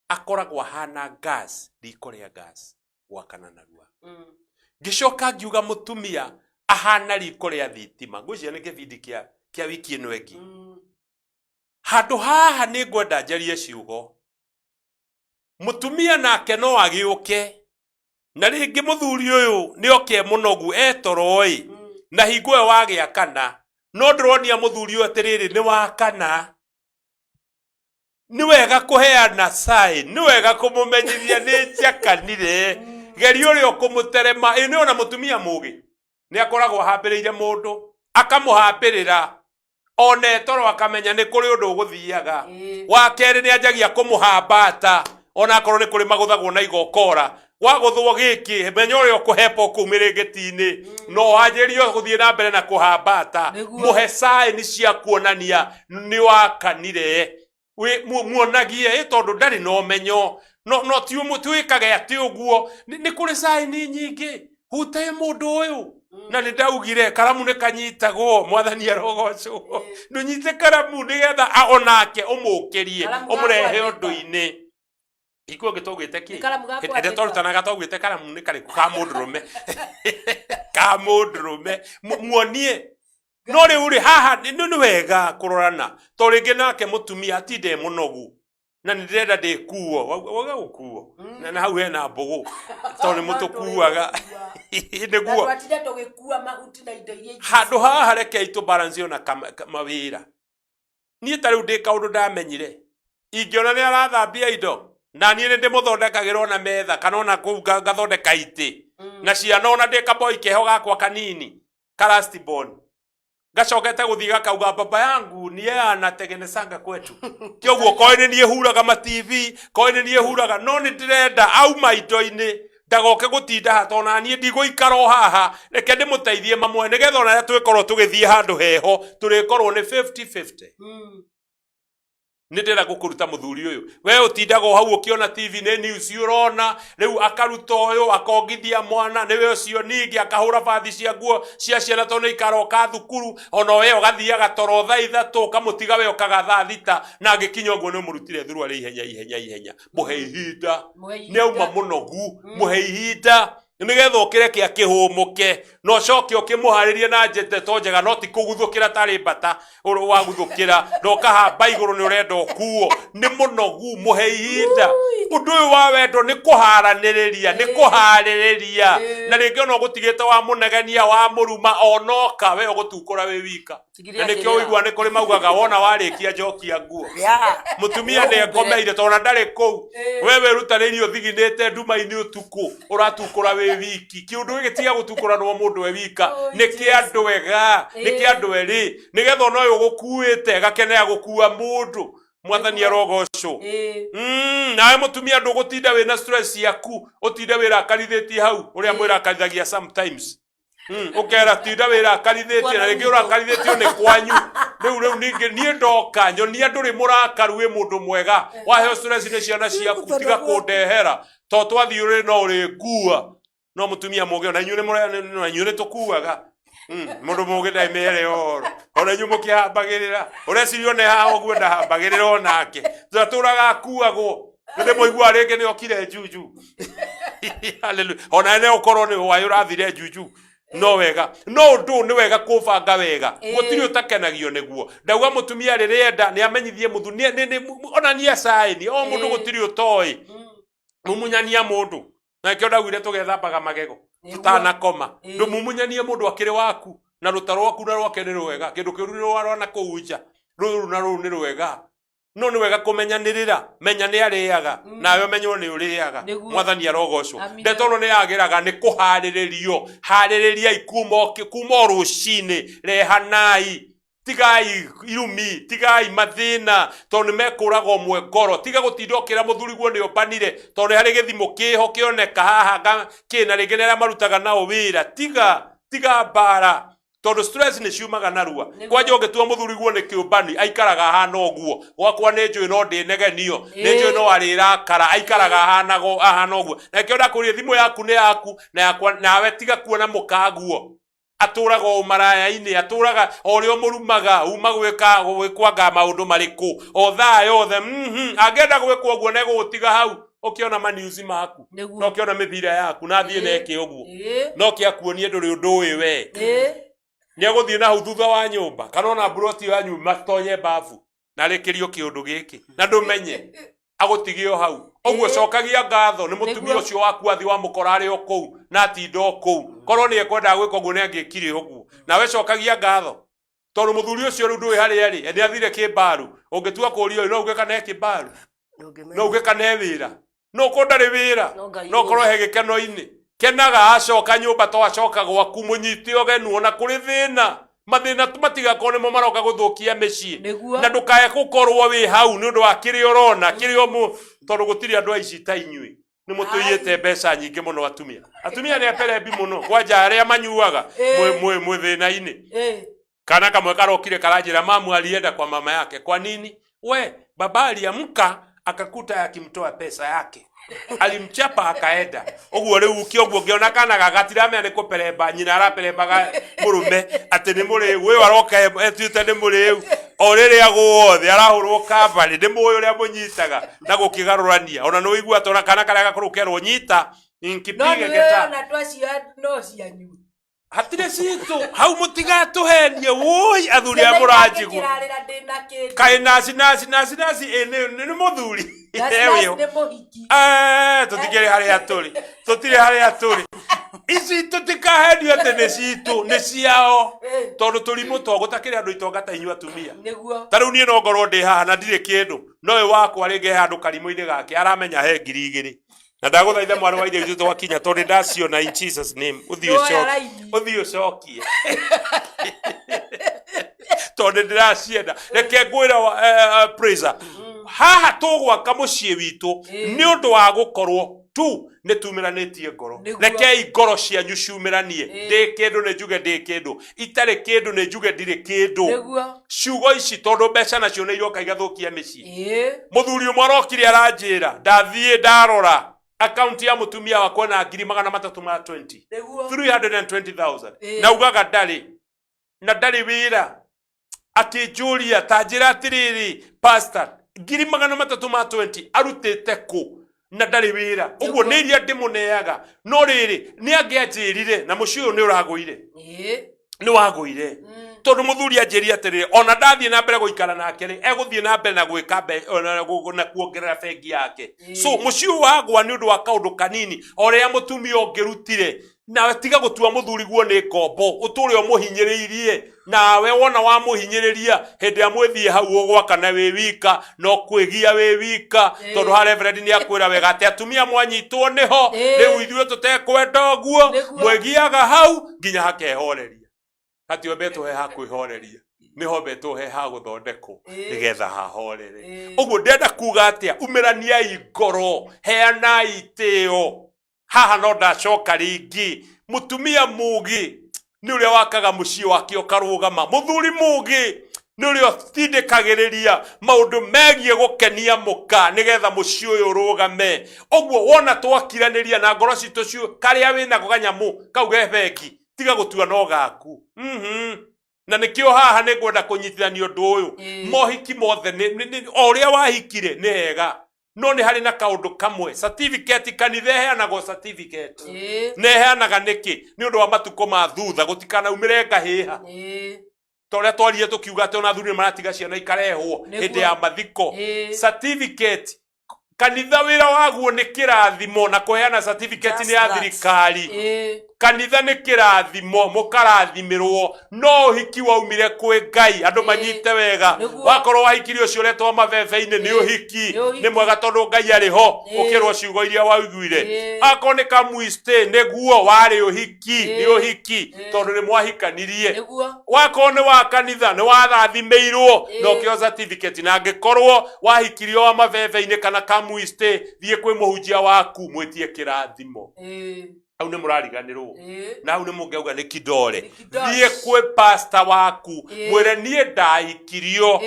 akoragwo ahana gas, riko rĩa gas gwakana narua. Ngĩcoka ngiuga mũtumia ahana riko rĩa thitima. Ngwĩciria nĩ kĩbindi kĩa wiki ĩno ĩngĩ. Handũ haha nĩ ngwenda njarie ciugo, mũtumia nake no agĩũke na rĩngĩ mũthuri ũyũ nĩ oke e mũnogu etoro-ĩ, na hingo ĩyo wagĩakana, no ndĩronia mũthuri ũyũ atĩrĩrĩ, nĩ wakana, nĩ wega kũheana sign, nĩ wega kũmũmenyithia nĩ njakanire. Geria ũrĩa ũkũmũterema. Ĩ nĩ ona mũtumia mũgĩ nĩ akoragwo ahambĩrĩire mũndũ, akamũhambĩrĩra ona etoro, akamenya nĩ kũrĩ ũndũ ũgũthiaga. Wa kerĩ, nĩ anjagia kũmũhambata, ona akorwo nĩ kũrĩ magũthagwo na igokora, wagũthwo gĩkĩ, menya ũrĩa ũkũhepa kũu mĩrĩngĩti-inĩ, no wanjĩrĩrie gũthiĩ na mbere na kũhambata. Mũhe sign cia kuonania nĩ wakanire. Muonagie ĩ tondũ ndarĩ na ũmenyo, no ti twĩkage atĩ ũguo. Nĩ kũrĩ sign nyingĩ hutae mũndũ ũyũ, na nĩ ndaugire karamu nĩ kanyitagwo. Mwathani arogocwo. Ndũnyite karamu nĩgetha onake ũmũkĩrie. Karamu ga Ũmũrehe kwandĩka. ũndũ-inĩ. Ikuo ngĩ twaugĩte kĩ? Nĩ karamu ga Hĩndĩ ĩrĩa kwandĩka. twarutanaga twaugĩte karamu nĩ karĩkũ? Ka mũndũrũme, ka mũndũrũme. Muonie. No rĩu rĩ, haha nĩ wega kũrorana, to rĩngĩ nake mũtumia atinde e mũnogu na nĩ ndĩrenda ndĩkuo, wauga gũkuo na hau hena mbũgũ tondũ nĩ mũtũkuaga nĩguo. Na twatinde tũgĩkua mahuti na indo iria ingĩ. Handũ haha rekei tũ balance ona mawĩra. Niĩ ta rĩu ndĩ kaũndũ ndamenyire, ingĩona nĩ arathambia indo. Na niĩ nĩ ndĩmũthondekagĩra ona metha kana ona kũu ngathondeka itĩ na ciana, ona ndĩ kaboi keho gakwa kanini ka last born gacokete gũthiĩ gakauga, "Baba yangu ni yeye anatengenezanga kwetu." Kĩoguo koĩ nĩ niĩ huraga ma TV, koĩ nĩ niĩ huraga, no nĩ ndĩrenda auma indo-inĩ ndagoke gũtinda haha, tondũ na niĩ ndigũikara o haha. Reke ndĩmũteithie mamwe nĩgetha ona rĩrĩa twĩkorwo tũgĩthiĩ handũ heho tũrĩkorwo nĩ 50-50. Nĩ ndĩrenda gũkũruta mũthuri ũyũ, we ũtindaga o hau ũkĩona TV nĩ news ũrona rĩu, akaruta ũyũ akongithia mwana nĩwe ũcio, ningĩ akahũra bathi cia nguo cia ciana tondũ nĩ ikaroka thukuru, ona we ũgathiaga toro thaa 3, ũkamũtiga we ũkaga thaa 6, na angĩkinya ũguo nĩ ũmũrutire thuruarĩ ihenya ihenya ihenya. Mũhe ihinda. Mũhe Nĩ auma ihinda. mũnogu, mũhe ihinda nĩgetha ũkĩreke akĩhũmũke na ũcoke ũkĩmũharĩrie na ndeto njega, no ti kũguthũkĩra tarĩ mbata waguthũkĩra na ũkahamba igũrũ nĩ ũrenda ũkuo nĩ mũnogu. Mũhe ihinda. Ũndũ ũyũ wa wendo nĩ kũharanĩrĩria, nĩ kũharĩrĩria, na rĩngĩ ona ũgũtigĩte wa mũnegenia wa mũruma onoka we ũgũtukũra wĩ wika. Tigiria Na nĩkĩo kĩrĩra. ũigua nĩ kũrĩ maugaga wona warĩkia njokia nguo. Mũtumia nĩ ekomeire tondũ ona ndarĩ kũu, we wĩrutanĩirie ũthiginĩte nduma-inĩ ũtukũ ũratukũra wĩ wiki. Kĩũndũ gĩkĩ tiga gũtukũranwo mũndũ e wika. Oh, Nĩ kĩa andũ ega, nĩ kĩa andũ erĩ, nĩgetha ona ũyũ ũgũkuĩte gakenea gũkua mũndũ. Mwathani arogocwo. Nawe mũtumia ndũgũtinda wĩna stress ciaku, ũtinde wĩrakarithĩtie hau ũrĩa mwĩrakarithagia sometimes. Ũkera tinda wĩrakarithĩtie, na rĩngĩ ũrakarithĩtio nĩ kwanyu rĩu ningĩ niĩ ndoka nyonia ndũrĩ mũrakaru, wĩ mũndũ mwega, waheo stress nĩ ciana ciaku, tiga kũndehera to twathiĩ ũrĩ no ũrĩngua. No mũtumia mũgĩ, ona inyuĩ nĩ na inyuĩ nĩ tũkuaga. Mũndũ mũgĩ ndaimere ũhoro, ona inyuĩ mũkĩhambagĩrĩra ũreciria one haha ũguo ndahambagĩrĩra onake, tũratũraga akuagwo. Nĩ ndĩmũigua rĩngĩ nĩ okire juju. Hallelujah. Ona nĩ ũkorwo nĩ hwaĩ ũrathire juju no wega, no ũndũ ũyũ nĩ wega kũbanga wega. Gũtirĩ ũtakenagio nĩguo. Ndauga mũtumia rĩrĩa enda nĩ amenyithie mũthuri onanie caĩni o mũndũ. Gũtirĩ ũtoĩ mumunyania mũndũ, na nĩkĩo ndaugire tũgethambaga magego tũtanakoma. Ndũmumunyanie mũndũ akĩrĩ waku na rũta rwaku na rwake nĩ rwega, kĩndũ kĩũru nĩ rwarwa na kũu nja, rũrũ na rũrũ nĩ rwega, no nĩ wega kũmenyanĩrĩra. Menya nĩ arĩaga, nawe ũmenywo nĩ ũrĩaga. Mwathani arogocwo. Amina. Ndeto ĩno nĩ yagĩraga nĩ kũharĩrĩrio. Harĩrĩriai kuma o rũcinĩ, rehanai, tigai irumi, tigai mathĩna, tondũ nĩ mekũraga ũmwe ngoro. Tiga gũtinda ũkĩra mũthuri guo nĩ ũmbanire, tondũ nĩ harĩ gĩthimo kĩho kĩoneka haha kĩna rĩngĩ nĩ arĩa marutaga nao wĩra. Tiga mbara, tondũ stress nĩ ciumaga narua. Kwanja ũngĩtua mũthuri guo nĩ kĩũmbani, aikaraga ahana ũguo, gwakwa nĩ njũĩ no ndĩnegenio, nĩ njũĩ no arĩrakara, aikaraga ahana ũguo. Na kĩo ndakũria, thimũ yaku nĩ yaku na yakwa nawe, tiga kuona mũkaguo atũraga o maraya-inĩ, atũraga o ũrĩa ũmũrumaga, uma gwĩka gwĩkwanga maũndũ marĩkũ o thaa yothe. Angĩenda gwĩkwo ũguo na egũgũtiga hau ũkĩona maniuzi maku na ũkĩona mĩbira yaku na athiĩ neke ũguo, no kĩakuonie ndũrĩ ũndũ ũĩ we. Nĩ egũthiĩ na hau thutha wa nyũmba kana ona mburoti yanyu matonye babu na arĩkĩrio kĩũndũ gĩkĩ na ndũmenye agũtige o hau ũguo. Cokagia ngatho nĩ mũtumia ũcio waku athi wamũkora arĩ o kũu na atinda o kũu. Korwo nĩ ekwendaga gwĩka ũguo nĩ angĩkire ũguo. Nawe cokagia ngatho tondũ mũthuri ũcio rĩu ndũĩ harĩa arĩ, nĩ athire kĩmbaru. Ũngĩtua kũũria ũyũ no uge kana e kĩmbaru, no uge kana e wĩra, no korwo ndarĩ wĩra, No Ngai no korwo he gĩkeno-inĩ, kenaga acoka nyũmba, to acoka gwaku mũnyite ũgenu ona kũrĩ thĩna. Mathĩna matigakorwo nĩmo maroka gũthũkia mĩciĩ. Na ndũkae gũkorwo wĩ hau nĩ ũndũ wa kĩrĩa ũrona kĩrĩa ũmũ, tondũ gũtirĩ andũ aici ta inyuĩ. Nĩ mũtũiyĩte mbeca nyingĩ mũno. Atumia nĩ aperebi mũno, kwanja arĩa manyuaga mwĩ thĩna-inĩ. Kana kamwe karokire karanjĩra, "Mamu alienda kwa mama yake kwa nini?" We baba aliamka akakuta akimtoa pesa yake, alimchapa akaenda. Ũguo rĩu kĩoguo ngĩona kana gagatiramenya nĩ kũperemba nyina araperembaga mũrũme atĩ nĩ mũrĩu ũyũ aroka etuĩte nĩ mũrĩu, o rĩrĩa guothe arahũrwo kambarĩ nĩ mũĩ ũrĩa mũnyitaga na gũkĩgarũrania. Ona nĩ ũigua tona kana karĩa gakũrũ kerwo nyita No nkipige nĩ geta. ona twacio no cianyu. Hatirĩ citũ hau, mũtigatũhenie wũi athuri a mũranjigua. Kĩrarĩra ndĩna kĩndũ. Kaĩ naci naci naci naci ĩ nĩ mũthuri. Naci Ewe. nĩ mũhiki. Tũtikĩrĩ harĩa tũrĩ, tũtirĩ harĩa tũrĩ. Ici tũtikahenio atĩ nĩ citũ, nĩ ciao, tondũ tũrimũ twa gũtakĩrĩ andũ itonga ta inyuĩ atumia. Nĩguo. Ta rĩu niĩ no ngorwo ndĩ haha na ndirĩ kĩndũ, no ũyũ wakwa rĩngĩ he handũ karimũ-inĩ gake aramenya he 2000. Na ndagũthaitha mwarĩ wa ithe witũ twakinya, tondũ nĩ ndaciona, in Jesus name, ũthiĩ Nĩwoya ũcokie, raini. ũthiĩ ũcokie, tondũ nĩ ndĩracienda. Reke ngwĩre praiser, haha tũgwaka mũciĩ witũ nĩ ũndũ wa gũkorwo tu nĩ tumĩranĩtie ngoro. Nĩguo. Rekei ngoro cianyu ciumĩranie. Ndĩ kĩndũ nĩ njuge ndĩ kĩndũ, itarĩ kĩndũ nĩ njuge ndirĩ kĩndũ. Nĩguo. Ciugo ici, tondũ mbeca nacio nĩ iroka igathũkia mĩciĩ. Mũthuri ũmwe arokire aranjĩra, ndathiĩ ndarora akaunti ya mũtumia wakwa na 320,000. Nĩguo. 320,000. Na ugaga ndarĩ na ndarĩ wĩra. Akĩnjũria, ta njĩra atĩrĩrĩ pastor, 320,000 arutĩte kũ na ndarĩ wĩra ũguo? Nĩ iria ndĩmũneaga, no rĩrĩ nĩ angĩanjĩrire na mũciĩ ũyũ nĩ ũragũire. Nĩ wagũire, tondũ mũthuri anjĩrire atĩrĩrĩ, ona ndathiĩ na mbere gũikara nake rĩ, egũthiĩ na mbere na gwĩka ona na kuongerera bengi yake. So mũciĩ ũyũ wagwa nĩ ũndũ wa kaũndũ kanini o rĩrĩa mũtumia ũngĩrutire. Nawe tiga gũtua mũthuri guo nĩ ngombo, ũtũre ũmũhinyĩrĩirie. Nawe wona wamũhinyĩrĩria, hĩndĩ ĩrĩa mwĩthiĩ hau ũgwaka na wĩ wika no kwĩgia wĩ wika, tondũ ha reverend nĩ akwĩra wega atĩ atumia mwanyitwo nĩho. Rĩu ithuĩ tũtekwenda ũguo. Mwĩgiaga hau nginya hakehoreria. Hatiombe he ha kwĩhoreria, nĩhombetwo he ha gũthondekwo nĩgetha hahorere. Ũguo ndĩrenda kuga atĩa? Umĩraniai ngoro, heanai itĩo haha. No ndacoka rĩngĩ, mũtumia mũgĩ nĩ ũrĩa wakaga mũciĩ wake ũkarũgama. Mũthuri mũgĩ nĩ ũrĩa ũtindĩkagĩrĩria maũndũ megiĩ gũkenia mũka nĩgetha mũciĩ ũyũ ũrũgame. Ũguo wona twakiranĩria na ngoro citũ cio, karĩa wĩnako kanyamũ kau ge bengi, tiga gũtua no gaku. Na nĩkĩo haha nĩ ngwenda kũnyitithania ũndũ ũyũ. Mohiki mothe o ũrĩa wahikire nĩ hega, no nĩ harĩ na kaũndũ kamwe, certificate. Kanitha ĩheanagwo certificate. Na ĩheanaga nĩkĩ? Nĩ ũndũ wa matukũ ma thutha gũtikanaumĩre ngahĩha, ta ũrĩa twarire tũkiuga atĩ ona athuri nĩ maratiga ciana ikarehwo hĩndĩ ya mathiko. Certificate, kanitha wĩra waguo nĩ kĩrathimo na kũheana certificate. Just Nĩ ya that. thirikari. Kanitha nĩ kĩrathimo, mũkarathimĩrwo, no ũhiki waumire kwĩ Ngai. Andũ manyite wega. Wakorwo wahikire ũcio ũretwo mabebe-inĩ, nĩ ũhiki. Nĩ ũhiki. Nĩ mwega tondũ Ngai arĩ ho. Ũkĩrwo ciugo iria waiguire. Akorwo nĩ kamuiste, nĩguo warĩ ũhiki, nĩ ũhiki tondũ nĩ mwahikanirie. Wakorwo nĩ wa kanitha, nĩ warathimĩirwo na ũkĩo certificate. Na angĩkorwo wahikirio wa mabebe-inĩ kana kamuiste, thiĩ kwĩ mũhunjia waku mwĩtie kĩrathimo. Hau nĩ mũrariganĩrwo. Na hau nĩ mũngĩauga nĩ kidore. Nĩ kidore. Thiĩ kwĩ pasta waku, mwĩre niĩ ndahikirio,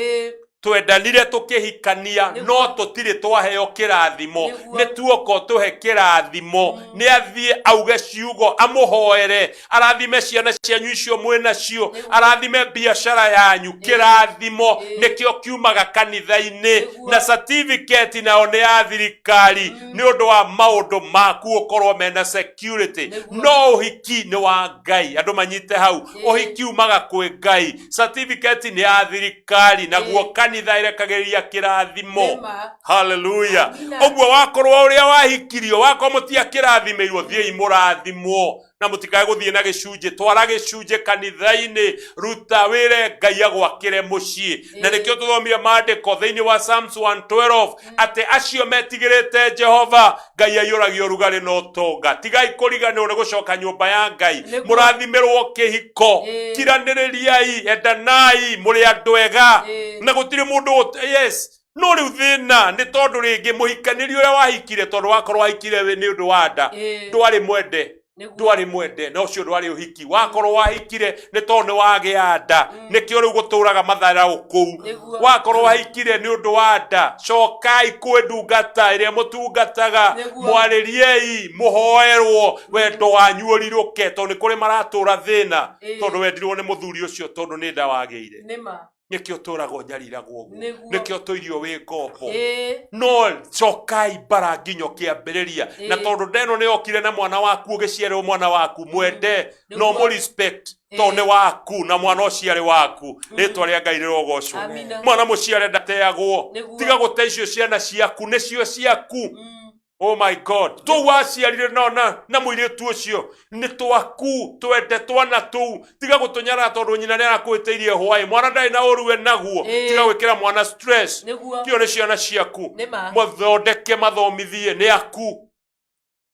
twendanire tũkĩhikania, no tũtirĩ twaheo kĩrathimo. Nĩ tuoka ũtũhe kĩrathimo. Nĩ athiĩ auge ciugo, amũhoere, arathime ciana cianyu icio mwĩ nacio, arathime biacara yanyu. Kĩrathimo nĩkĩo kiumaga kanitha-inĩ. Na certificate nayo nĩ ya thirikari nĩ ũndũ wa maũndũ maku ũkorwo mena security. No ũhiki nĩ wa Ngai, andũ manyite hau. Ũhiki umaga kwĩ Ngai, certificate nĩ ya thirikari, naguo kanitha ĩrekagĩrĩria kĩrathimo. Nĩma. Haleluya. Amina. Ũguo wakorwo ũrĩa wahikirio, wakorwo mũtiakĩrathimĩirwo, thiĩi mũrathimwo na mũtikae gũthiĩ na gĩcunjĩ. Twara gĩcunjĩ kanitha-inĩ, ruta wĩre Ngai agwakĩre mũciĩ. Na nĩkĩo tũthomire maandĩko thĩinĩ wa Psalms 112 atĩ acio metigĩrĩte Jehova, Ngai aiyũragia ũrugarĩ na ũtonga. Tigai kũriganĩrwo nĩ gũcoka nyũmba ya Ngai. Mũrathimĩrwo kĩhiko. Kiranĩrĩriai, endanai, mũrĩ andũ ega. Na gũtirĩ mũndũ yes, no rĩu thĩna nĩ tondũ rĩngĩ mũhikanĩri ũrĩa wahikire, tondũ wakorwo wahikire nĩ ũndũ wa nda, ndwarĩ mwende. Ndwarĩ mwende na ũcio ndwarĩ ũhiki. Wakorwo wahikire nĩ tondũ nĩ wagĩa nda, nĩkĩo rĩu gũtũraga matharaũ kũu. Wakorwo wahikire nĩ ũndũ wa nda, cokai kwĩ ndungata ĩrĩa mũtungataga. Mwarĩriei, mũhoerwo wendo wanyu ũrirũke, tondũ nĩ kũrĩ maratũra thĩna tondũ wendirwo nĩ mũthuri ũcio tondũ nĩ nda wagĩire. Nĩkĩo tũragwo nyariragwo ũguo. Nĩkĩo tũirio wĩ ngombo. No cokai mbara nginya ũkĩambĩrĩria na tondũ ndeno nĩ yokire na mwana waku, ũgĩciarĩrwo mwana waku, mwende na ũmũ respect tondũ nĩ waku na mwana ũcio arĩ waku. Rĩtwa rĩa Ngai rĩrogocwo. Amina. Mwana mũciare ndateagwo. Tiga gũte icio ciana ciaku, nĩcio ciaku. Oh my God, tũu waciarire no na na mũirĩtu ũcio nĩ twaku, twende twana tũu, tiga gũtũnyarara tondũ nyina nĩ arakũhĩtĩirie hwaĩ. Mwana ndarĩ na ũru we naguo. Tiga gwĩkĩra mwana stress. Nĩguo. Tio nĩ ciana ciaku. Nĩ ma. Mathondeke, mathomithie, nĩ aku.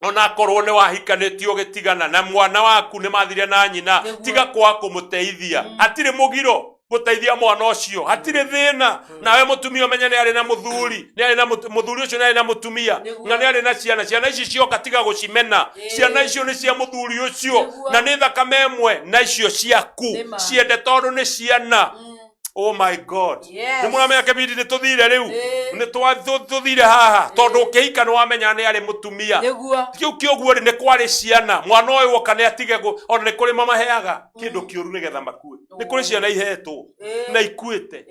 Onakorwo nĩ wahikanĩtie ũgĩtigana na mwana waku, nĩ mathire na nyina. Nĩguo. Tiga kwaga kũmũteithia. Hatirĩ mũgiro gũteithia mwana ũcio, hatirĩ thĩna. Nawe mũtumia ũmenye nĩ arĩ na mũthuri, nĩ arĩ na mũthuri ũcio, nĩ arĩ na mũtumia. Nĩguo. Na nĩ arĩ na ciana. Ciana ici cioka, tiga gũcimena. Ciana icio nĩ cia mũthuri ũcio. Nĩguo. Na nĩ thakame ĩmwe na icio ciaku. Nĩ ma. Ciende tondũ nĩ ciana. Oh my God. Yes. Nĩ mũramenya kĩbindi nĩ tũthire rĩu. Nĩ tũthire haha tondũ ũkĩhika nĩ wamenya nĩ arĩ mũtumia. Nĩguo. Kĩu kĩoguo rĩ, nĩ kwarĩ ciana. Mwana ũyũ woka nĩ atige ona nĩ kũrĩ mamaheaga kĩndũ kĩũru nĩgetha makue. Nĩ kũrĩ ciana ihetwo na ikuĩte.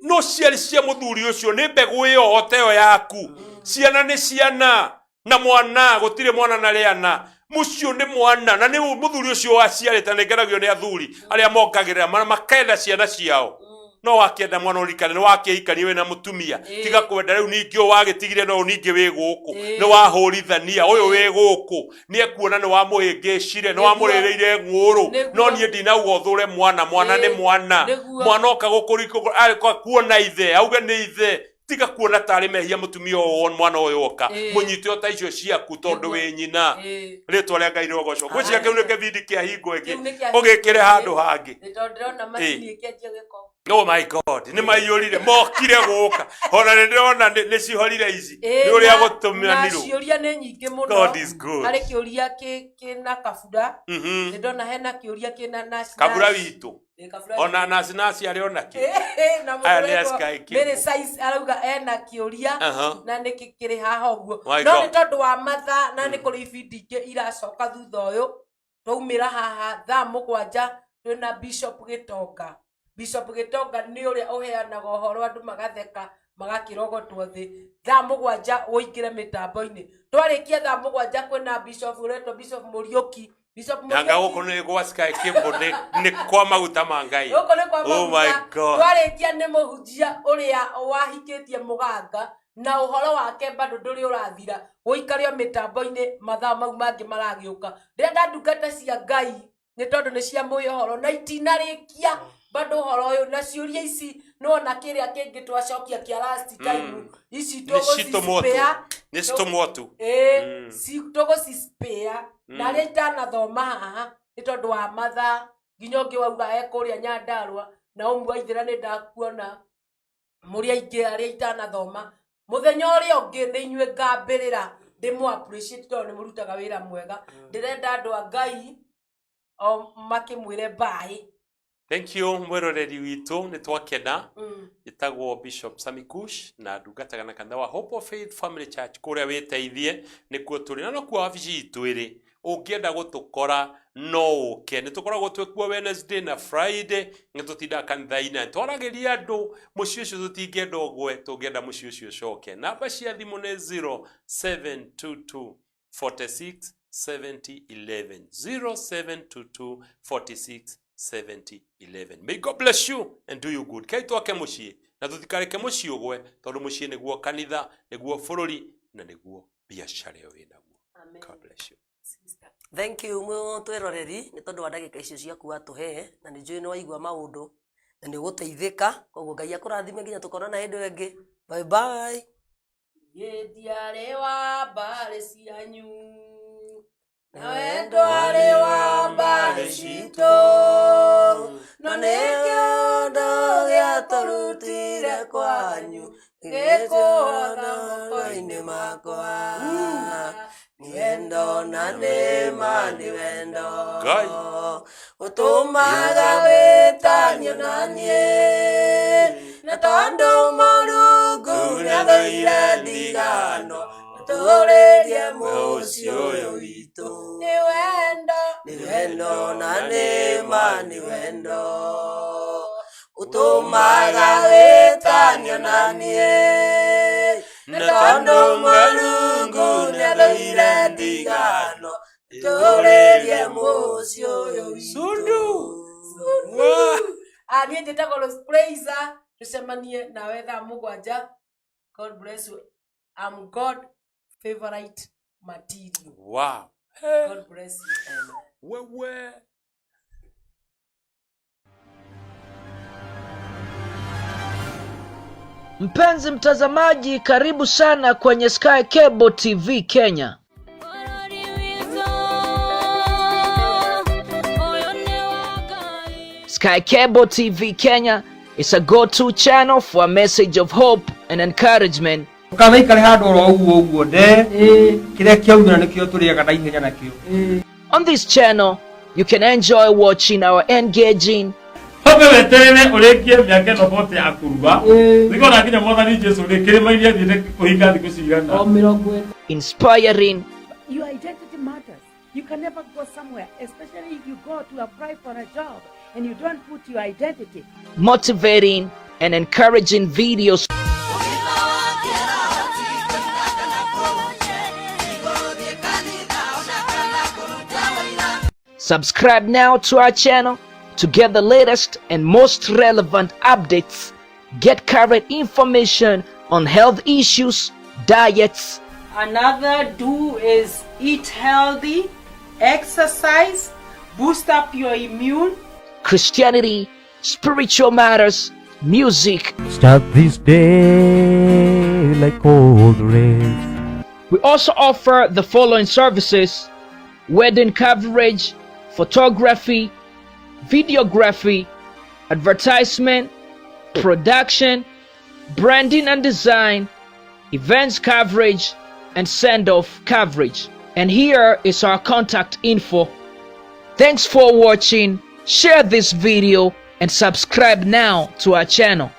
No ciarĩ cia mũthuri ũcio, nĩ mbegũ ĩyo o ta ĩyo yaku. Ciana nĩ ciana, na mwana gũtirĩ mwana na rĩana mũcio nĩ mwana, na nĩ mũthuri ũcio waciarĩte. Nĩ ngenagio nĩ athuri arĩa mongagĩrĩra makenda ciana ciao. No wakĩenda mwana, ũririkane nĩ wakĩhikania wĩna mũtumia. Tiga kwenda rĩu ningĩ ũyũ wagĩtigire, no ningĩ wĩ gũkũ. Nĩ wahũrithania ũyũ wĩ gũkũ, nĩ ekuona nĩ wamũhĩngĩcire, nĩ wamũrĩrĩire ng'ũrũ. Nĩguo. No niĩ ndinauga ũthũre mwana. Mwana nĩ mwana. Nĩguo. Mwana oka gũkũrika kuona ithe, auge nĩ ithe. Tiga kuona tarĩ mehia mũtumia ũyũ, mwana ũyũ oka. Mũnyite o ta icio ciaku tondũ Nĩguo. wĩ nyina. Rĩtwa rĩa Ngai rĩrogocwo. Ngwĩciria kĩu nĩ kĩbindi kĩa hingo ĩngĩ. Kĩu nĩ kĩa ũgĩkĩre hingo handũ ĩngĩ. Hangĩ. Nĩ tondũ ndĩrona macini ĩkĩanjia gĩko. Oh my God, nĩ maiyũrire, mokire gũka. Ona nĩ ndĩrona nĩ cihorire ici. Nĩ ũrĩa Na gũtũmanirwo. ciũria nĩ nyingĩ mũno. God is good. Harĩ kĩũria kĩna kabura. Nĩ ndona hena kĩũria kĩna Kabura naci. witũ. Kabura. Ona naci naci arĩ ona kĩ. Na Aya mũndũ nĩ a ũretwo Sky Cable. Mary Size arauga ena kĩũria na nĩkĩ kĩrĩ haha ũguo. My No God. nĩ tondũ wa mathaa, na nĩ kũrĩ ibindi ingĩ iracoka thutha ũyũ. Twaumĩra haha thaa 7 twĩna Bishop Gĩtonga. Bishop Gĩtonga nĩ ũrĩa ũheanaga ũhoro andũ magatheka magakĩrogotwo thĩ. Thaa 7 ũingĩre mĩtambo-inĩ. Twarĩkia thaa 7 kwĩna Bishop ũretwo Bishop Mũriũki. Bishop Nanga Mũriũki. gũkũ nĩ gwa Sky Cable, nĩ kwa maguta ma Ngai. Gũkũ nĩ kwa Oh my maguta. God. Twarĩkia nĩ mũhunjia ũrĩa wahikĩtie mũganga, na ũhoro wake bado ndũrĩ ũrathira. Ũikare o mĩtambo-inĩ mathaa mau mangĩ maragĩũka. Ndĩrenda ndungata cia Ngai nĩ tondũ nĩ cia mũĩ ũhoro na itinarĩkia bado ũhoro ũyũ na ciũria ici. Nĩwona kĩrĩa kĩngĩ twacokia kĩa last time, ici Nĩ citũmwo tu. tũgũcispare. Nĩ citũmwo tu. Tũgũcispare na arĩa itanathoma haha nĩ tondũ wa mathaa, nginya ũngĩ wauga e kũrĩa Nyandarũa na ũmwe waithĩra nĩ ndakuona mũrĩ aingĩ arĩa itanathoma. Mũthenya ũrĩa ũngĩ nĩ inyuĩ ngambĩrĩra ndĩmũ appreciate tondũ nĩ mũrutaga wĩra mwega. Ndĩrenda andũ a Ngai o makĩmwĩre bye. Thank you, mwĩroreri witũ, nĩ twakena. Ĩtagwo Bishop Sami Kush na ndungataga na kanitha wa Hope of Faith Family Church kũrĩa wĩteithie, nĩkuo tũrĩ na nokuo wabici itũ ĩrĩ. Ũngĩenda gũtũkora no ũke, nĩ tũkoragwo twĩ kuo Wednesday na Friday. Nĩ tũtindaga kanitha-inĩ twaragĩria andũ. Mũciĩ ũcio tũtingĩenda ũgwe, tũngĩenda mũciĩ ũcio ũcoke. Namba cia thimũ nĩ 0722 46 70 11, 0722 46 70 11. May God bless you and do you good. Kai twake mũciĩ na tũtikareke mũciĩ ũgwe, tondũ mũciĩ nĩguo kanitha, nĩguo bũrũri na nĩguo biacara ĩyo wĩnaguo. Amen. God bless you. Sister. Thank you mwĩroreri nĩ tondũ wa ndagĩka icio ciaku watũhe, na nĩ njũĩ nĩ waigua maũndũ na nĩ ũgũteithĩka. Koguo Ngai akũrathime nginya tũkonana hĩndĩ ĩyo ĩngĩ. Bye bye. Niĩ ndiarĩ wa mbarĩ cianyu, nawe ndwarĩ wa mbarĩ citũ, no nĩ kĩũndũ gĩatũrutire kwanyu gĩkũhotha moko-inĩ makwa. Nĩ wendo na nĩ ma, nĩ wendo Ngai. Ũtũmaga wĩtanio na niĩ, na tondũ Mũrungu nĩathũire ndigano, tũrĩrie mũciĩ ũyũ witũ. Nĩ wendo. Nĩ wendo na nĩ ma, nĩ wendo ũtũmaga wĩtanio na niĩ, na tondũ Mũrungu nĩathũire ndigano, tũrĩrie mũciĩ ũyũ witũ. Sundu. Ah, niĩ njĩtagwo Rose Praiser. Tũcemanie nawe thaa 7. God bless you. I'm God. Favorite material. Wow. God bless you. Wewe. Mpenzi mtazamaji, karibu sana kwenye Sky Cable TV Kenya. Bũrũri witũ ũyũ nĩ wa Ngai. Sky Cable TV Kenya is a go-to channel for a message of hope and encouragement. Ndũkanaikare handũ oro ũguo ũguo nde kĩrĩa kĩaumĩra nĩkĩo tũrĩaga na ihenya nakĩo. On this channel, you can enjoy watching our engaging, Wambe weterere ũrĩkie mĩaka ĩno bote ya kũrua nĩguo na nginya mwathani Jesu rĩ kĩrĩma-inĩ athiĩte kũhinga thikũ cigana. inspiring, Your identity matters. You can never go somewhere, especially if you go to apply for a job and you don't put your identity. motivating, and encouraging videos. Subscribe now to our channel to get the latest and most relevant updates. Get current information on health issues, diets, Another do is eat healthy, exercise, boost up your immune. Christianity, spiritual matters, music. Start this day like cold rains. We also offer the following services: wedding coverage, photography, videography, advertisement, production, branding and design, events coverage, and send-off coverage. And here is our contact info. Thanks for watching. Share this video and subscribe now to our channel.